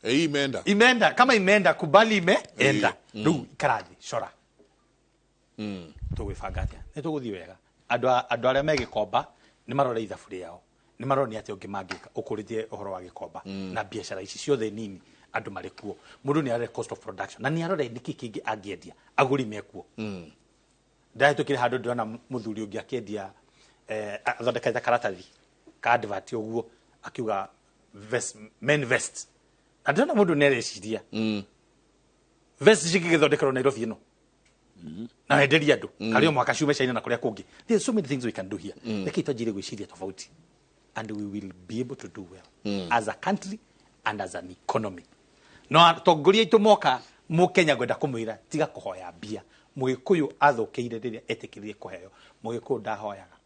Imeenda. Imeenda, kama imeenda kubali imeenda. Rĩu ikara thĩ, cora. Tũgwĩbanga atĩa? Nĩ tũgũthiĩ wega. Andũ arĩa me Gĩkomba nĩ marore ithabu rĩao, nĩ marore nĩ atĩa ũngĩ mangĩka ũkũrĩtie ũhoro wa Gĩkomba na biacara ici ciothe nini andũ marĩ kuo. Mũndũ nĩ arore cost of production na nĩ arore nĩkĩ kĩngĩ angĩendia, agũri mekuo. Ndahĩtũkire handũ ndĩrona mũthuri ũngĩ akĩendia, athondekete karatathi ka advert ũguo akiuga vest, men vest. Na ndĩrona mũndũ nĩ areciria vest cingĩgĩthondekerwo Nairobi ĩno na wenderie andũ karĩ o mwaka ciume China na kũrĩa kũngĩ. There are so many things we can do here. Reke twanjire gwĩciria tofauti and we will be able to do well as a country and as an economy. No atongoria aitũ moka mũkenya ngwenda kũmwĩra tiga kũhoya mbia. Mũgĩkũyũ athũkĩire rĩrĩa etĩkĩrire kũheo. Mũgĩkũyũ ndahoyaga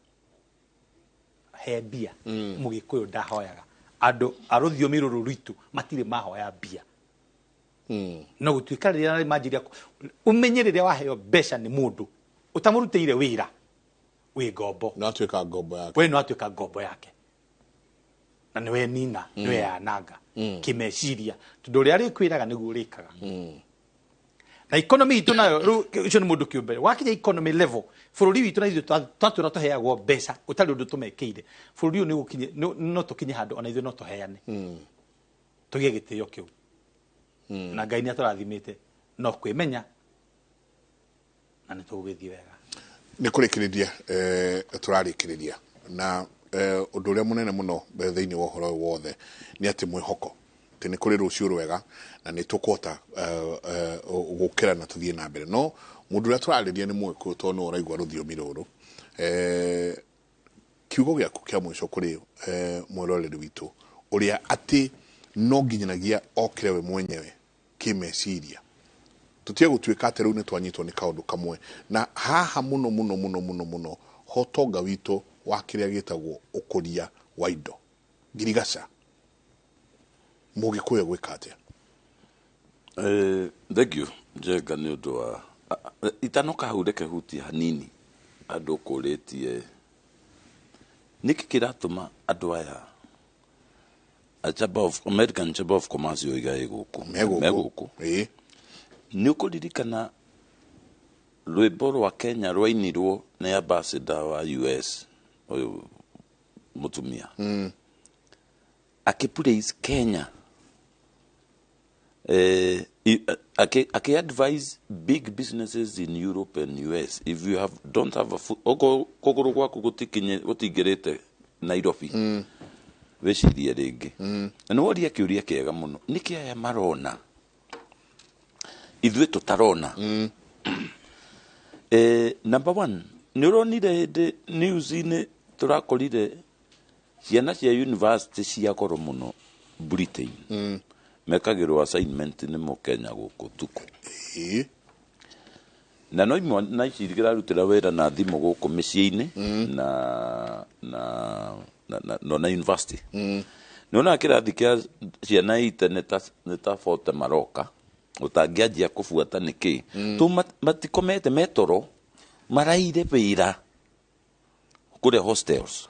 he mbia. Mũgĩkũyũ ndahoyaga. Andũ a rũthiomi rũrũ rwitũ matirĩ mahoya mbia. No gũtuĩka rĩrĩa manjirie ũmenye rĩrĩa waheo mbeca nĩ mũndũ ũtamũrutĩire wĩra, wĩ ngombo. No atuĩka ngombo yake. We no atuĩka ngombo yake. Na nĩwe nina, nĩwe yananga kĩmeciria, tondũ ũrĩa arĩkwĩraga nĩguo ũrĩkaga. Na economy itũ nayo rĩu ũcio nĩ mũndũ kĩũmbe. Wakinya economy level, bũrũri witũ na ithuĩ twatũra tũheagwo mbeca ũtarĩ ũndũ tũmekĩire. Bũrũri ũyũ nĩũgũkinye, no tũkinye handũ ona ithuĩ no tũheane. Tũgĩe gĩtĩo kĩu. Na Ngai nĩ atũrathimĩte no kwĩmenya na nĩ tũgũgĩthiĩ wega. Nĩ kũrĩkĩrĩria, tũrarĩkĩrĩria na ũndũ ũrĩa mũnene mũno thĩinĩ wa ũhoro ũyũ wothe nĩ atĩ mwĩhoko atĩ nĩ kũrĩ rũciũ rwega na nĩ tũkũhota gũkĩra na tũthiĩ na mbere. No mũndũ ũrĩa tũrarĩria nĩ Mũgĩkũyũ, tondũ nĩwe ũraigua rũthiomi rũrũ. Kiugo gĩaku kĩa mũico kũrĩ mwĩroreri witũ ũrĩa atĩ no nginyanagia okĩre we mwenyewe kĩmeciria, tũtige gũtuĩka atĩ rĩu nĩ twanyitwo nĩ kaũndũ kamwe, na haha mũno mũno mũno mũno mũno hotonga witũ wa kĩrĩa gĩtagwo ũkũria wa indo ngirigaca, mũgĩkũyũ gwĩka atĩa? Thank you, Njenga, nĩ ũndũ wa itanoka hau. Reke hutie hanini andũ kũrĩtie nĩkĩ kĩratũma andũ aya a Chamber of American Chamber of Commerce yoiga ĩ gũkũ. Me gũkũ. Me gũkũ. Nĩ ũkũririkana rwĩmbo rwa Kenya rwainirwo nĩ ambassador wa US ũyũ mũtumia akĩpraise Kenya, akĩ advise big businesses in Europe and US, if you have don't have a foot, okorwo kũgũrũ gwaku gũtingĩrĩte Nairobi, wĩcirie rĩngĩ. Na nĩ woria kĩũria kĩega mũno, nĩkĩ aya marona ithuĩ tũtarona? Number one, nĩ ũronire hĩndĩ news-inĩ tũrakorire ciana cia university cia goro mũno Britain mekagĩrwo assignment nĩ mũkenya gũkũ tuko, na no imwe na ici irarutĩra wĩra na thimũ gũkũ mĩciĩ-inĩ na university. Nĩ onaga kĩrathi kĩa ciana ite nĩ ta 40 maroka, ũtangĩanjia kũbuata nĩkĩ tu matikomete metoro, maraire wĩra kũrĩa hostels.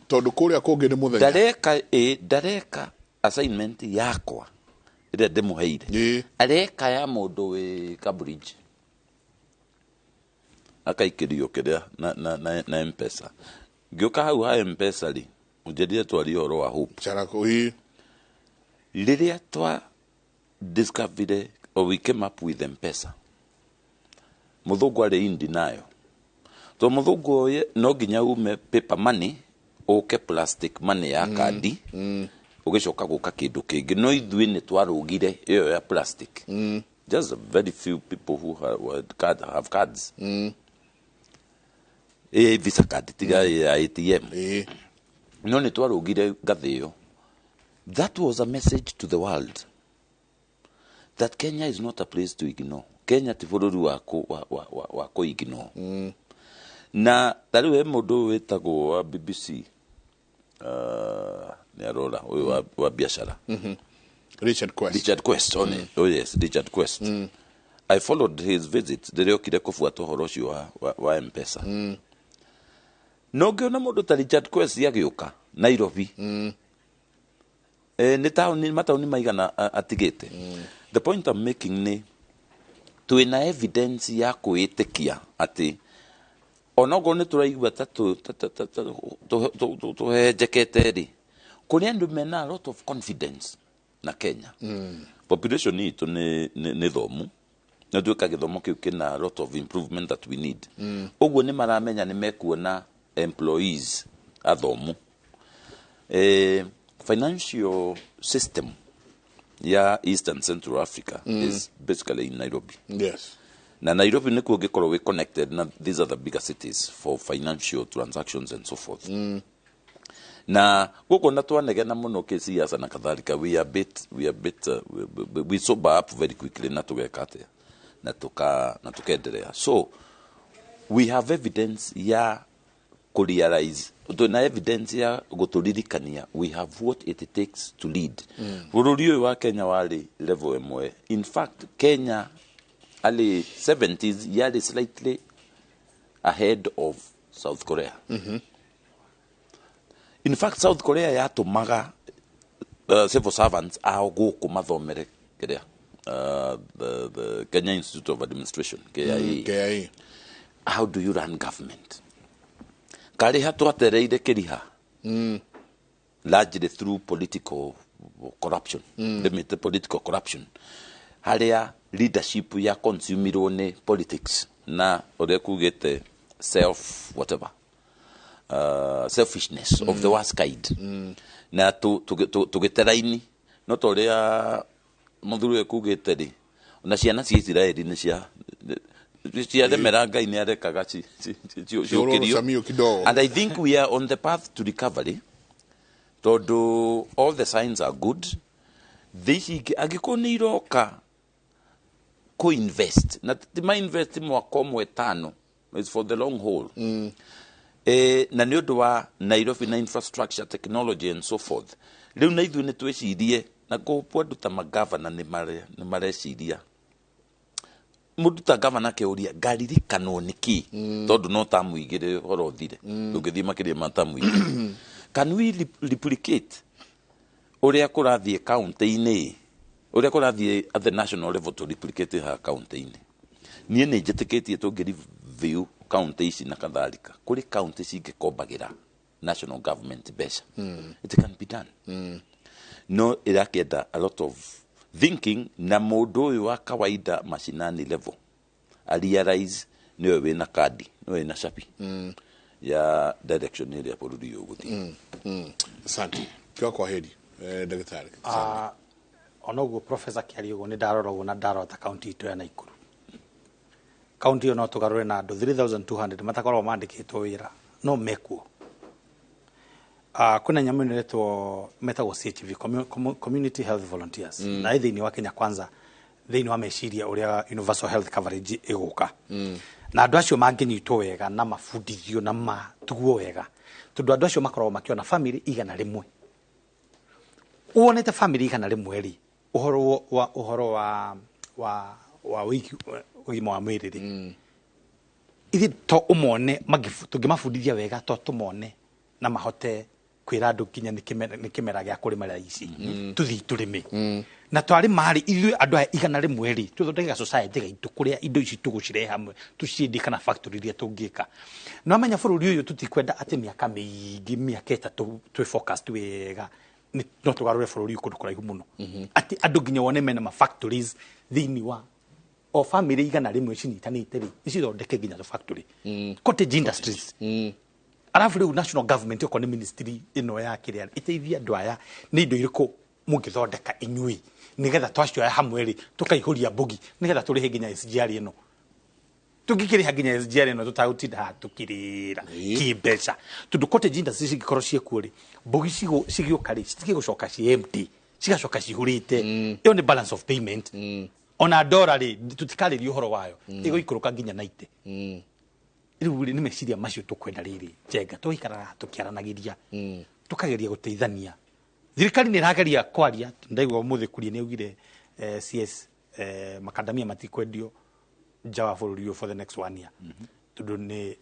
Tondũ kũrĩa kũngĩ nĩ mũthenya. Ndareka, ĩ ndareka assignment yakwa ĩrĩa ndĩmũheire, areka ya mũndũ wĩ Cambridge, akaikĩrio kĩrĩa na Mpesa. Ngĩũka hau ha Mpesa rĩ, ũnjĩrire twarie ũhoro wa Hope. Charako, ĩ. Rĩrĩa twa discovered or we came up with Mpesa, mũthũngũ arĩ in denial, to mũthũngũ ũyũ no nginya ume paper money ũke plastic money ya kandi, ũgĩcoka gũka kĩndũ kĩngĩ, no ithuĩ nĩ twarũgire ĩyo ya plastic. Just a very few people who have, card, have cards, Visa card tiga ya ATM, no nĩ twarũgire ngathĩ ĩyo. That was a message to the world that Kenya is not a place to ignore. Kenya ti bũrũri wa kũ ignore. Na ta rĩu he mũndũ ũyũ wĩtagwo wa BBC, nĩ arora ũyũ wa biacara. Richard Quest. Richard Quest, oh yes, Richard Quest. I followed his visit rĩrĩa okire kũbuata ũhoro ũcio wa Mpesa. No ngĩona mũndũ ta Richard Quest agĩũka Nairobi, nĩ taũni mataũni maigana atigĩte. The point I'm making nĩ twĩna evidence ya kwĩĩtĩkia atĩ onokorwo nĩ tũraigua ta tũhenjekete rĩ, kũrĩ andũ mena a lot of confidence na Kenya. Population itũ nĩ thomu, na tuĩka gĩthomo kĩu kĩna a lot of improvement that we need. Ũguo nĩ maramenya nĩ mekuona employees athomu. Financial system ya Eastern Central Africa is basically in Nairobi. Na Nairobi nĩkuo ũngĩkorwo wĩ connected na these are the bigger cities for financial transactions and so forth. Na gũkũ na twanegena mũno kĩsiasa na kadhalika, we are bit we sober up very quickly na tũgeka atĩa na tukendelea. So we have evidence ya kũrealize, twĩna evidence ya gũtũririkania we have what it takes to lead. Bũrũri ũyũ wa Kenya warĩ level ĩmwe. In fact, Kenya early 70s yarĩ slightly ahead of South Korea. In fact, South Korea yatũmaga civil servants ao gũkũ mathomere kĩrĩa the Kenya Institute of Administration, KIA. KIA. How do you run government? Karĩha twatereire kĩriha largely through political corruption. Limited political corruption harĩa leadership ya consumirwo nĩ politics na ũrĩa kugĩte self whatever, selfishness of the worst kind, na tũgĩteraini no ta ũrĩa mũthuri ũyũ kugĩte rĩ, ona ciana cia Isiraeli nĩ cia Ciaremera Ngai nĩ arekaga ciũkĩrio. Samio kidogo. And I think we are on the path to recovery, tondũ all the signs are good. Thĩ ici ingĩ angĩkorwo nĩ iroka co-invest na ti ma invest mwaka ũmwe tano, it's for the long haul. Na nĩ ũndũ wa Nairobi na infrastructure, technology and so forth, rĩu na ithuĩ nĩ twĩcirie na kũhũpwo andũ ta magavana nĩ mareciria mũndũ ta gavana akĩũria ngaririkanwo nĩ kĩ, tondũ no tamu igĩrĩ ũhoro ũthire, ndũngĩthiĩ makĩria ma tamu igĩrĩ. Can we replicate ũrĩa kũrathiĩ kaunti-inĩ, ũrĩa kũrathiĩ at the national level, to replicate haha kaunti-inĩ? Niĩ nĩ njĩtĩkĩtie tũngĩ review kaunti ici na kadhalika, kũrĩ kaunti cingĩkombagĩra national government mbeca. It can be done, no ĩrakĩenda a lot of thinking na mũndũ ũyũ wa kawaida mashinani level a realize nĩwe wĩna kandi, nĩwe wĩna cabi ya direction ĩrĩa bũrũri ũyũ ũgũthiĩ. Asante kiwa kwa heri, daktari. Ah, ona ũguo professor akĩaria ũguo, nĩ ndarora ũguo na ndarora ta kaunti itũ ya Naikuru, kaunti ĩyo no tũgarũre na andũ 3200 matakoragwo mandĩkĩtwo wĩra no mekuo. Kwĩna nyamũ ĩno ĩretwo metagwo CHV, Community Health Volunteers, na ĩ thĩinĩ wa Kenya Kwanza, thĩinĩ wa meciria ũrĩa universal health coverage ĩgũka, na andũ acio mangĩnyitwo wega na mabundithio na matugwo wega, tondũ andũ acio makoragwo makĩona family 100. Wonete family 100 rĩ, ũhoro wa ũgima wa mwĩrĩ rĩ, ithuĩ to ũmone tũngĩmabundithia wega, to tũmone na mahote kwĩra andũ nginya nĩ kĩmera gĩa kũrĩma thaa ici, tũthiĩ tũrĩme na twarĩma rĩ, ithuĩ andũ aya 100 rĩ, tũthondeke ga society gaitũ kũrĩa indo ici tũgũcirehe hamwe tũciendie, kana factory iria tũngĩka. No amenya bũrũri ũyũ tũtikwenda atĩ mĩaka mĩingĩ, mĩaka 3 twĩ focused wega, no tũgarũre bũrũri ũyũ kũndũ kũraihu mũno, atĩ andũ nginya wone mena ma factories thĩinĩ wa o family 100 cinyitanĩte rĩ, icithondeke nginya tũ factory, cottage industries. Arabu rĩu national government, okorwo nĩ ministry ĩno ya kĩrĩa ĩteithie andũ aya, nĩ indo irĩkũ mũngĩthondeka inyuĩ nĩgetha twacioya hamwe rĩ, tũkaihũria mbogi nĩgetha tũrĩhe nginya SGR ĩno, tũngĩkĩrĩha nginya SGR ĩno tũtagũtinda haha tũkĩrĩra kĩmbeca, tondũ cottage industries cingĩkorwo ciĩkuo rĩ, mbogi cigĩũka rĩ, citigĩgũcoka ci empty, cigacoka cihũrĩte. Ĩyo nĩ balance of payment. Ona ndora rĩ, tũtikarĩria ũhoro wayo, ĩgũikũrũka nginya 90. Rĩu rĩ, nĩ meciria macio tũkwenda rĩrĩ njenga tũgaikaraga tũkĩaranagĩria, tũkageria gũteithania. Thirikari nĩ ĩrageria kwaria. Ndaigua ũmũthĩ kuria nĩ augire, CS, makandamia matikwendio nja wa bũrũri ũyũ for the next one year, tondũ nĩ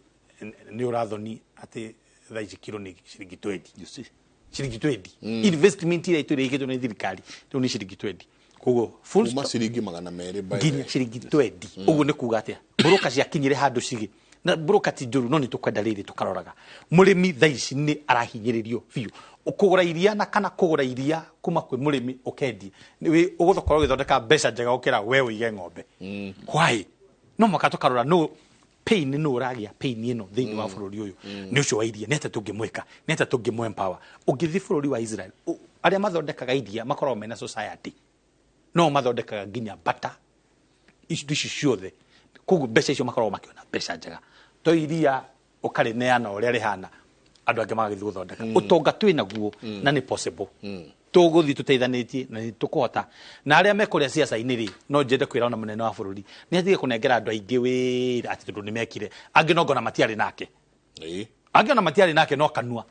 ũrathoni atĩ thaa ici kiro nĩ ciringi 20. You see? Ciringi 20. Investment ĩrĩa ĩtũrĩ ĩkĩtwo nĩ thirikari rĩu nĩ ciringi 20, koguo full kuma stop. Ciringi 200 by Nginya ciringi 20. Ũguo nĩ kuga atĩa? Mbũrũka ciakinyire handũ cigĩ na mbũrũka ti njũru, no nĩ tũkwenda rĩrĩ tũkaroraga mũrĩmi thaa ici nĩ arahinyĩrĩrio biũ kũgũra iria, na kana kũgũra iria kuma kwĩ mũrĩmi ũkendie ũgũkorwo ũgĩthondeka mbeca njega gũkĩra we ũige ng'ombe. Why? No mũhaka tũkarora no pain, nũ ũragĩa pain ĩno thĩinĩ wa bũrũri ũyũ nĩ ũcio wa iria, nĩ atĩa tũngĩmwĩka, nĩ atĩa tũngĩmũ empower? Ũngĩthiĩ bũrũri wa Israel, arĩa mathondekaga iria makoragwo mena society, no mathondekaga nginya bata indo ici ciothe, koguo mbeca icio makoragwo makĩona mbeca njega, to iria ũkarĩneana ũrĩa rĩhana, andũ angĩ magagĩthiĩ gũthondeka ũtonga twĩ naguo, na nĩ possible tũgũthiĩ tũteithanĩtie na nĩ tũkũhota. Na arĩa mekũrĩa ciaca-inĩ rĩ, no njende kwĩra ona mũnene wa bũrũri nĩ atige kũnengera andũ aingĩ wĩra atĩ tondũ nĩ mekire, angĩ no ngona matiarĩ nake, angĩ ona matiarĩ nake no kanua.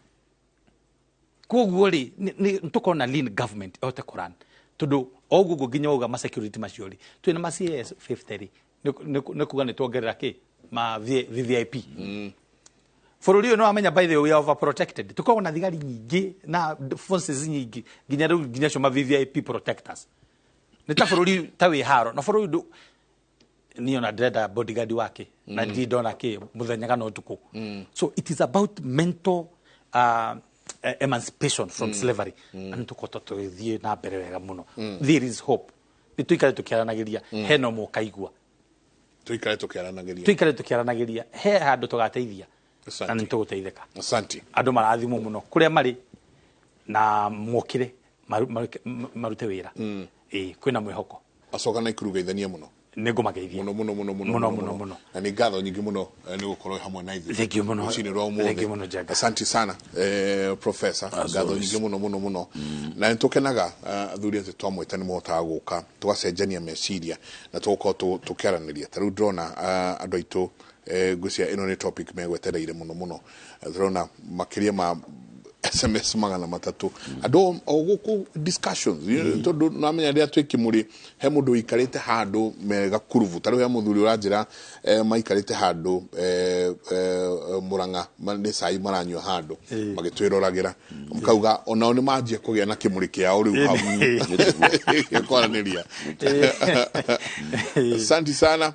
Koguo rĩ, nĩ tũkorwo na lean government ĩhote kũran, tondũ o ũguo ũguo nginya wauga ma security macio rĩ, twĩna ma CS 50 rĩ, nĩ kuga nĩ tuongerera kĩ ma VVIP bũrũri ũyũ. Nĩ wamenya, by the way, we are overprotected, tũkoragwo na thigari nyingĩ na forces nyingĩ, nginya rĩu nginya acio ma VVIP protectors nĩ ta bũrũri ta wĩ haro na bũrũri niĩ ona ndĩrenda bodyguard wake na ndirĩ ndona kĩ mũthenya kana ũtukũ. So it is about mental emancipation from slavery, na nĩ tũkoretwo tũgĩthiĩ na mbere wega mũno. There is hope. Nĩ tũikare tũkĩaranagĩria, hena ũmwe ũkaigua. Tuikare tukiaranagĩria. Tũikare tũkĩaranagĩria, he handũ tũgateithia na nĩ tũgũteithĩka. Asante. Andũ marathimwo mũno kũrĩa marĩ na mokĩre marute wĩra. Ĩĩ, kwĩna mwĩhoko. Acoka na ikurugeithania mũno. Nĩ ngũmageithia. Mũno mũno mũno. Mũno mũno mũno. Na nĩ ngatho nyingĩ mũno nĩ gũkorwo hamwe na ithuĩ Thank you mũno. rũcinĩ rwa ũmũthĩ. Thank you mũno, Njenga. Asante sana, professor. As Ngatho always. nyingĩ mũno mũno mũno, na nĩ tũkenaga, athuri, atĩ twamwĩta nĩ mũhotaga gũka tũgacenjania meciria na tũgakorwo tũkĩaranĩria. Ta rĩu ndĩrona andũ aitũ, ngwĩciria ĩno nĩ topic megwetereire mũno mũno. Ndĩrona makĩria ma SMS 300, andũ o gũkũ, discussions, tondũ namenya rĩrĩa twĩ kĩmũrĩ he mũndũ ũikarĩte handũ me gakurubu. Ta rĩu he mũthuri ũranjĩra, maikarĩte handũ Mũrang'a, nĩ cai maranyua handũ magĩtwĩroragĩra, makauga onao nĩ manjia kũgĩa na kĩmũrĩ kĩao rĩu hau gĩa kwaranĩria. Asante sana.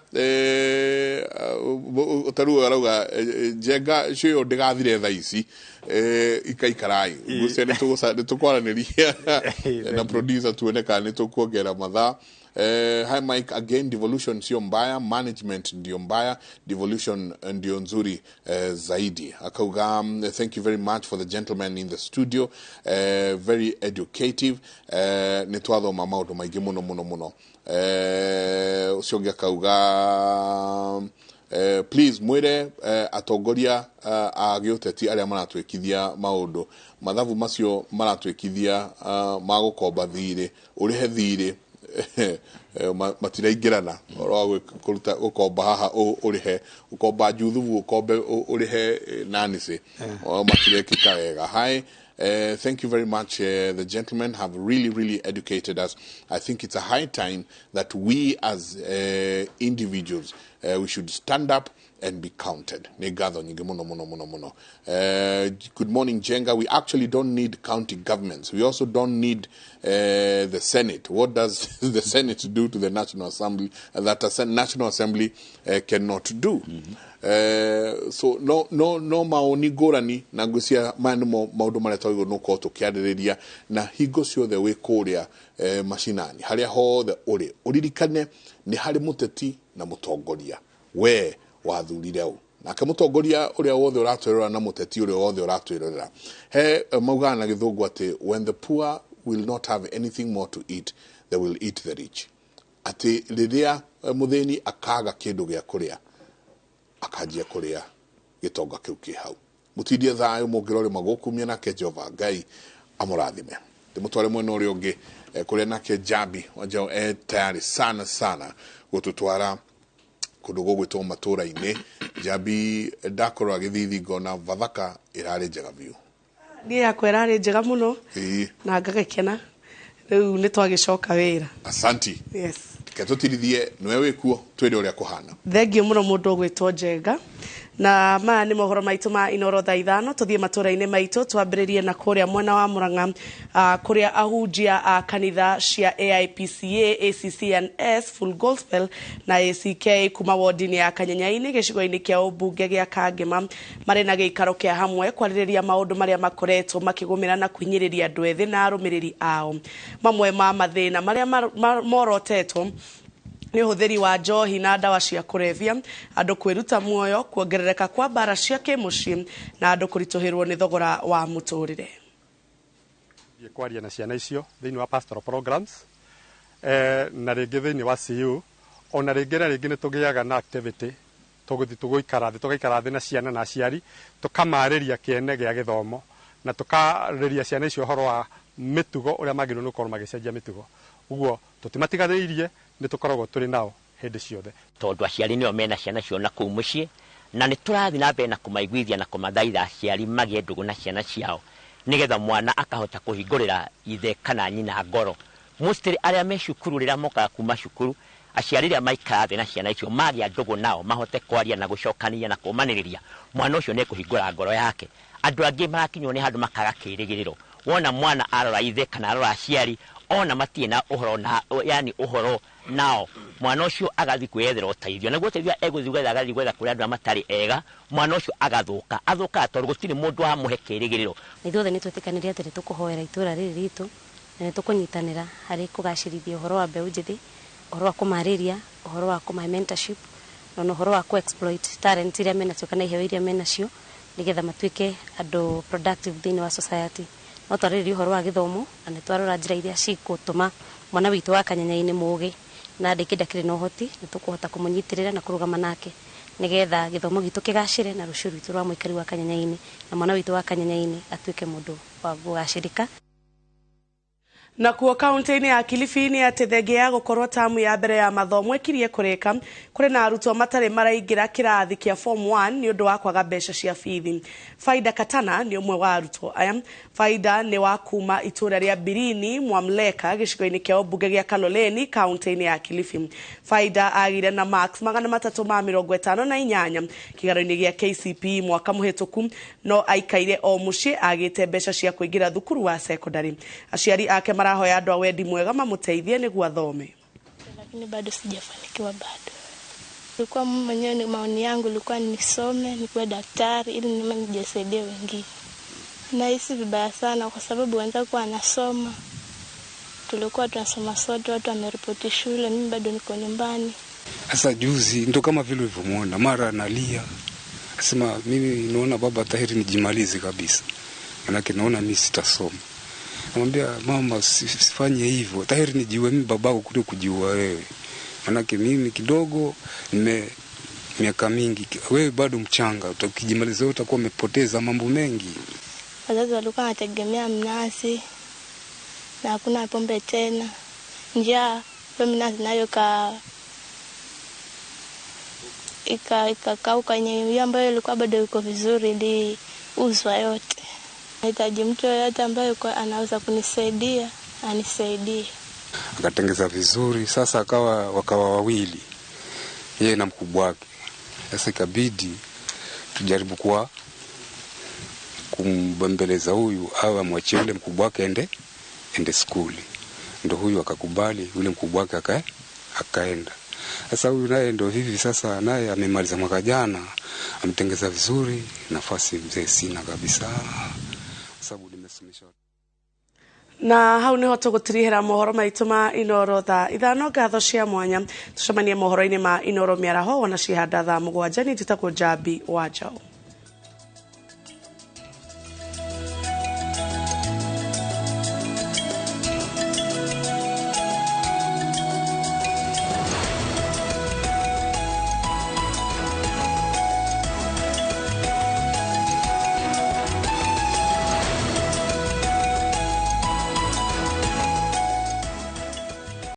Ta rĩu arauga, Njenga cio ndĩgathire thaa ici, ikaikarai. Ngwĩciria nĩ tũkwaranĩria na producer tuone kana nĩ tũkuongerera mathaa. Hi Mike, again, devolution sio mbaya, management ndio mbaya, devolution ndio nzuri zaidi. Akauga, thank you very much for the gentleman in the studio, very educative. Nĩ twathoma maũndũ maingĩ mũno mũno mũno. Ũcio ũngĩ akauga, please mwĩre atongoria a gĩũteti arĩa maratwĩkithia maũndũ mathabu macio maratwĩkithia, ma gũkomba thirĩ ũrĩhe thirĩ, matiraingĩrana. Ũhoro wa kũruta gũkomba haha ũrĩhe, ũkomba Juthubu, ũkombe ũrĩhe, nanĩcĩ matirekĩka wega. Hi. Thank you very much. The gentlemen have really, really educated us. I think it's a high time that we as individuals, we should stand up and be counted. Nĩ ngatho nyingĩ mũno mũno mũno mũno. Good morning, Njenga. We actually don't need county governments. We also don't need the Senate. What does the Senate do to the National Assembly that a National Assembly cannot do? So no maoni ngũrani, na ngwĩciria maya nĩmo maũndũ marĩa twagĩrĩirwo nĩ gũkorwo tũkĩarĩrĩria. Na hingo ciothe wĩ kũrĩa macinani, harĩa hothe ũrĩ, ũririkane nĩ harĩ mũteti na mũtongoria we wathurire ũ, nake mũtongoria ũrĩa wothe ũratwĩrora na mũteti ũrĩa wothe ũratwĩrorera, he maugaga na Gĩthũngũ atĩ when the poor will not have anything more to eat, they will eat the rich. Atĩ rĩrĩa mũthĩni akaga kĩndũ gĩa kũrĩa, akanjia kũrĩa gĩtonga kĩu kĩ hau. Mũtindie thayũ, mũngĩrore magũkumia, nake Jehova Ngai amũrathime. Ndĩmũtware mwena ũrĩa ũngĩ, kũrĩa nake Jambi Wanjao e tayari sana sana gũtũtwara kũndũ gũgwĩtwo matũra-inĩ. Jambi, ndakorwo agĩthithi ngona Vathaka ĩrarĩ njega biũ. Niĩ yakwa ĩrarĩ njega mũno na ngagĩkena. Rĩu nĩ twagĩcoka wĩra. Asanti. Yes. Reke tũtirithie nĩwe wĩkuo, twĩre ũrĩa kũhana. Thengiũ mũno mũndũ ũgwĩtwo Njenga. Na maya nĩ mohoro maitũ ma Inoro thaa 5. Tũthiĩ matũra-inĩ maitũ, twambĩrĩrie na kũrĩa mwena wa Murang'a, kũrĩa ahunjia a kanitha cia AIPCA, ACCNS, Full Gospel na ACK kuma wodi-inĩ ya Kanyanyainĩ gĩcigo-inĩ kĩa ũmbunge gĩa Kangema marĩ na gĩikaro kĩa hamwe kwarĩrĩria maũndũ marĩa makoretwo makĩgũmĩra na kũhinyĩrĩria andũ ethĩ na arũmĩrĩri ao. Mamwe ma mathĩna marĩa morotetwo nĩ ũhũthĩri wa njohi na ndawa cia kũrebia, andũ kwĩruta muoyo, kuongerereka kwa mbara cia kĩmũciĩ na andũ kũritũhĩrwo nĩ thogora wa mũtũrĩre. Thiĩ kwaria na ciana icio thĩinĩ wa pastoral programs, na rĩngĩ thĩinĩ wa CU, ona rĩngĩ na rĩngĩ nĩ tũgĩaga na activity, tũgũthiĩ tũgũikara thĩ, tũgaikara thĩ na ciana na aciari, tũkamarĩria kĩene gĩa gĩthomo na tũkarĩria ciana icio ũhoro wa mĩtugo, ũrĩa magĩrĩirwo nĩ gũkorwo magĩcenjia mĩtugo. Ũguo tũtimatiganĩirie, nĩ tũkoragwo tũrĩ nao hĩndĩ ciothe. Tondũ aciari nĩo mena ciana ciao na kũu mũciĩ, na nĩ tũrathiĩ na mbere na kũmaiguithia na kũmathaitha aciari magĩe ndũgũ na ciana ciao, nĩgetha mwana akahota kũhingũrĩra ithe kana nyina ngoro. Mostly arĩa me cukuru, rĩrĩa mokaga kuma cukuru, aciari rĩrĩa maikara thĩ na ciana icio, magĩa ndũgũ nao, mahote kwaria na gũcokania na kũmanĩrĩria, mwana ũcio nĩ ekũhingũra ngoro yake. Andũ angĩ marakinywo nĩ handũ makaga kĩrĩgĩrĩro. Wona mwana arora ithe kana arora aciari, ona matirĩ na ũhoro na, yani ũhoro nao, mwana ũcio agathiĩ kwĩyethera ũteithio. Naguo ũteithio egũthiĩ gwetha, agathiĩ gwetha kũrĩ andũ arĩa matarĩ ega, mwana ũcio agathũka. Athũkaga tondũ gũtirĩ mũndũ wamũhe kĩrĩgĩrĩro. Na ithuothe nĩ twĩtĩkanĩire atĩ nĩ tũkũhoera itũũra rĩrĩ ritũ na nĩ tũkũnyitanĩra harĩ kũgacĩrithia ũhoro wa mbeũ njĩthĩ, ũhoro wa kũmarĩria, ũhoro wa kũmahe mentorship, na ona ũhoro wa kũ-exploit talent iria menacio kana iheo iria menacio nĩgetha matuĩke andũ productive thĩinĩ wa society. No twarĩrĩria ũhoro wa gĩthomo na nĩ twarora njĩra iria cigũtũma mwana witũ wa Kanyanyainĩ mũgĩ Na rĩngĩ ndakĩrĩ na ũhoti, nĩ tũkũhota kũmũnyitĩrĩra na kũrũgama nake nĩgetha gĩthomo gitũ kĩgacĩre na rũciũ rwitũ rwa mũikari wa Kanyanya-inĩ na mwana witũ wa Kanyanya-inĩ atuĩke mũndũ wa kũgacĩrĩka. Nakuo kaunti-inĩ ya Kilifi nĩ atĩ thengia ya gũkorwo tamu ya mbere ya mathomo ĩkirie kũrĩka, kũrĩ na arutwo matarĩ maraingĩra kĩrathi kĩa form 1 nĩ ũndũ wa kwaga mbeca cia bithi. Faida Katana nĩ ũmwe wa arutwo aya. Faida nĩ wa kuma itũra rĩa Birini Mwamleka gĩcigo-inĩ kĩa ũmbunge gĩa Kaloleni kaunti-inĩ ya Kilifi. Faida agire na marks 358 kĩgaro-inĩ gĩa KCPE mwaka mũhĩtũku, no aikaire o mũciĩ agĩte mbeca cia kũingĩra thukuru wa secondary. Aciari ake marahoya andũ a wendi mwega mamũteithie nĩguo athome. Lakini bado sijafanikiwa bado. Ilikuwa mimi mwenyewe ni maoni yangu ilikuwa nisome, nikuwe daktari ili nime nijisaidie wengine. Nahisi vibaya sana kwa sababu wenzangu wanasoma. Tulikuwa tunasoma sote, watu wameripoti shule, mimi bado niko nyumbani. Sasa juzi ndo kama vile ulivyomuona, mara analia. Asema mimi naona baba tahiri nijimalize kabisa. Manake naona mimi sitasoma. Namwambia mama usifanye hivyo. Tahiri nijiue mimi babako kuliko kujiua wewe. Manake mimi kidogo nime miaka mingi, wewe bado mchanga, ukijimaliza utakuwa umepoteza mambo mengi. Wazazi walikuwa wanategemea mnazi na hakuna pombe tena. Njaa mnazi nayo ikakauka, yenye ambayo ilikuwa bado iko vizuri iliuzwa yote. Nahitaji mtu yeyote ambaye anaweza kunisaidia anisaidie. Akatengeza vizuri, sasa wakawa wawili, yeye na mkubwa wake. Sasa ikabidi tujaribu kwa kumbembeleza huyu awe amwachie yule mkubwa wake ende skuli. Ndio huyu akakubali, yule mkubwa wake akaenda. Sasa huyu naye ndio hivi sasa, naye amemaliza mwaka jana, ametengeza vizuri, nafasi mzee sina kabisa sababu nimesomesha. Na hau niho tũgũtirihĩra mohoro maitũ ma Inoro thaa 5. Ngatho cia mwanya, tũcemanie mohoro-inĩ ma Inoro mĩaraho ona cihanda thaa 7. Niĩ njĩtagwo Njambi wa Njaũ.